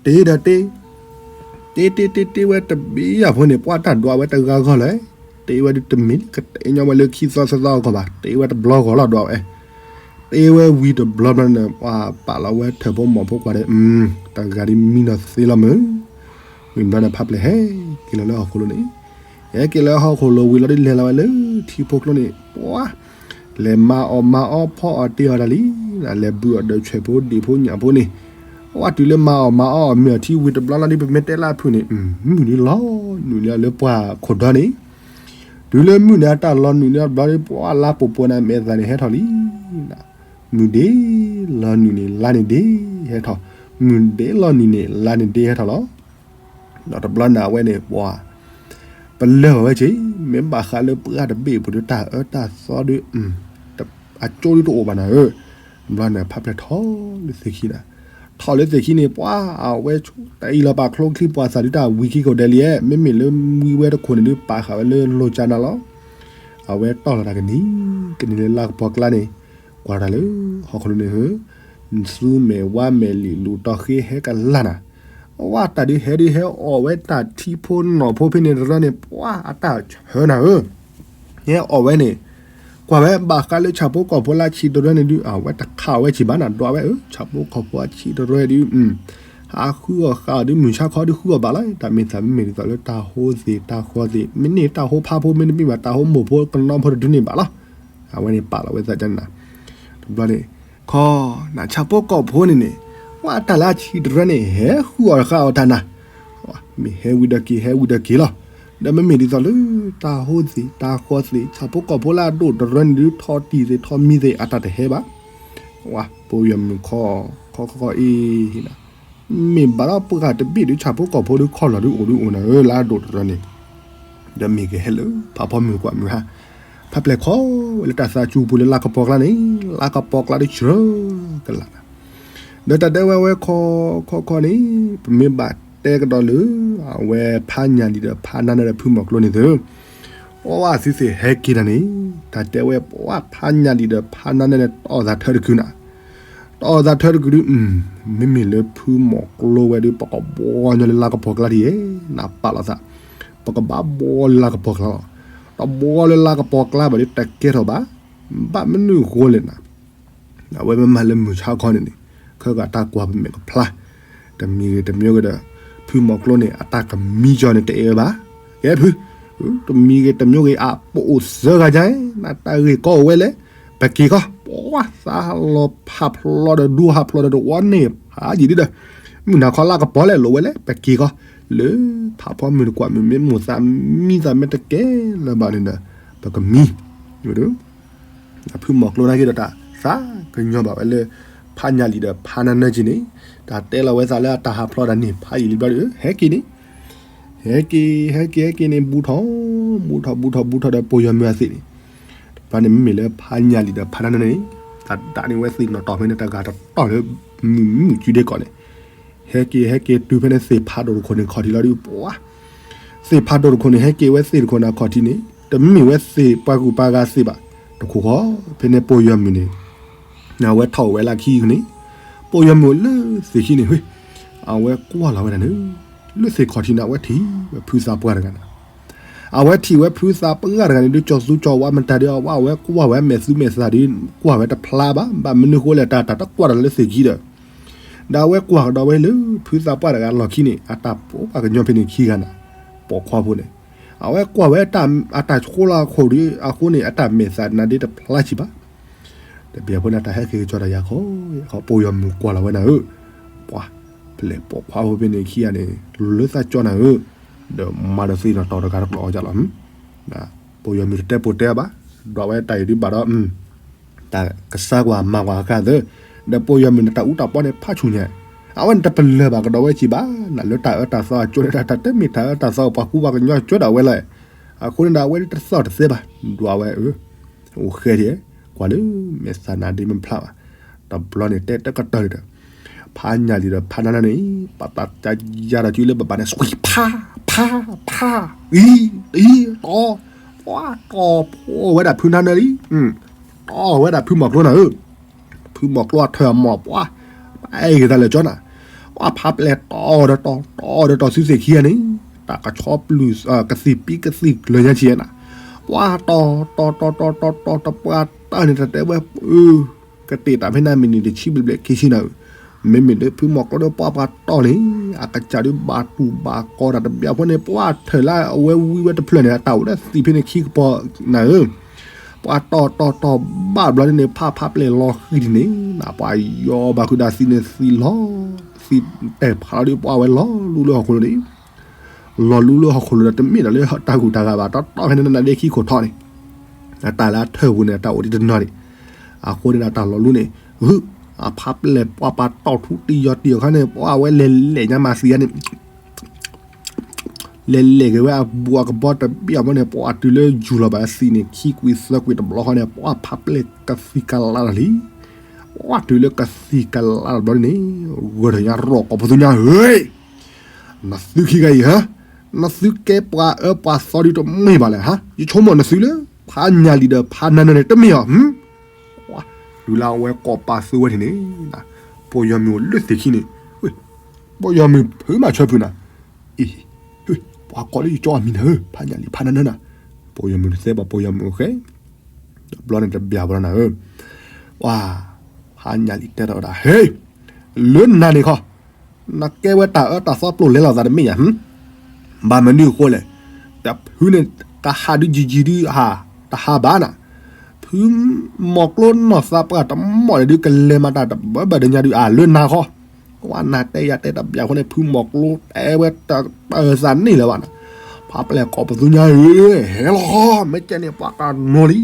တ့ဒီးတ့ တ့တ့တ့တ့ဝဲတဘ့ၣ်အဖိန့ၣ် ပှၤတၢ်ဒွးဝဲတဂၤဂီၢ်လၢၤ, တ့ဝဲဒ်တမ့ၢ်လၢကတဲညီဝဲလၢခံသီသၢသီအဂီၢ်ဘၣ်, တ့ဝဲတဘျီဂီၢ်လီၤဒွးဝဲ, တ့ဝဲဝံၤတဘျီဘျီန့ၣ် ပှၤပာ်လီၤဝဲထၢၣ်ဖိမီၢ်ဖိကွၢ်ဒီး တဂၤဒ်မံနီၢ်သ့လီၤမုၢ်, ဝံၤဘျီန့ၣ် ဖးပျဲၢ်ဟဲက့ၤလီၤလၢဟီၣ်ခိၣ်လိၤန့ၣ်, ဟဲက့ၤလၢဟီၣ်ခိၣ်လိၤဝံၤလီၤဒီး လဲၤလီၤဝဲလၢထံဖိကျိန့ၣ် ပှၤ လဲၤမၤအီၣ်မၤအီဖီအီၣ်တ့ၢ်အီၤတၢ်လံ, လဲၤဘုၣ်အီၣ်ဒီးဆွဲးဖိဒံးဖိညၣ်ဖိန့ၣ်, ပှၤ တုၤလၢမၤအီၣ်မၤအီအီၣ်မ့ၤအီၣ်ထံဝံၤတဘျီလီၤဒီး ပမ့ၢ်တဲလၢအဖုၣ်န့ၣ် မုၢ်န့ၣ်လီၤနုာ်လီၤလၢပှၢ်ခိၣ်ဒီန့ၣ်, တုၤလၢမုၢ်န့ၣ်အတၢ်လီၤနုာ်န့ၣ်တဘျီဒီး ပှၤ လါပှဲၤပှဲၤန့ၣ် မဲာ်သၣ်န့ၣ်ဟဲထီၣ်လံ မုၢ်ဒ့လီၤနုာ်န့ၣ် လါန့ၣ်ဒ့ဟဲထီၣ်, မုၢ်ဒ့လီၤနုာ်န့ၣ် လါန့ၣ်ဒ့ဟဲထီၣ်လီၤ. ဒီးတဘျီန့ၣ်အဝဲန့ၣ် ပှၤ ပလၢၢ်ဝဲက့ၤ, မ့ၢ်ဘၣ်ဃးလၢပှၢ်တဘ့ၣ်အပူၤဒီး တၢ်အၢတၢ်သီဒီး အကၠိဒုတအိၣ်ဘၣ်နၤဧၢ, ဘျီန့ၣ် ဖးပျဲၢ်ထီၣ်လၢသ့ၣ်ခံနၤ, ထီၣ်လၢသ့ၣ်ခံန့ၣ် ပှၤ အဝဲဆိတအံၤလီၤ ပာ်ချိချံပှၤသးဒုးတၢ်ဝံခံခိၣ်ဒဲးလံ, မ့မ့ၢ်လၢဝံဝဲတခိၣ်န့ၣ်ဒုး ပာ်ဃာ်ဝဲလၢလိၤကၠါနၤလီၤ. အဝဲတီၢ်လီၤတၢ်ကနံၤကနံၤလၢလါကပီၤကျါန့ၣ်, ကွၢ်တၢ်လၢ ဟီၣ်ခိၣ်လိၤန့ၣ်ဧၢ, သူမဲာ်ဝါမဲာ်လံာ်လူၤတီၢ်ဃ့ဟဲကလၢ်နၤ, အဝဲတၢ်ဒုးဟဲဒုးဟဲအီၣ်ဝဲတၢ်ထံဖိနီၢ်ဖိဖဲန့ၣ်တရၢန့ၣ် ပှၤ အတၢ်ဆၢနၤဧၢ, ဟဲအီၣ်ဝဲန့ၣ်, ကွၢ်ဝဲဘၣ်ဃးလၢဆၣ်ဖိကီၢ်ဖိလၢဆံးတရၢန့ၣ်ဒုး အဝဲတခးဝဲက့ၤဘၣ်နၤ, ဒွးဝဲဧၢ ဆၣ်ဖိကီၢ်ဖိအဆံးတရၢဒုး ဟးဃုအီၣ်ဃးအီၣ်ဒုး မုၢ်ဆါခီဒုးဃုအီၣ်ဘၣ်လီၤ, တၢ်မ့ၢ်သးမ့မ့ၢ်ဒ်သိးလၢတၢ်ဟိသ့ၣ်တၢ်ဃီသ့ၣ် မ့ၢ်န့ၢ်တၢ်ဟိဖးဖိ မ့တမ့ၢ်ဘၣ် တၢ်ဟိမိၢ်ဖိကနီဖိတဒုန့ၣ်ဘၣ်လီၤ. အဝဲန့ၣ်ပာ်လီၤဝဲသးကနၤ, တဘျီန့ၣ်, ခီ, နဆၣ်ဖိကီၢ်ဖိန့ၣ်န့ၣ်, ပှၤ တၢ်လၢအဆံးတရၢန့ၣ် ဟဲဃုအီၣ်ဃးအီၣ်တၢ်နၤ, မ့ၢ်ဟဲဝံၤဒီးက့ၤ ဟဲဝံၤဒီးက့ၤလီၤ. ဒီးမ့မ့ၢ်ဒ်သိးလၢ တၢ်ဟိသ့ၣ်တၢ်ဃီသ့ၣ် ဆၣ်ဖိကီၢ်ဖိလၢအဒိၣ်တရၢန့ၣ်ဒုး ထီၣ်တံၢ်သ့ၣ်ထီၣ်မံသ့ၣ် အတၢ်တဟဲဘၣ်. ပှၤပိာ်ယီၢ်မုၢ်ခီ, ခီခီခီအံၤ, မ့ၢ်ဘၣ်ဒီးပှၤတဘ့ၣ်ဒုး ဆၣ်ဖိကီၢ်ဖိဒုး ခီၣ်လီၤဒုးအိၣ်ဒုးအိၣ်နၤဧၢ လၢအဒိၣ်တရၢန့ၣ်, ဒီးမ့ၢ်ကဟဲလၢဖးဖီမုၢ်ကွၢ်မုၢ်ဟါ, ဖးပျဲၢ်ခီဝဲလၢတၢ်သးစူၤပူၤလၢလါကပီၤကျါန့ၣ်, လါကပီၤကျါဒုးဆှၢကလးနၤ, ဒီးတၢ်တဲဝဲဝဲခီ, ခီခီန့ၣ်, ပမ့ၢ်ဘၣ်တဲကဒီးလၢ အဝဲဖးညၣ်လံၤဒီးဖးနါနၢၤဒီးဖုမီၤကျိန့ၣ်သု, အဝဲသုသ့ၣ်ဟဲက့ၤတၢ်န့ၣ်, တၢ်တဲဝဲပှၤဖးညၣ်လံၤဒီးဖးနါနၢၤန့ၣ် တအီၣ်သးထၢတကုၤနၤ, တအီၣ်သးထၢတကုၤဒုး, မ့မ့ၢ်လၢဖုမီၤကျိဝဲဒုး ပကဘှီညီလၢလါကပီၤကျါဒ်ယဲ, နပာ်လီၤသး, ပကဘၣ်ဘှီလၢလါကပီၤကျါလီၤ. တဘှီလၢလါကပီၤကျါဘၣ်ဒုး တကဲထီၣ်ဘၣ်, ဘၣ်မနုၤအဃိလဲၣ်နၤ, အဝဲမ့ၢ်မၤလၢမုၢ်ဆါခီန့ၣ်န့ၣ်, ခဲကတၢ်ကွၢ်ပမဲာ်ကဖျါ, တမံၤဂ့ၤတမံၤဂ့ၤဒီး, ဖုမီၤကျိန့ၣ် အတၢ်ကမံကီၤန့ၣ်တအဲၣ်ဝဲဘၣ်, ကဲဖု တမံၤဂ့ၤတမံၤဂ့ၤ အပအိၣ်စၢဂၤညါ, နတၢ်ဂ့ၢ်ကီအိၣ်ဝဲလဲၣ်, ပက့ၤကီ, ပှၤသးလီၤဖးဖျိဒီးဒူဟးဖျိဒီးတဝီန့ၣ် ဖးယံာ်ဒ်ဒီး, မုၢ်နၤခီလါကပီၤလဲၣ် လိာ်ဝဲလဲၣ် ပက့ၤကီ, လၢဖးဖီမုၢ်တကွၢ်မုၢ်မ့ၢ်မိၢ်သးမံသးမ့ၢ်တကဲလၢၤဘၣ်န့ၣ်ဒီး, ပကမံ, ဖုမီၤကျိနာ်က့ဒီးတၢ်သးကညီၤဘၣ်ဝဲလၢ ဖးညၣ်လံၤဒီးဖးနါနၢၤက့န့ၣ်, တၢ်တဲလီၤဝဲသးလၢအတၢ်ဟးဖျိတၢ်န့ၣ် ဖးယံာ်လံဘျီဒီး ဟဲက့ၤန့ၣ်, ဟဲက့ၤ ဟဲက့ၤ ဟဲက့ၤန့ၣ် ဘူးထီၣ်, ဘူးထီၣ် ဘူးထီၣ် ဘူးထီၣ်ဒီးပိာ်ယီၤမုၢ်အသ့ၣ်န့ၣ်, တဘျီန့ၣ်မ့မ့ၢ်လၢဖးညၣ်လံၤဒီးဖးနါနၢၤန့ၣ်, တၢ်ဒၣ်န့ၢ်ဝဲသ့ၣ်နီၣ်တီၢ်ဖဲန့ၣ် တဂၤတတီၢ်လၢ မုၢ်မုၢ်ကုဒဲကီးန့ၣ်, ဟဲက့ၤ ဟဲက့ၤတုၤဖဲန့ၣ်သ့ၣ်ဖးဒိၣ်တခိၣ်န့ၣ်ခီၣ်ထံးလီၤဒုး ပှၤ သ့ၣ်ဖးဒိၣ်တခိၣ်န့ၣ် ဟဲက့ၤဝဲသ့ၣ်တခိၣ်န့ၣ်အခီၣ်ထံးန့ၣ် တမ့ၢ်ဝဲသ့ၣ်ပှၤကူၣ်ပှၤဂၤသ့ၣ်ဘၣ်, တခိၣ်ဃီ, ဖဲန့ၣ်ပိာ်ယီၤမုၢ်န့ၣ်, အဝဲထီၣ်အိၣ်ဝဲလၢခံန့ၣ်, ပိာ်ယီၤမုၢ်အိၣ်လၢသ့ၣ်ခံန့ၣ်ဝဲ, အဝဲကွၢ်လီၤဝဲဒၣ်န့ၣ်, လၢသ့ၣ်ခီၣ်ထံးန့ၣ် အဝဲထံၣ်ဝဲဖုသးပှၢ်တဂၤန့ၣ် အဝဲထံၣ်ဝဲဖုသးပှၢ်တဂၤန့ၣ်ဒုး ကၠီသူကၠီဝါမတၤဒုး အဝဲကွၢ်ဝဲမဲာ်သူမဲာ်သးဒုး ကွၢ်ဝဲတဖျါဘၣ်, ဘၣ်မနုၤဃိလဲၣ် တၢ်တၢ်တကွၢ်ဒီးလၢသ့ၣ်ခံဒီး, ဒီးအဝဲကွၢ်ကဒီးဝဲလၢ ဖုသးပှၢ်တဂၤလီၢ်ခံန့ၣ် အတၢ်ပိာ်ပှၤကညီဖဲန့ၣ်ခံဂၤန့ၣ်, ပိာ်ခွါဖိန့ၣ်, အဝဲကွၢ်ဝဲအတၢ်ဆိလၢအခိၣ်ဒုးအဃိန့ၣ် အတၢ်မဲာ်သးနါဒုးတဖျါဆံးဘၣ် တဘျီဖိန့ၣ် တၢ်ဟဲက့ၤကစီၤတၢ်ယၤခီ, ပိာ်ယီၤမုၢ်ကွၢ်လီၤဝဲနၤဧၢ, ပှၤ, ပလဲၤပိာ်ခွါဖိဖဲန့ၣ်ခံဂၤန့ၣ် လိၤလၢသးကၠီနၤဧၢ, ဒီးမၤဒီးသ့ၣ်နီၣ်တီၢ်တဂၤတကျိးအီၤလီၤ, ပိာ်ယီၤမုၢ်တတဲပိာ်တဲဘၣ်, ဒွးဝဲတၢ်အံၤဒုးဘၣ်ဒီး တၢ်ကစၢ်ကွၢ်မၤကွၢ်ဃာ်သၢ, ဒီးပိာ်ယီၤမုၢ်န့ၣ် တၢ်အူတၢ်ပီန့ၣ် ဖးဆူၣ်ညါ, အဝဲန့ၣ်တပလၢၢ်ဘၣ်ကဒီးဝဲက့ၤဘၣ်, နလၢတၢ်အၢတၢ်သီအကၠိန့ၣ် တၢ်တမ့ၢ်တၢ်အၢတၢ်သီပှၤကူပှၤကညီကၠိဒၣ်ဝဲလီၤ, အဃိန့ၣ်ဒီးအဝဲဒၣ်တသီၣ်တသဲဘၣ်, ဒွးဝဲအၢ အိၣ်ဃဲဒံး, ကွၢ်လၢမဲာ်သးနါဒ့မ့ၢ်ဖျါဘၣ်, တဘျီန့ၣ်တဲတကတၢၢ်န့ၣ်ဒီး, ဖးညၣ်လံၤဒီးဖးနါနၢၤန့ၣ်, ပာ်တၢ်ကယၤဒီးကၠူလၢပဘၣ်န့ၣ် ဆွံဖး, ဖး, ဖး, အံၤ, အံၤ, တီ, တီၢ်ဖိဝဲဒၣ်ဖုနါနၢၤလံ, တီၢ်ဝဲဒၣ်ဖုမီၤကျိနၤဧၢ, ဖုမီၤကျိအထၢၣ်အမီၢ်ပှၤ, ပအဲၣ်ဂ့ၤတၢ်လၢာ်ကၠီနၤ, ပှၤဖးပျဲၢ်တီၢ်ဒီးတီၢ်, တီၢ်ဒီးတီၢ်သုသ့ၣ်ခံဂၤန့ၣ်, တၢ်ကဆီပျုၢ်, ကသံၣ်ပံကသံၣ်ကျၢၤညါဆံးနၤ, ပှၤတီၢ်, တီၢ်တီၢ်တီၢ်တီၢ်တီၢ်တပှၢ်တၢၢ်န့ၣ် တၢ်တဲဝဲ, အၢ, ကတ့ၢ်တၢ်ဖဲနၤမံၤနံၤတဆံဘျဲၣ်ဘျဲၣ်ခံဆံနၤဧၢ, မ့မ့ၢ်လၢဖုမီၤကျိဒီးပှၢ်ပှၤတီၢ်န့ၣ် အကစၢ်ဒုးဘၣ်တူၢ်ဘၣ်ကီးတၢ်တဘျီအဃိန့ၣ် ပှၢ်ထၢၣ်လၢအဝဲဝံဝဲတဖျၢၣ်န့ၣ် အတၢ်အိၣ်လၢသံးဖဲန့ၣ်ခံကပီၤနၤဧၢ, ပှၢ်တီၢ်တီၢ်တီၢ်ဘၣ်ဘျီဒ်န့ၣ် ဖးဖးပျဲၢ်လီၤဃံၤဒ်န့ၣ် ပှၢ်ယီၤဘၣ်ဃုာ်ဒီးသံးန့ၣ်သံးလီၤ, သံးတဲာ်ဖးလီၤဒီးပှၢ်ဝဲလီၤလူလၢဟီၣ်ခိၣ်လိၤန့ၣ် လီၤလူလၢဟီၣ်ခိၣ်လိၤဒီးတမ့ၢ်ဒီးလၢတၢ်ဂုၤတၢ်ဂၤဘၣ် တီတီဖဲန့ၣ်နဒဲခံခိၣ်ထီန့ၣ်, အတၢ်လၢအထၢၣ်ပူၤန့ၣ် အတၢ်အိၣ်ဒံးတနီၤန့ၣ်, အဃိန့ၣ်ဒီးတၢ်လီၤလူန့ၣ် ဂုာ် အဖးပျဲၢ်ပှၢ်ပှၤတီၢ်ထူတံၢ်ယီၤတံၢ်အခါန့ၣ် ပှၢ်ဝဲလဲၤလဲၣ်ညါမးသံးန့ၣ် လဲၤလဲၣ်က့ၤဝဲအဘူးအကဘီတဘ့ၣ်အဘီန့ၣ် ပှၢ်တုၤလၢယူၤလီၤဘၣ်သံးန့ၣ် ခံကွံာ်သၢကွံာ်တဘျီဃီန့ၣ် ပှၢ်ဖးပျဲၢ်ကသံၣ်ကလးလီၤလံ, ပှၢ်တုၤလၢကသံၣ်ကလးတဘျီန့ၣ် ဂၢၢ်ထီၣ်ညါရီၣ်ကိးပသူညါဧၢ နသုခံဂၤအံၤဧါ, နသုကဲပှၤအၢပှၤသီဒုတမ့ၢ်ဘၣ်လဲၣ်ဧါ, ယဆိကမိၣ်နသုလၢ ဖးညၣ်လံၣ်ဒီးဖးနၢနၢန့ၣ်တမ့ၢ်ဧါ, တုၤလၢအဝဲကိးပာ်သူဝဲန့ၣ်န့ၣ် ပိာ်ယီၤမုၢ်အိၣ်လၢသ့ၣ်ခံန့ၣ်, ပိာ်ယီၤမုၢ်ဖုးမးဆၢဖုးနၤ, အ့ ပှၤကိးလၢယကၠီအမံၤနၤဧၢ ဖးညၣ်လံၣ်ဖးနၢနၢနၤ, ပိာ်ယီၤမုၢ်တသဲဘၣ်ပိာ်ယီၤမုၢ်အိၣ်ဃဲ တဘျီန့ၣ်တဘျီဘျီနၤဧၢ, ပှၤ ဖးညၣ်လံၣ်တဲထီၣ်ဝဲဒၣ် ဟ့ လၢနၤန့ၣ်ခီ, နကဲဝဲတၢ်အၢတၢ်သီပျိာ်လဲလီၤသးတမ့ၢ်ဧါ, ဘၣ်မနုၤအဃိလဲၣ်, တဖုန့ၣ် ကဟးဒုးယံာ်ယံာ်ဒုးဟး, တဟးဘၣ်နၤ, ဖုမီၤကျိနီၢ်သးပှၢ်တမီၣ်န့ၣ်ဒုးကလဲၤမၤတၢ်တဘၢဘၢၣ်ဒီးညါဒုး အၢ လၢနၤခီ ကွၢ်နၤတဲယၤတဲတဘၣ်အဃိန့ၣ် ဖုမီၤကျိတဲဝဲတပၢၢ်သးန့ၣ်လၢၤဘၣ်နၤ, ဖးပျဲၢ်ကိးပသူညါဧၢ, ဟဲလီၤဃီ မ့ၢ်ကဲန့ၣ် ပှၤကနိလံ,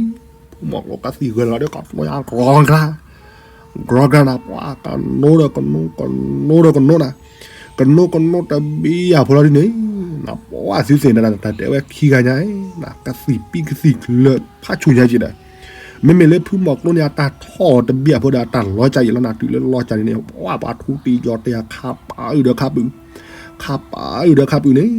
ဖုမီၤကျိကသံၣ်ဂၢၢ်လီၤဒီးကနိယါ ကြီကြါ, ကြီကြါနၤ ပှၤကနိဒီးကနိ ကနိဒီးကနိနၤ, ကနိကနိတဘံယၤဖိလီၤဒ်န့ၣ်, နပှၤသုသ့ၣ်နၤ တၢ်တဲဝဲခံဂၤညါ, ကသံၣ်ပံကသံၣ်ကျၢၤဖးဆူၣ်ညါက့ဒီး မ့မ့ၢ်လၢဖုမီၤကျိန့ၣ် အတၢ်ထီၣ်တဘံၣ်အဖိဒီး အတၢ်လီၤကၢ်ယံာ်လီၤနၤ တုၤလၢလီၤကၢ်န့ၣ်န့ၣ် ပှၤပှၤထူတံၢ်ယီၤတံၢ် ခးပာ်အုၣ်ဒီးခးပူၤ, ခးပာ်အုၣ်ဒီးခးပူၤန့ၣ်,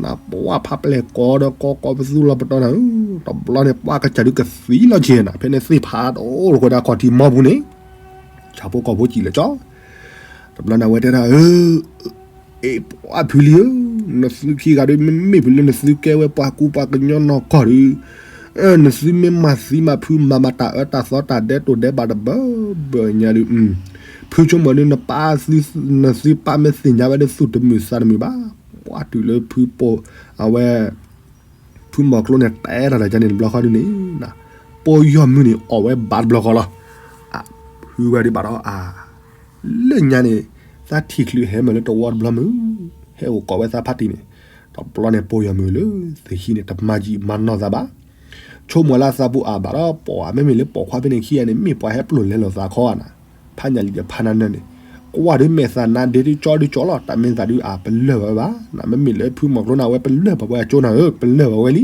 နပှၤဖးပျဲၢ်ကိးဒီးကိးကိးပသူလီၤပတီၢ်နၤဧၢ, တဘျီန့ၣ် ပှၤကစၢ်ဒုးကသံလီၤက့ၤနၤ ဖဲန့ၣ်သ့ၣ်ဖးဒိၣ်လိာ်ဃိဒၣ်ခီၣ်ထံးမီပူၤန့ၣ်, ဆၣ်ဖိကီၢ်ဖိစံၣ်လၢာ်ကၠီ တဘျီန့ၣ် အဝဲတဲဒၣ် အ့ ပှၤဖုလံဧၢ, နသုခံဂၤဒီး မ့မ့ၢ်ဖုလၢနသုကဲဝဲပှၤကူပှၤကညီနီၢ်ကီၢ်ဒီး, နသုမ့ၢ်မၤသံမၤဖုမၤမၤတၢ်အၢတၢ်သီတၢ်ဒဲးတိၢ်ဒဲးဘးတဘၢဘၢၣ်ညါဒီး, ဖုဆိကမိၣ်ဒီး နပၢ်သု, နသုပၢ်မ့ၢ်သ့ၣ်ညါဝဲဒီးသူၣ်တမုာ်သးတမုာ်ဘၣ်, ပှၤတုၤလၢဖုပိာ်, အဝဲ ဖုမီၤကျိန့ၣ် တဲထီၣ်တၢ်ကန့ၣ်တဘျီဃီဒုန့ၣ်, ပိာ်ယီၤမုၢ်န့ၣ် အီၣ်ဝဲဘၣ်တဘျီဃီလီၤ. ဖုဝဲဒၣ်ဘၣ်ဒီးအါ, လၢညါန့ၣ် သးထံၣ်ချုးဟဲမၢ်လၢတဝီတဘျီမုၢ်, ဟဲအိၣ်ကိးဝဲသးဖးတံၢ်န့ၣ်, တဘျီန့ၣ် ပိာ်ယီၤမုၢ်လၢသ့ၣ်ခံန့ၣ် တမၤယံာ်မၤနီၢ်သးဘၣ်. ဆိကမိၣ်လၢသးပူၤအါဘၣ်ဒီးပိာ်အါ မ့မ့ၢ်လၢပိာ်ခွါဖဲန့ၣ်ခံဂၤန့ၣ် မ့ၢ်ပှၤဟဲပျိာ်လဲလီၤသးခီဧါနၤ, ဖးညၣ်လံၣ်ဒီးဖးနၢနၢန့ၣ်, ကွၢ်ဒုးမဲာ်သးနါဒ့ဒုးကၠီဒုးကၠီလီၤ တၢ်မ့ၢ်သးဒုးအါပလၢၢ်ဘၣ်ဝဲဘၣ်, နမ့မ့ၢ်လၢဖုမီၤကျိန့ၣ် အဝဲပလၢၢ်ဘၣ်ဝဲအကၠိနၤဧၢ ပလၢၢ်ဘၣ်ဝဲလံ.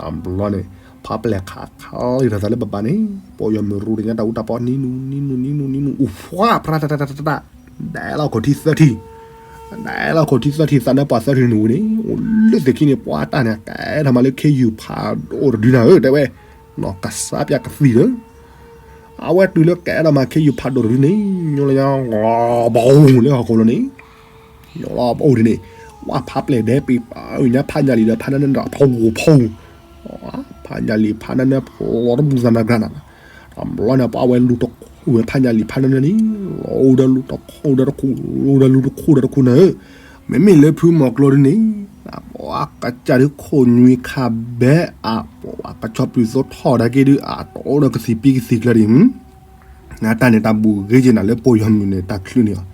အဘျီန့ၣ် ဖးပျဲၢ်ခးခးလံထီၣ်သးလၢပပာ်န့ၣ်, ပိာ်ယီၤမုၢ်ရူၣ်တညါတၢ်အူတၢ်ပီ နံနူနံနူနံနူနံနူ အူဖှါ ဖြါတတတတတ, ဒဲးလီၤခိၣ်ထံသၢထံၣ်, ဒဲးလီၤခိၣ်ထံသၢထံၣ်သးနၢပှၤသၢထံၣ်နူၤန့ၣ်, အိၣ်လၢသ့ၣ်ခံန့ၣ် ပှၤတၢ်န့ၣ် ကဲထီၣ်မးလၢခ့ယုၢ်ဖးဒိၣ်တဒုနၤဧၢ တဲဝဲ, နီၢ်ကစၢ်ပျၢ်ကသံၣ်ဒီး အဝဲတုၤလၢကဲထီၣ်မးခ့ယုၢ်ဖးဒိၣ်တဒုန့ၣ်, ညိလၢညါ ဘီလၢဟီၣ်ခိၣ်လိၤန့ၣ်, ညိလီၤဘီဒ်န့ၣ်, ဝဲဖးပျဲၢ်ဒဲးပ့ၤပာ်ညါဖးညၣ်လံၣ်ဒီးဖးနၢနၢဒီးဖီဂိၢ်ဖီဂိၢ်, ဖးညၣ်လံၣ်ဖးနၢနၢဖျိတဘူၣ်သးနၤကြၢနၤ, တဘျီန့ၣ် ပှၤဝဲလူၤတခူၣ်ဝဲဖးညၣ်လံၣ်ဖးနၢနၢန့ၣ်, လီၤအိၣ်ဒီးလူၤတခူၣ်ဒီးတခူၣ်, လီၤအိၣ်ဒီးလူၤတခူၣ်ဒီးတခူၣ်နၤဧၢ, မ့မ့ၢ်လၢဖုမီၤကျိဒ်န့ၣ် ပှၤကစၢ်ဒုးခိၣ်နွံခါဘဲအါ, ပှၤကဆီပျုၢ်သိထီၣ်ဒၣ်က့ၤဒုးအါ တအိၣ်ဒီးကသံၣ်ပံကသံၣ်ကျၢၤဒံး, နတၢ်န့ၣ်တၢ်ဘူးဂ့ၤက့ၤနၤလၢပိာ်ယီၤမုၢ်န့ၣ် တၢ်ချုးန့ၢ်အီၤ,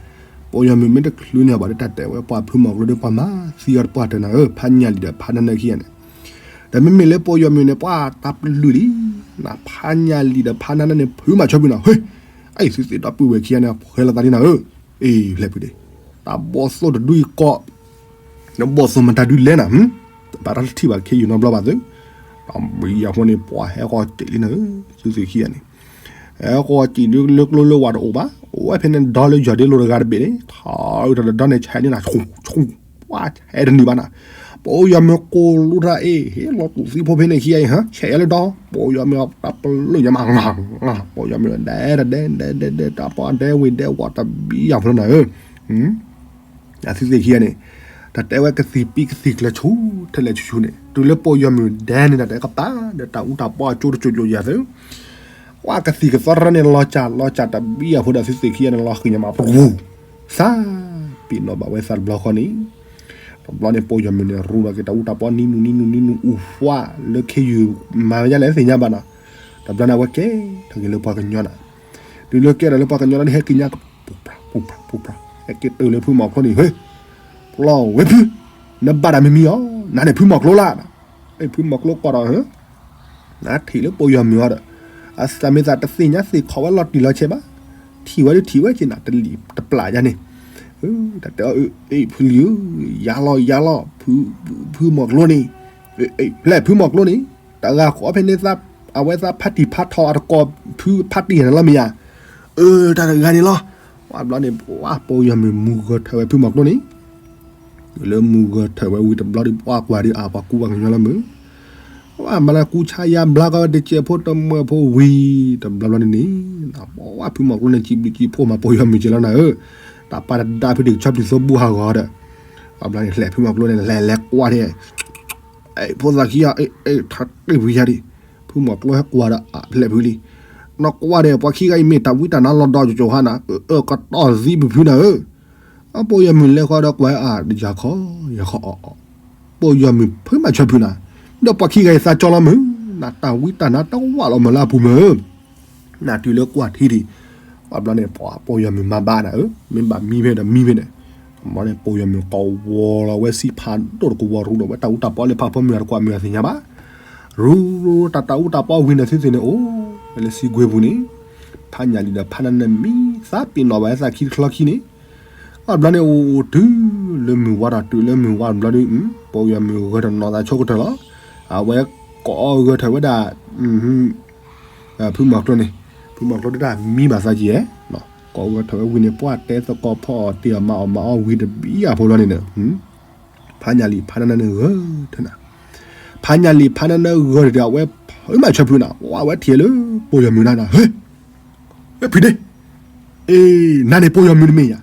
ပိာ်ယီၤမုၢ်မ့ၢ်တချုးန့ၢ်အီၤဘၣ်ဒီးတၢ်တဲဝဲပှၤဖုမီၤကျိဒီးပှၤမၤသံအီၤတပှၢ်တၢၢ်နၤဧၢ ဖးညၣ်လံၣ်ဒီးဖးနၢနၢခံဂၤန့ၣ်, ဒီးမ့မ့ၢ်လၢပိာ်ယီၤမုၢ်န့ၣ် ပှၤတၢ်ပလုၢ်လံ နဖးညၣ်လံၣ်ဒီးဖးနၢနၢန့ၣ် ဖုမၤဆၢဖုနၤ ဟ့ၣ်, အံၤသုသ့ၣ်ဒီပုၢ်ဝဲၢ်ခံဂၤန့ၣ် ဖှဲလီၤသးလံနၤဧၢ, အ့ၣ် ဖျဲၣ်ဖုဒ့ၣ်, တၢ်ဘီၣ်သိၣ်တဒုအံၤကိး, တဘီၣ်သိၣ်မတၤဒုလဲၣ်နၤ, ဘၣ်တၢ်တထံၣ်ဘၣ်ခ့ယုၢ်နီတဘျီဘၣ်သု, တၢ်ဘံယၤဖိန့ၣ် ပှၤဟဲဃီၤစံးလံနၤဧၢ, သုသ့ၣ်ခံဂၤန့ၣ် ဟဲဃီၤစံးလၢကျိလၢဝၤတအိၣ်ဘၣ်, အိၣ်ဝဲဖဲန့ၣ်ဒီလၢယီၤဒ့လိာ်တဂၤတဘ့ၣ်န့ၣ်, ထီၣ်အုးထီၣ်ဒီးဒီန့ၣ် ဆဲးန့ၢ်နၤ ဆူၣ်ဆူၣ်, ပှၤဆဲးတနုာ်ဘၣ်နၤ, ပိာ်ယီၤမုၢ်ကိၢ်လူထါအ့ၣ် ဟ့ၣ်လီၤတူၢ်သံဖိဖဲန့ၣ်ခံဂၤအံၤဟါ ဆဲးယၤလၢဒီ, ပိာ်ယီၤမုၢ်တၢ်ပလုၢ်ညါမး, ပိာ်ယီၤမုၢ်ဒဲတဒဲ ဒဲဒဲဒဲ တၢ်ပှၤဒဲဝ့ၤဒဲဝီၤတဘံယၤဖိနၤဧၢ အသုသ့ၣ်ခံဂၤန့ၣ်, တၢ်တဲဝဲကသံၣ်ပံကသံၣ်ကျၢၤဆူၣ်ထဲလဲၣ်ဆူၣ်ဆူၣ်န့ၣ် တုၤလၢပိာ်ယီၤမုၢ်ဒဲန့ၣ် တၢ်တဲကပၤ ဒီးတၢ်အူတၢ်ပီအကၠိတစိၤစိၤယၤသု, ဝဲကသံၣ်ကသီတရၢန့ၣ် လီၤစၢ်လီၤစၢ်တဘံၣ်အဖိဒီး သုသ့ၣ်ခံဂၤန့ၣ် လီၤဃံၤညါမး ပူၤ သးပ့ၤနီၣ်ဘၣ်ဝဲသးတဘျီဃီန့ၣ်, တဘျီန့ၣ် ပိာ်ယီၤမုၢ်န့ၣ် ရူဒီးက့ၤတၢ်အူတၢ်ပီ နံၤနုာ်နံၤနုာ်နံၤနုာ် အူးဖှါလၢခ့ယုၢ် မၤဝဲဒ်လဲၣ်သ့ၣ်ညါဘၣ်နီၤ, တဘျီန့ၣ် အဝဲကဲထီၣ်က့ၤလၢပှၤကညီနၤ, တုၤလၢကဲထီၣ်လၢပှၤကညီလီၤန့ၣ် ဟဲက့ၤညါ ပူၤပြၤ ပူၤပြၤ ပူၤပြၤ ဟဲက့ၤတုၤလၢဖုမီၤကျိန့ၣ် ဟ့ၣ် လီၤဝဲဖု, နဘၣ်တၢ်မံၤမံၤအီၤ, နၤန့ၣ်ဖုမီၤကျိလၢ, ဖုမီၤကျိကွၢ်ဒီး နထံၣ်လၢပိာ်ယီၤမုၢ်အီၤဒီး, အသးမ့ၢ်သးတသ့ၣ်ညါသ့ၣ်ခီၣ်ဝဲလီၤတံၢ်လီၤဆဲးဘၣ်, ထံၣ်ဝဲဒုးထံၣ်ဝဲက့ၤနၤ တလံၣ်တပျၢ်ယါန့ၣ်, တၢ်တဲအီၤ အ့ၣ် ဖုလံဧၢ, ယၤလီၤယၤလီၤ, ဖုမီၤကျိန့ၣ်, ဖဲလဲၣ်ဖုမီၤကျိန့ၣ်, တၢ်ဂၤဃီဖဲန့ၣ်သး, အဝဲသးဖးတံၢ်ဖးထီၣ်အတကိးဖုဖးတံၢ်န့ၣ်လီၤမ့ၢ်ယါ, အၢ တၢ်တဂၤန့ၣ်လီၤ, ဝဲဘျီန့ၣ် ပှၤပိာ်ယီၤမုၢ်မူဂၢၢ်ထၢၣ်ဝဲဖုမီၤကျိန့ၣ် လၢမူဂၢၢ်ထၢၣ်ဝဲဝံၤတဘျီဒီး ပှၤကွၢ်ဒီးအပှၤကူပှၤကညီလီၤမုၢ်, ပှၤမၤလၢကူဆါယါဘျါကီဝဲတစဲးဖိတမၢၢ်ဖိဝံၤ, တဘျီဘျီန့ၣ်န့ၣ်, ပှၤဖုမီၤကျိန့ၣ် စံးဘျုးစံးဖှိၣ်မးပိာ်ယီၤမုၢ်က့ၤလီၤနၤဧၢ, တၢ်ပာ်တဒါဖုဒံးကဆီပျံၤသိဘိဟးဂီၤဒီး, တဘျီန့ၣ် လဲၤဖုမီၤကျိန့ၣ် လဲၤလဲၤကွၢ်ဒဲး, ဖိသၣ်ခံဂၤ, ထးတ့ၢ်ဖုယါဒံး, ဖုမီၤကျိဟဲကွၢ်ဒီး ဖဲလဲၣ်ဖုလံ, နကွၢ်ဒီး ပှၤခံဂၤအံၤမ့ၢ်တၢ်ဝံတၢ်နါလီၤဒီးကၠိဟါနၤ, အကတီၢ်သံပဖုနၤဧၢ အပိာ်ယီၤမုၢ်လဲၤဃီဒီးကွၢ်အါ ယၤခီယၤခီအီၣ်အီၣ်, ပိာ်ယီၤမုၢ်ဖုမၤဆၢဖုနၤ, ဒီးပှၤခံဂၤအံၤသးကၠီလီၤမုၢ်, နတၢ်ဝံတၢ်နါတဝၢ်လီၤမုၢ်လၢအပူၤမုၢ်, နတုၤလၢကွၢ်ထံဒံး, ပှၤဘျီန့ၣ် ပှၤပိာ်ယီၤမုၢ်မၤဘၣ်နၤဧၢ, မ့ၢ်ဘၣ်မံဖဲဒီးမံဖဲန့ၣ်, ဘျီန့ၣ် ပိာ်ယီၤမုၢ်ကဝီၤလီၤဝဲစံးဖးဒိၣ်တကဝီၤရူဒီး ဝဲတၢ်အူတၢ်ပီလၢဖးဖီမုၢ်အတကွၢ်မုၢ်အသ့ၣ်ညါဘၣ်, ရူတၢ်တၢ်အူတၢ်ပီဝံၤန့ၣ် သုသ့ၣ်န့ၣ်အိၣ်ဝဲလၢစံကွ့ပူၤန့ၣ်, ဖးညၣ်လံၤဒီးဖးနၢနၢမံသးပ့ၤနီၣ်ဘၣ်ဝဲသးခံတချီခံန့ၣ်, အဘျီန့ၣ်အိၣ်အိၣ်တုၤလၢမုၢ်ဝါဒီးတုၤလၢမုၢ်ဝါတဘျီဒီး, ပိာ်ယီၤမုၢ်ဂၢၢ်ထၢၣ်နီၢ်သးဆိကတၢၢ်လီၤ, အဝဲကိးဂၢၢ်ထၢၣ်ဝဲဒၣ် ဖုမီၤကျိန့ၣ်, ဖုမီၤကျိတဒၣ်မံဘၣ်သးကဲ, ကိးဂၢၢ်ထၢၣ်ဝဲဝံၤန့ၣ် ပှၤတဲသကိးဖီအီၣ်တ့ၢ်အီၣ်မၤအီၣ်မၤအီၣ်ဝံၤတဘံၣ်အဖိလီၤန့ၣ်ဒီး, ဖးညၣ်လံၤဖးနၢနၢန့ၣ်ဂၢၢ်ထၢၣ်နၤ, ဖးညၣ်လံၤဖးနၢနၢဂၢၢ်ထၢၣ်ဒီး အဝဲဖုမၤဆၢဖုနၤ, ဝဲထံၣ်လၢပိာ်ယီၤမုၢ်နၤနၤ, ဟ့ၣ် ဖံဒ့, အ့ နၤန့ၣ်ပိာ်ယီၤမုၢ်တမ့ၢ်ယၤ,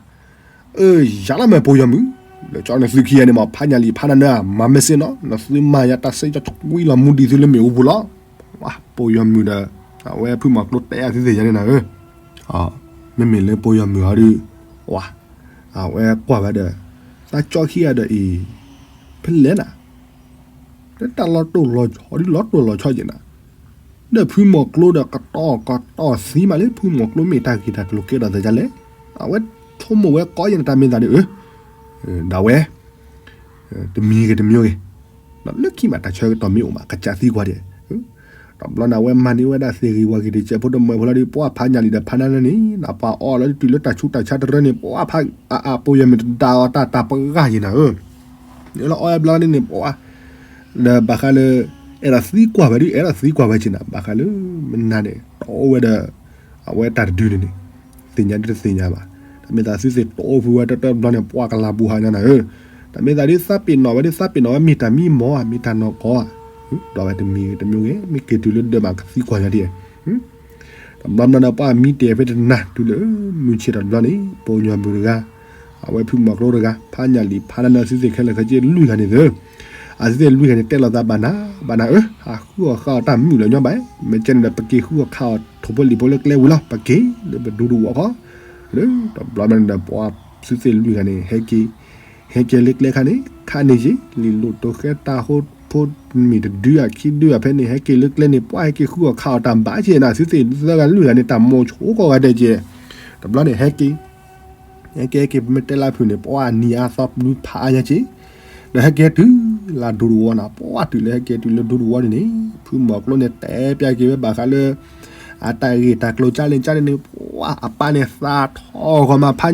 အၢ ယၤလီၤမ့ၢ်ပိာ်ယီၤမုၢ်, လၢကၠီနသုခံဂၤန့ၣ်မး ဖးညၣ်လံၤဖးနၢနၢ မၤမ့ၢ်စ့ၢ်နီၤ နသုမၤယၤတၢ်စ့ၢ်ကီးကွံလီၤမူဒံးသုလၢမ့ၣ်အူပူၤလီၤ, ပိာ်ယီၤမုၢ်ဒီး အဝဲဖုမီၤကျိတဲအသုသ့ၣ်ညါန့ၣ်နၤဧၢ, မ့မ့ၢ်လၢပိာ်ယီၤမုၢ်အီၤဒီး, အဝဲကွၢ်ဝဲဒီး, သးကၠီခံဂၤဒီးအံၤ, ဖဲလဲၣ်နၤ လၢတၢ်လီၤတိၢ်လီၤဆီဒ်လီၤတိၢ်လီၤဆီက့ၤနၤ, ဒီးဖုမီၤကျိဒီးကတီၢ်ကတီၢ်သံမးလၢဖုမီၤကျိမ့ၢ်တၢ်ဂ့ၢ်တၢ်ကျိၤကဲထီၣ်သးဒ်လဲၣ်, အဝဲဆိကမိၣ်ဝဲကိးယဲၢ်န့ၣ်တၢ်မ့ၢ်သးဒီး, ဒၣ်ဝဲ တမံၤဂ့ၤတမံၤဂ့ၤ, လၢခံမးတၢ်ဆၢကတီၢ်မ့ၢ်အိၣ်မး ကစၢ်သံကွၢ်ဒဲး, တဘျီန့ၣ်အဝဲမၤန့ၢ်ဝဲဒၣ်သ့ၣ်ဂ့ၤဝၤဂ့ၤတစဲးဖိတမၢၢ်ဖိလီၤဒီး ပှၤဖးညၣ်လံၤဒီးဖးနၢနၢန့ၣ် နပှၤအီၣ်လီၤတုၤလၢတၢ်ဆူးတၢ်ဆါတရၢန့ၣ် ပှၤဖးအအပိာ်ယီၤမုၢ်တဒါအီၤတၢ်တၢ်ပဂၢ်ယဲၢ်နၤဧၢ, လၢအီၣ်ဝဲဘျီန့ၣ်န့ၣ် ပှၤ ဒီးဘၣ်ဃးလၢ အဲၣ်ဒိးသံကွၢ်ဝဲဒ် အဲၣ်ဒိးသံကွၢ်ဝဲက့ၤနၤ ဘၣ်ဃးလၢ မနၤန့ၣ် တအိၣ်ဝဲဒီး အဝဲတၢ်တဒုန့ၣ်န့ၣ် သ့ၣ်ညါဒ်တသ့ၣ်ညါဘၣ်, တၢ်မ့ၢ်သးသုသ့ၣ်တအိၣ်ဖုဝဲတၢ်တဘျီန့ၣ် ပှၤကလၤဘူၣ်ဟးညါနၤဧၢ, တၢ်မ့ၢ်သးဒ်သးပ့ၤနီၣ်ဝဲဒ်သးပ့ၤနီၣ်ဝဲမ့ၢ်တၢ်မံမီၢ်ဧါ မ့ၢ်တၢ်နီၢ်ကီၢ်ဧါ, ဒီးဝဲတမံၤတမံၤဂ့ၤ မ့ၢ်က့ၤတုၤလၢဒၢးဘၣ်ကသံကွၢ်ညါဒ် တဘျီဘျီဒီး ပှၤမံတဲာ်ဖဲတနၤ တုၤလၢမုၢ်ဆ့ၣ်တဘျီန့ၣ် ပိာ်ညီမုၣ်တဂၤ, အဝဲဖုမီၤကျိတဂၤ, ဖးညၣ်လံာ်ဖးနၢနၢ သုသ့ၣ်ခဲလၢာ်ခဲဆ့လွံၢ်ဂၤန့ၣ်သၢ, အသုသ့ၣ်လွံၢ်ဂၤန့ၣ် တဲလိာ်သးဘၣ်နၤ ဘၣ်နၤဧၢ, ဟးဃုအီၣ်ဃုအီၣ်တၢ်မုာ်လီၤညီဘၣ်, မ့ၢ်ကဲန့ၣ်ဒီး ပက့ၤဃုအီၣ်ခးအီၣ်ထိၣ်ဖိလံၣ်ဖိလၢကျဲဝံၤလီၤ, ပက့ၤလၢပဒူတဝီဃီ, တဘျီဘျီန့ၣ်ဒီးပှၤသုသ့ၣ်လွံၢ်ဂၤန့ၣ် ဟဲက့ၤ ဟဲက့ၤလၢကျဲခါန့ၣ် ခါန့ၣ်က့ၤ လံာ်လိၣ်တိၤဃဲတၢ်ဟိဖိမ့ၢ်တဒုအခံဒုအဖဲန့ၣ် ဟဲက့ၤလၢကျဲန့ၣ် ပှၤဟဲက့ၤဃုအီၣ်ခးအီၣ်တၢ်ဘၣ်က့ၤနၤ သုသ့ၣ်သၢဂၤလွံၢ်ဂၤန့ၣ် တၢ်မိၣ်ဆိကီးဂၤဒဲးက့ၤ, တဘျီန့ၣ်ဟဲက့ၤ ဟဲက့ၤဟဲက့ၤ ပမ့ၢ်တဲလၢဖုၣ်န့ၣ် ပှၤနံၤအါသီပျုၤဖးအါညါက့ၤ, ဒီးဟဲက့ၤတုၤလၢဒူတဝီနၤ ပှၤတုၤလၢဟဲက့ၤတုၤလၢဒူတဝီန့ၣ်န့ၣ် ဖုမီၤကျိန့ၣ် တဲပျးက့ၤဝဲဘၣ်ဃးလၢ အတၢ်ဂ့ၢ်တၢ်ကျိၤကၢ်န့ၣ်ကၢ်န့ၣ်န့ၣ် ပှၤအပၢ်န့ၣ်သးထီၣ်ဂီၤမး ဖး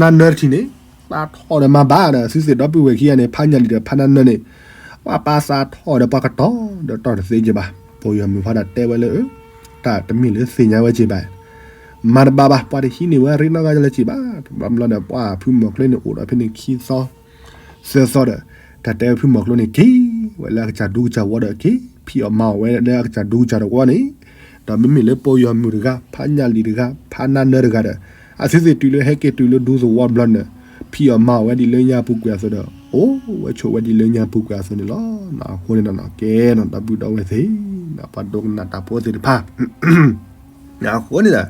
နၢနၢတထံၣ်န့ၣ် သးထီၣ်ဒီးမၤဘၣ်ဒီး သုသ့ၣ်ဒီပုၢ်ဝဲၢ်ခံဂၤန့ၣ် ဖးညၣ်လံာ်ဒီးဖးနၢနၢန့ၣ် ပှၤပၢ်သးထီၣ်ဒီးပှၤကတီၤဒီးတီၢ်တသ့က့ၤဘၣ်. ပိာ်ယီၤမုၢ်ဖးဒၣ်တဲဝဲလၢ တၢ်တမ့ၢ်လၢသ့ၣ်ညါဝဲက့ၤဘၣ် မၤတဘၣ်ဘၣ် ပှၤတဟံးန့ၢ်ဝဲရ့နီၣ်ဂၤလၢက့ၤဘၣ်. တဘျီဘျီဒီး ပှၤဖုမီၤကျိန့ၣ် အိၣ်ဒီးဖဲန့ၣ်ခံသီ သၢသီဒီး တၢ်တဲဝဲဖုမီၤကျိန့ၣ် က့ၤဝဲလၢအကစၢ်ဒူကစၢ်ဝီဒီး က့ၤဖံးအီၣ်မၤအီၣ်ဝဲလၢအကစၢ်ဒူကစၢ်တဝီန့ၣ်, ဒီးမ့မ့ၢ်လၢပိာ်ယီၤမုၢ်တဂၤ ဖးညၣ်လံာ်တဂၤ ဖးနၢနၢတဂၤဒီး အသုသ့ၣ်တုၤလၢဟဲက့ၤတုၤလၢဒူသဝီဘျီန့ၣ် ဖံးအီၣ်မၤအီၣ်ဝဲဒ်လၢညါပူၤကွံာ်အသိးဒီး အိၣ်ဝဲဆိးဝဲဒ်လၢညါပူၤကွံာ်အသိးန့ၣ်လီၤ. အဃိန့ၣ်ဒီး ကဲနီၤ ဒီပုၢ်ဒီဝဲၢ်သ့ၣ် ပှၤဒိကနၣ်တၢ်ဖိသ့ၣ်တဖၣ် အဃိန့ၣ်ဒီး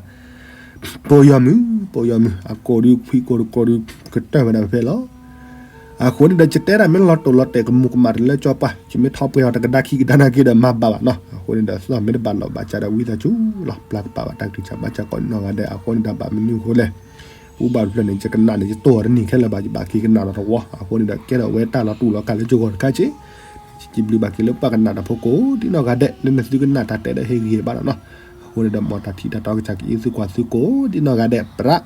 ပိာ်ယီၤမုၢ် ပိာ်ယီၤမုၢ် အကိးဒုး ခွံကိးတကိးဒုး ကတၢၢ်ဝဲဒၣ်ဖဲလီၤ. အဃိန့ၣ်ဒီး ယတဲဒၣ်မ့ၢ်လီၤတိာ်လီၤတဲာ် ကမူးကမၣ်တလၢကၠီပှၤ ယမ့ၢ်ထီၣ်ပှဲၤအီၤတကဒါခံကဒါနာ်က့ဒီး မၤဘၣ်ဘၣ်နီၤ. အဃိန့ၣ်ဒီး သီၣ်မ့ၢ်တဘၣ်လီၤဘၣ်စးဒီး ဝံသးစူၤလီၤ ပျၢ်ကပာ်ဘၣ်တၢ်ကံၢ်စၢ်ဘါစၢ်ကိးနီၢ်ဂၤဒဲး. အဃိန့ၣ်ဒီး ဘၣ်မနုၤအဃိလဲၣ်, ပူဘၣ်ဖျၢၣ်န့ၣ် ယကနၣ်န့ၣ် ယတိၢ်အီၤတန့ၢ်ခဲလၢာ်ဘၣ် ယဘၣ်က့ၤကနၣ်ဒီးတဝီ. အဃိန့ၣ်ဒီး ကဲထီၣ်ဝဲတၢ်လီၤတူာ်လီၤကာ်လၢယဂီၢ်တခါက့ၤ ယစံးဘျုးဘၣ်က့ၤလၢပှၤကနၣ်တၢ်ဖိကိးဒ်နီၢ်ဂၤဒဲး လၢနသုကနၣ်တၢ်တဲဒီးဟ့ၣ်ဂံၢ်ဟ့ၣ်ဘါဒီးနီၤ. အဃိန့ၣ်ဒီး မ်တၢ်ထံၣ်တၢ်တီကစၢ်က့ၤအံၤ သုကွၢ်သုကိးဒ်နီၢ်ဂၤဒဲးပြး,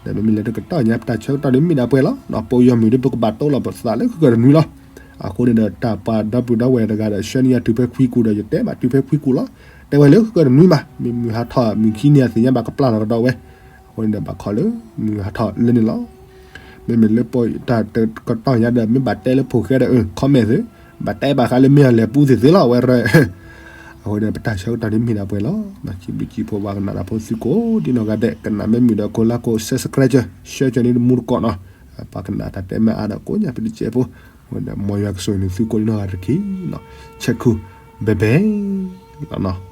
ဒီးမ့မ့ၢ်လၢတကတီၢ်ညါ ပတၢ်ဆၢကတီၢ်န့ၣ်မ့ၢ်ဒၣ်ပှဲၤလီၤ. ပိာ်ယီၤမုၢ်ဒီး ပကဘၣ်တိလီၤပသးလၢဃုကတနွံလီၤ. အဃိန့ၣ်ဒီး တၢ်ပှၤဒီပုၢ်ဒီဝဲၢ်တဂၤဒီး ဆှၢန့ၢ်ယၤတုၤဖဲခွံကူာ်ဒီး ယတဲဘၣ်တုၤဖဲခွံကူာ်လီၤ. တဲဝဲလၢဃုကတနွံမး မ့ၢ်မုၢ်ဟးထီၣ်မုၢ်ခံနံၤအသ့ၣ်ညါဘၣ်ကပျၢ်လီၤကဒီးဝဲ. အဃိန့ၣ်ဒီး ဘၣ်ခီလၢ မုၢ်ဟးထီၣ်လၢန့ၣ်လီၤ. မ့မ့ၢ်လၢပတၢ်ကတီၢ်ညါဒီး မ့ၢ်ဘၣ်တဲလၢဖိၣ်ဃဲဒီး comment သု, ဘၣ်တဲဘၣ်ဃးလၢမ့ၢ်အလဲၤပူသ့ၣ်သ့လီၤ အဝဲရၢ. အဃိန့ၣ် ပတၢ်ဆၢကတီၢ်န့ၣ်မ့ၢ်ဒၣ်ပှဲၤလီၤ. စံးဘျုးစံးဖှိၣ်ပှၤကနၣ်တၢ်ဖိသုကိးဒ်နီၢ်ဂၤဒဲး, ကနၣ်မ့ၢ်မုာ်ဒီး ကိးလၢကိး subscribe ဆှၢကၢန့ၣ်တမူတကိးနီၤ. ပှၤကနၣ်တၢ်တဲမ့ၢ်အါဒီး ကိးညါပတစဲးဖိ, မ်ယွၤကဆိၣ်ဂ့ၤနသုကိးဒ်နီၢ်ဂၤတက့ၢ်နီၤ. ဆဲးခူ ဘဲဘဲ လီၤနီၤ.